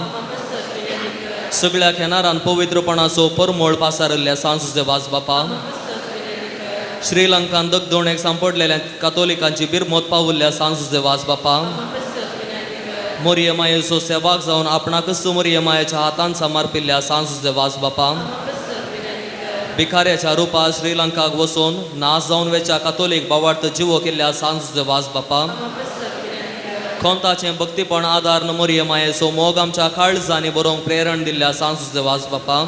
सगळ्या खेनारान पवित्रपणाचो परमळ पासारिल्ल्या सांजुजे वास बापा, श्रीलंकान दगदोणेक सांपडलेल्या कातोलिकांची बिरमोत पावुल्ल्या सांजुजे वास बापा, मोरये मायेचो सेवाक जावन आपणाकच मोरये मायेच्या हातान समर्पिल्ल्या सांजुजे वास बापा, भिकाऱ्याच्या रुपार श्रीलंकाक वचून नाश जावन वेच्या कातोलीक बावार्थ जिवो केल्ल्या सांजुजे वास बापा, कोंताचें भक्तीपण आदार मोरये मायेचो मोग आमच्या काळजांनी बरोवंक प्रेरण दिल्ल्या सांजुजे वास बापा,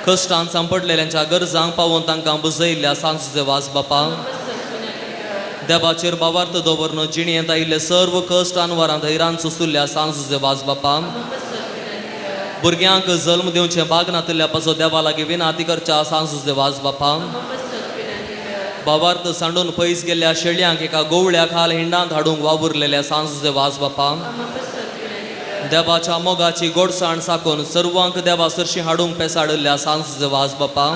कश्टान सांपडलेल्यांच्या गरजांक पावोवन तांकां बुजयिल्ल्या सांजुजे वास बापा, देवाचेर बावार्थ दवरन जिणेंत आयिल्ले सर्व कश्ट अनवरां धैरान सोंसुल्ल्या सांजुजे वास बापा, भुरग्यांक जल्म दिवचें भाग नातिल्ल्या पासो देवा लागीं विनाती करच्या सांजुजे वास बापा, बावार्थ सांडून पयस गेल्ल्या शेळयांक एका गोवळ्या खाल हिंडांत हाडूंक वावुरलेल्या सांजुजे वास बापा, देवाच्या मोगाची गोडसाण साकून सर्वांक देवा सरशी हाडूंक पेसाडिल्ल्या सांजुजे वास बापा,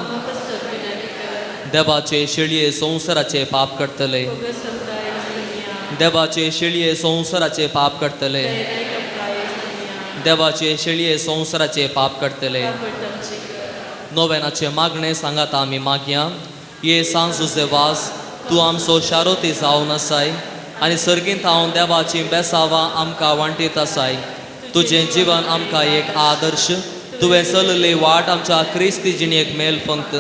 देवाचे शेळये संवसाराचे पाप करतले, देवाचे शेळये संवसाराचे पाप करतले, देवाचे शेळये संवसाराचे पाप करतले. नोवेनाचे मागणे सांगात आमी मागया. ये सांजुजे वास तूं आमचो शारोती जावन आसाय आनी सर्गींत हांव देवाची बेसावां आमकां वांटीत आसाय. तुजें जिवन आमकां एक आदर्श, तुवें चलली वाट आमच्या क्रिस्ती जिणेक मेल फंक्त,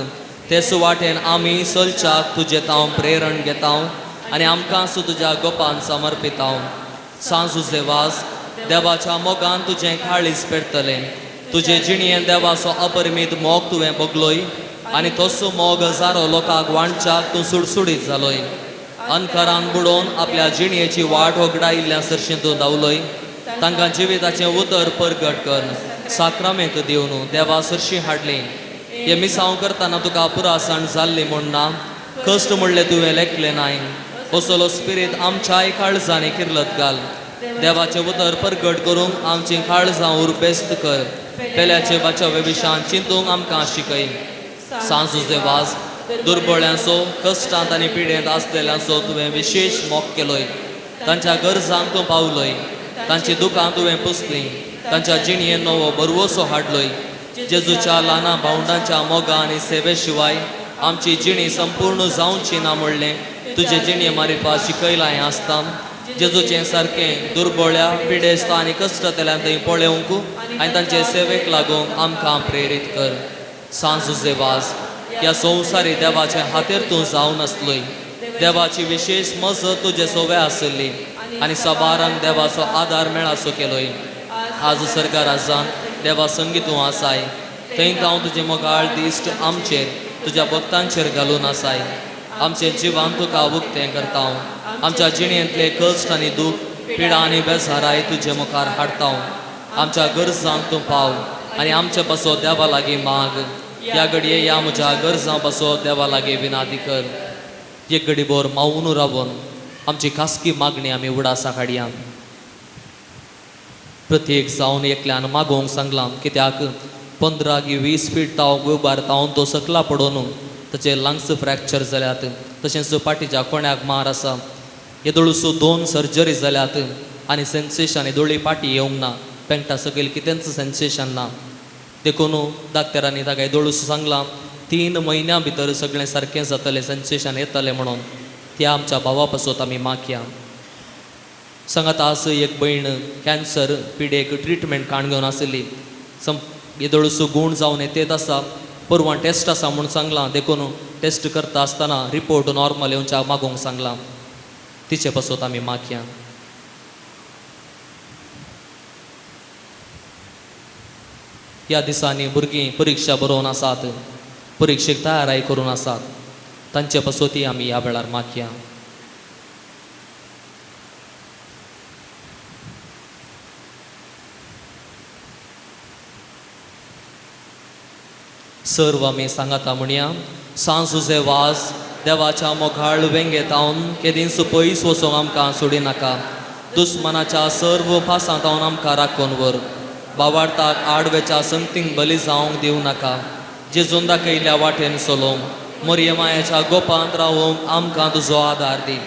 तेच वाटेन आमी चलच्याक तुजें तांव प्रेरण घेतांव आनी आमकां तुज्या गोपान समर्पितांव. सांजुजे वास देवाच्या मोगान तुजें काळीज पेरतलें, तुजे जिणेन देवाचो अपरिमीत मोग तुवें बगलोय आनी तसो मोग हजारो लोकांक वांटच्याक तूं सुडसुडीत जालोय. अंधकारान बुडोवन आपल्या जिणेची वाट होगडायिल्ल्या सरशीं तूं धांवलोय, तांकां जिविताचें उतर परगट कर साक्रामेंत दिवन देवा सरशीं हाडली. हे मिसांव करतना तुका पुरासण जाल्ली म्हूण ना, कश्ट म्हणलें तुवें लेखलें नाय. असलो स्पिरीत आमच्याय काळजांनी किर्लत घाल. देवाचें उतर परगट करूंक आमचीं काळजां उर्बेस्त कर. पेल्याचे बाचावे विशान चिंतूंक आमकां शिकय. सांजुजे वाज दुर्बळ्यांचो, कश्टांत आनी पिडेंत आसलेल्यांचो तुवें विशेश मोग केलोय. तांच्या गरजांक तूं पावलोय, तांची दुकां तुवें पुसलीं, तांच्या जिणयेन नवो बरवसो हाडलोय. जेजूच्या ल्हाना भावंडांच्या मोगा आनी सेवे शिवाय आमची जिणी संपूर्ण जावची ना म्हणलें तुजे जिणे मारिफा शिकयलां हें आसता. जेजूचें सारकें दुर्बळ्या, पिडेस्त आनी कश्टतल्यान थंय पळोवंक आनी तांचे सेवेक लागूंक आमकां प्रेरीत कर. सांजुजे वाज ह्या संवसारी देवाचे हातेर तूं जावन आसलोय. देवाची विशेश मजत तुजे सोवे आसली आनी सबारांक देवाचो आदार मेळासो केलोय. आज सरकार आजान देवा संगी तूं आसाय, थंय हांव तुजें मोगाळ दिश्ट आमचेर तुज्या भक्तांचेर घालून आसाय. आमचें जिवान तुका उक्तें करता. आमच्या जिणेंतले कश्ट आनी दूख, पिडा आनी बेजाराय तुजे मुखार हाडता. आमच्या गरजांक तूं पाव आनी आमचे पासो देवा लागीं माग. ह्या घडये ह्या म्हज्या गरजां पासो देवा लागीं विनादी कर. एक घडी भर मावून रावन आमची खासगी मागणी आमी उडासा हाडया. प्रत्येक जावन एकल्यान मागोवंक सांगलां, कित्याक 15 की 20 फीट ताव उबार तावन तो सकला पडोन ताचे लंग्स फ्रॅक्चर जाल्यात. तशेंच पाटीच्या कोण्याक मार आसा. येदोळसो 2 सर्जरी जाल्यात आनी सेन्सेशन येदोळी पाटी येवंक ना. पेंटा सकयल कितेंच सेन्सेशन ना. देखून डाक्टरांनी ताका येदोळसो सांगलां 3 म्हयन्यां भितर सगळें सारकें जातलें, सेन्सेशन येतलें म्हणून. त्या आमच्या भावा पासत आमी मागया. सांगात आज एक भयण कॅन्सर पिडेक ट्रिटमेंट काण घेवन आसली. येदोळसो गूण जावन येतेत आसा. परवां टेस्ट आसा म्हूण सांगलां, देखून टेस्ट करता आसतना रिपोर्ट नॉर्मल येवच्या मागोवंक सांगलां. तिचे पासत आमी मागया. ह्या दिसांनी भुरगीं परिक्षा बरोवन आसात, परिक्षेक तयाराय करून आसात. तांचे पासतूय आमी ह्या वेळार मागया. सर्व आमी सांगाता म्हणया. सांजुजे वाज देवाच्या मोगाळ वेंगेतावन केदींच पयस वचोंक आमकां सोडिनाका. दुस्मानाच्या सर्व पासांतावन आमकां राखून व्हर. बावार्थाक आडवेच्या संगतींक बली जावंक दिवं नाका. जेजून दाखयल्या वाटेन चलोवंक, मोरये मायाच्या गोपांत रावोवंक आमकां तुजो आदार दी.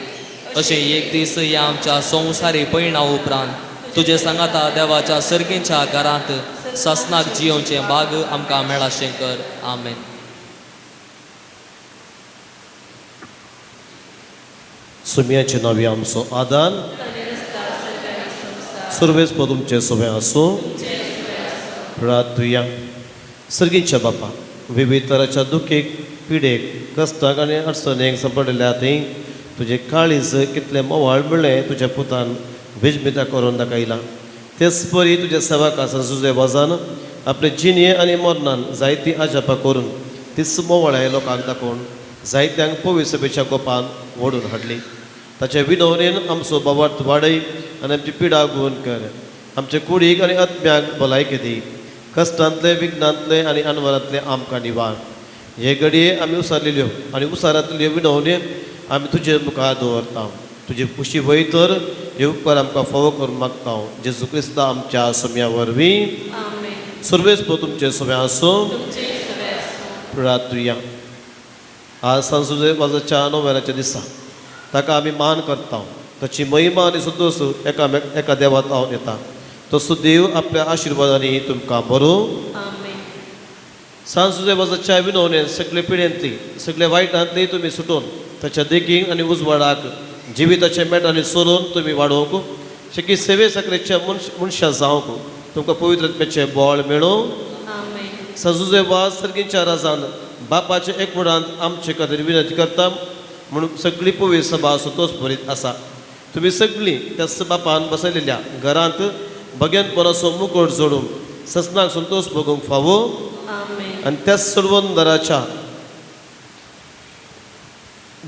अशें एक दीस ह्या आमच्या संवसारी पयणा उपरांत तुजे सांगाता देवाच्या सर्गींच्या घरांत सासनाक जियोवचें बाग आमकां मेळाशें कर. आमेन.
सुम्याचे नांवी आमचो आदार सुरवेस पद तुमचें सोबें आसूं. प्रार्थुया. सर्गीच्या बापा, विविध तराच्या दुखेक, पिडेक, कश्टाक आनी अडचणेक सांपडिल्ल्या थंय तुजें काळीज कितलें मोवाळ म्हणलें तुज्या पुतान विजमिता करून दाखयलां. तेच परी तुज्या सेवक आसा तुजे वजान आपले जिणये आनी मरणान जायतीं अजापां करून तीच मोवाळाय लोकांक दाखोवन जायत्यांक पवित्र सभेच्या गोपान ओडून हाडली. ताचे विनवणेन आमचो बाबार्थ वाडय आनी आमची पिडा गुण कर. आमचे कुडीक आनी आत्म्याक भलायकी दी. कश्टांतले, विघ्नांतले आनी अनवरांतले आमकां निवार. हे घडये आमी उसारलेल्यो आनी उसारांतल्यो विनवण्यो आमी तुजे मुखार दवरता. तुजी खुशी वय तर हे उपकार आमकां फावो करून मागता. जेजू क्रिस्ता आमच्या सोम्या वरवीं. सर्वेस पो तुमचे सोम्या आसूं. प्रार्थुया. आज सांजुजे वाजाच्या नोव्याच्या दिसा ताका आमी मान करता. ताची महिमा आनी संतोश एका एका देवात हांव येता. तसो देव आपल्या आशिर्वादांनी तुमकां बरो. सांजुजे वाजाच्या विनवणेन सगळे पिडेंतली, सगळे वायटांतली तुमी सुटून ताच्या देखीक आनी उजवाडाक जिविताच्या मेटांनी सोडून तुमी वाडोवंक शकी सेवे साकरेच्या मनशां जावंक तुमकां पवित्र आत्म्याचें बळ मेळूं. सांजुजे वाज सर्गींच्या राजान बापाच्या एकवटांत आमचे खातीर विनंती करता म्हणून सगळी पवित्र सभा संतोष भरीत आसा. तुमी सगळीं त्याच बापान बसयलेल्या घरांत भगेनपणाचो मुकोट जोडून ससनाक संतोष भोगूंक फावो आनी त्याच सर्वंदराच्या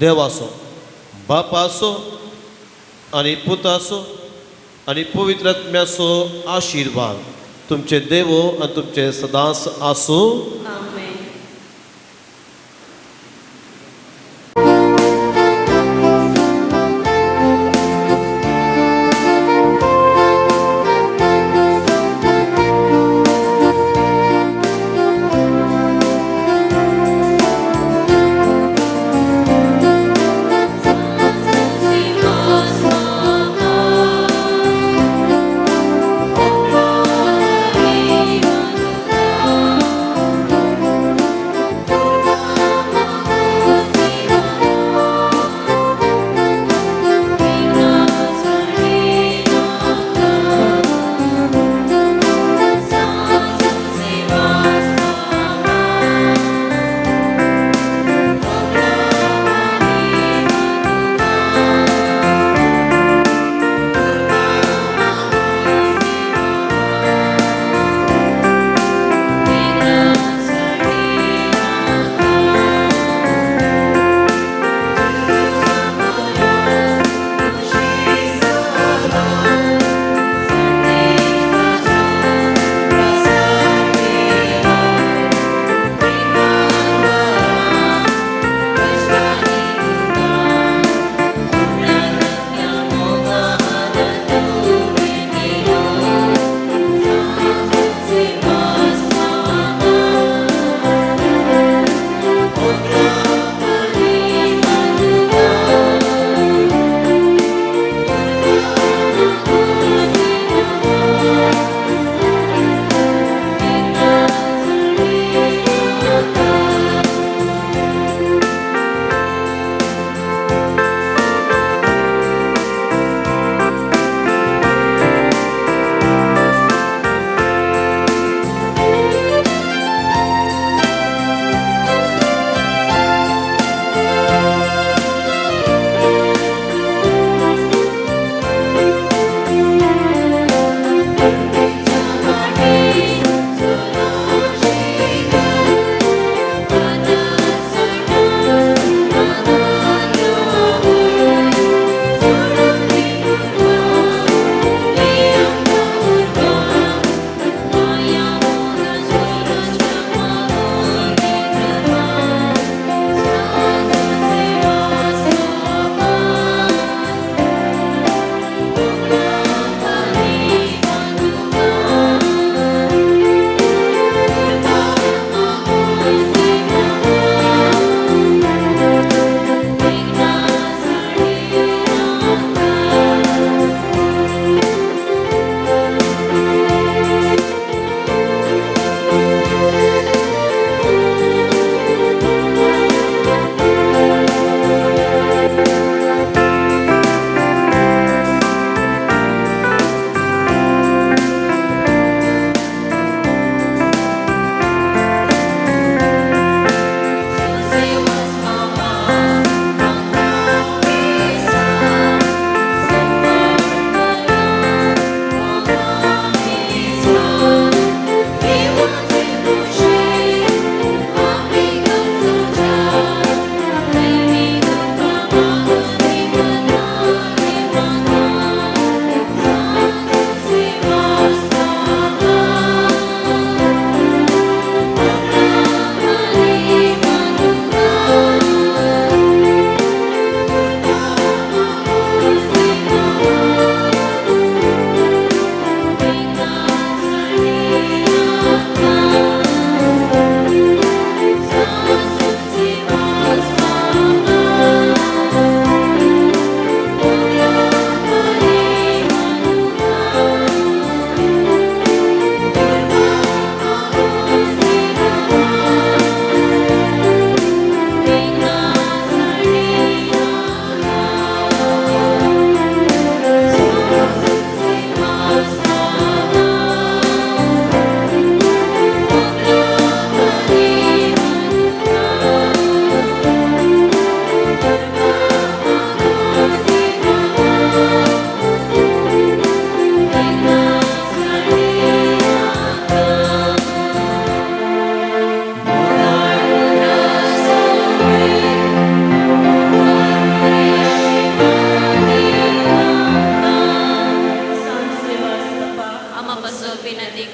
देवाचो, बापाचो आनी पुताचो आनी पवित्र आत्म्याचो आशिर्वाद तुमचे देवो आनी तुमचे सदांच आसूं.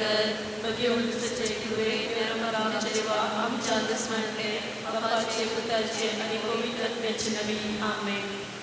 कर.
भगेवंतचे तुवें आमच्या देवा आमच्या दुस्मनले बापाचे पुताचे आनी पवित्र आत्म्याचे नवी. आमेन.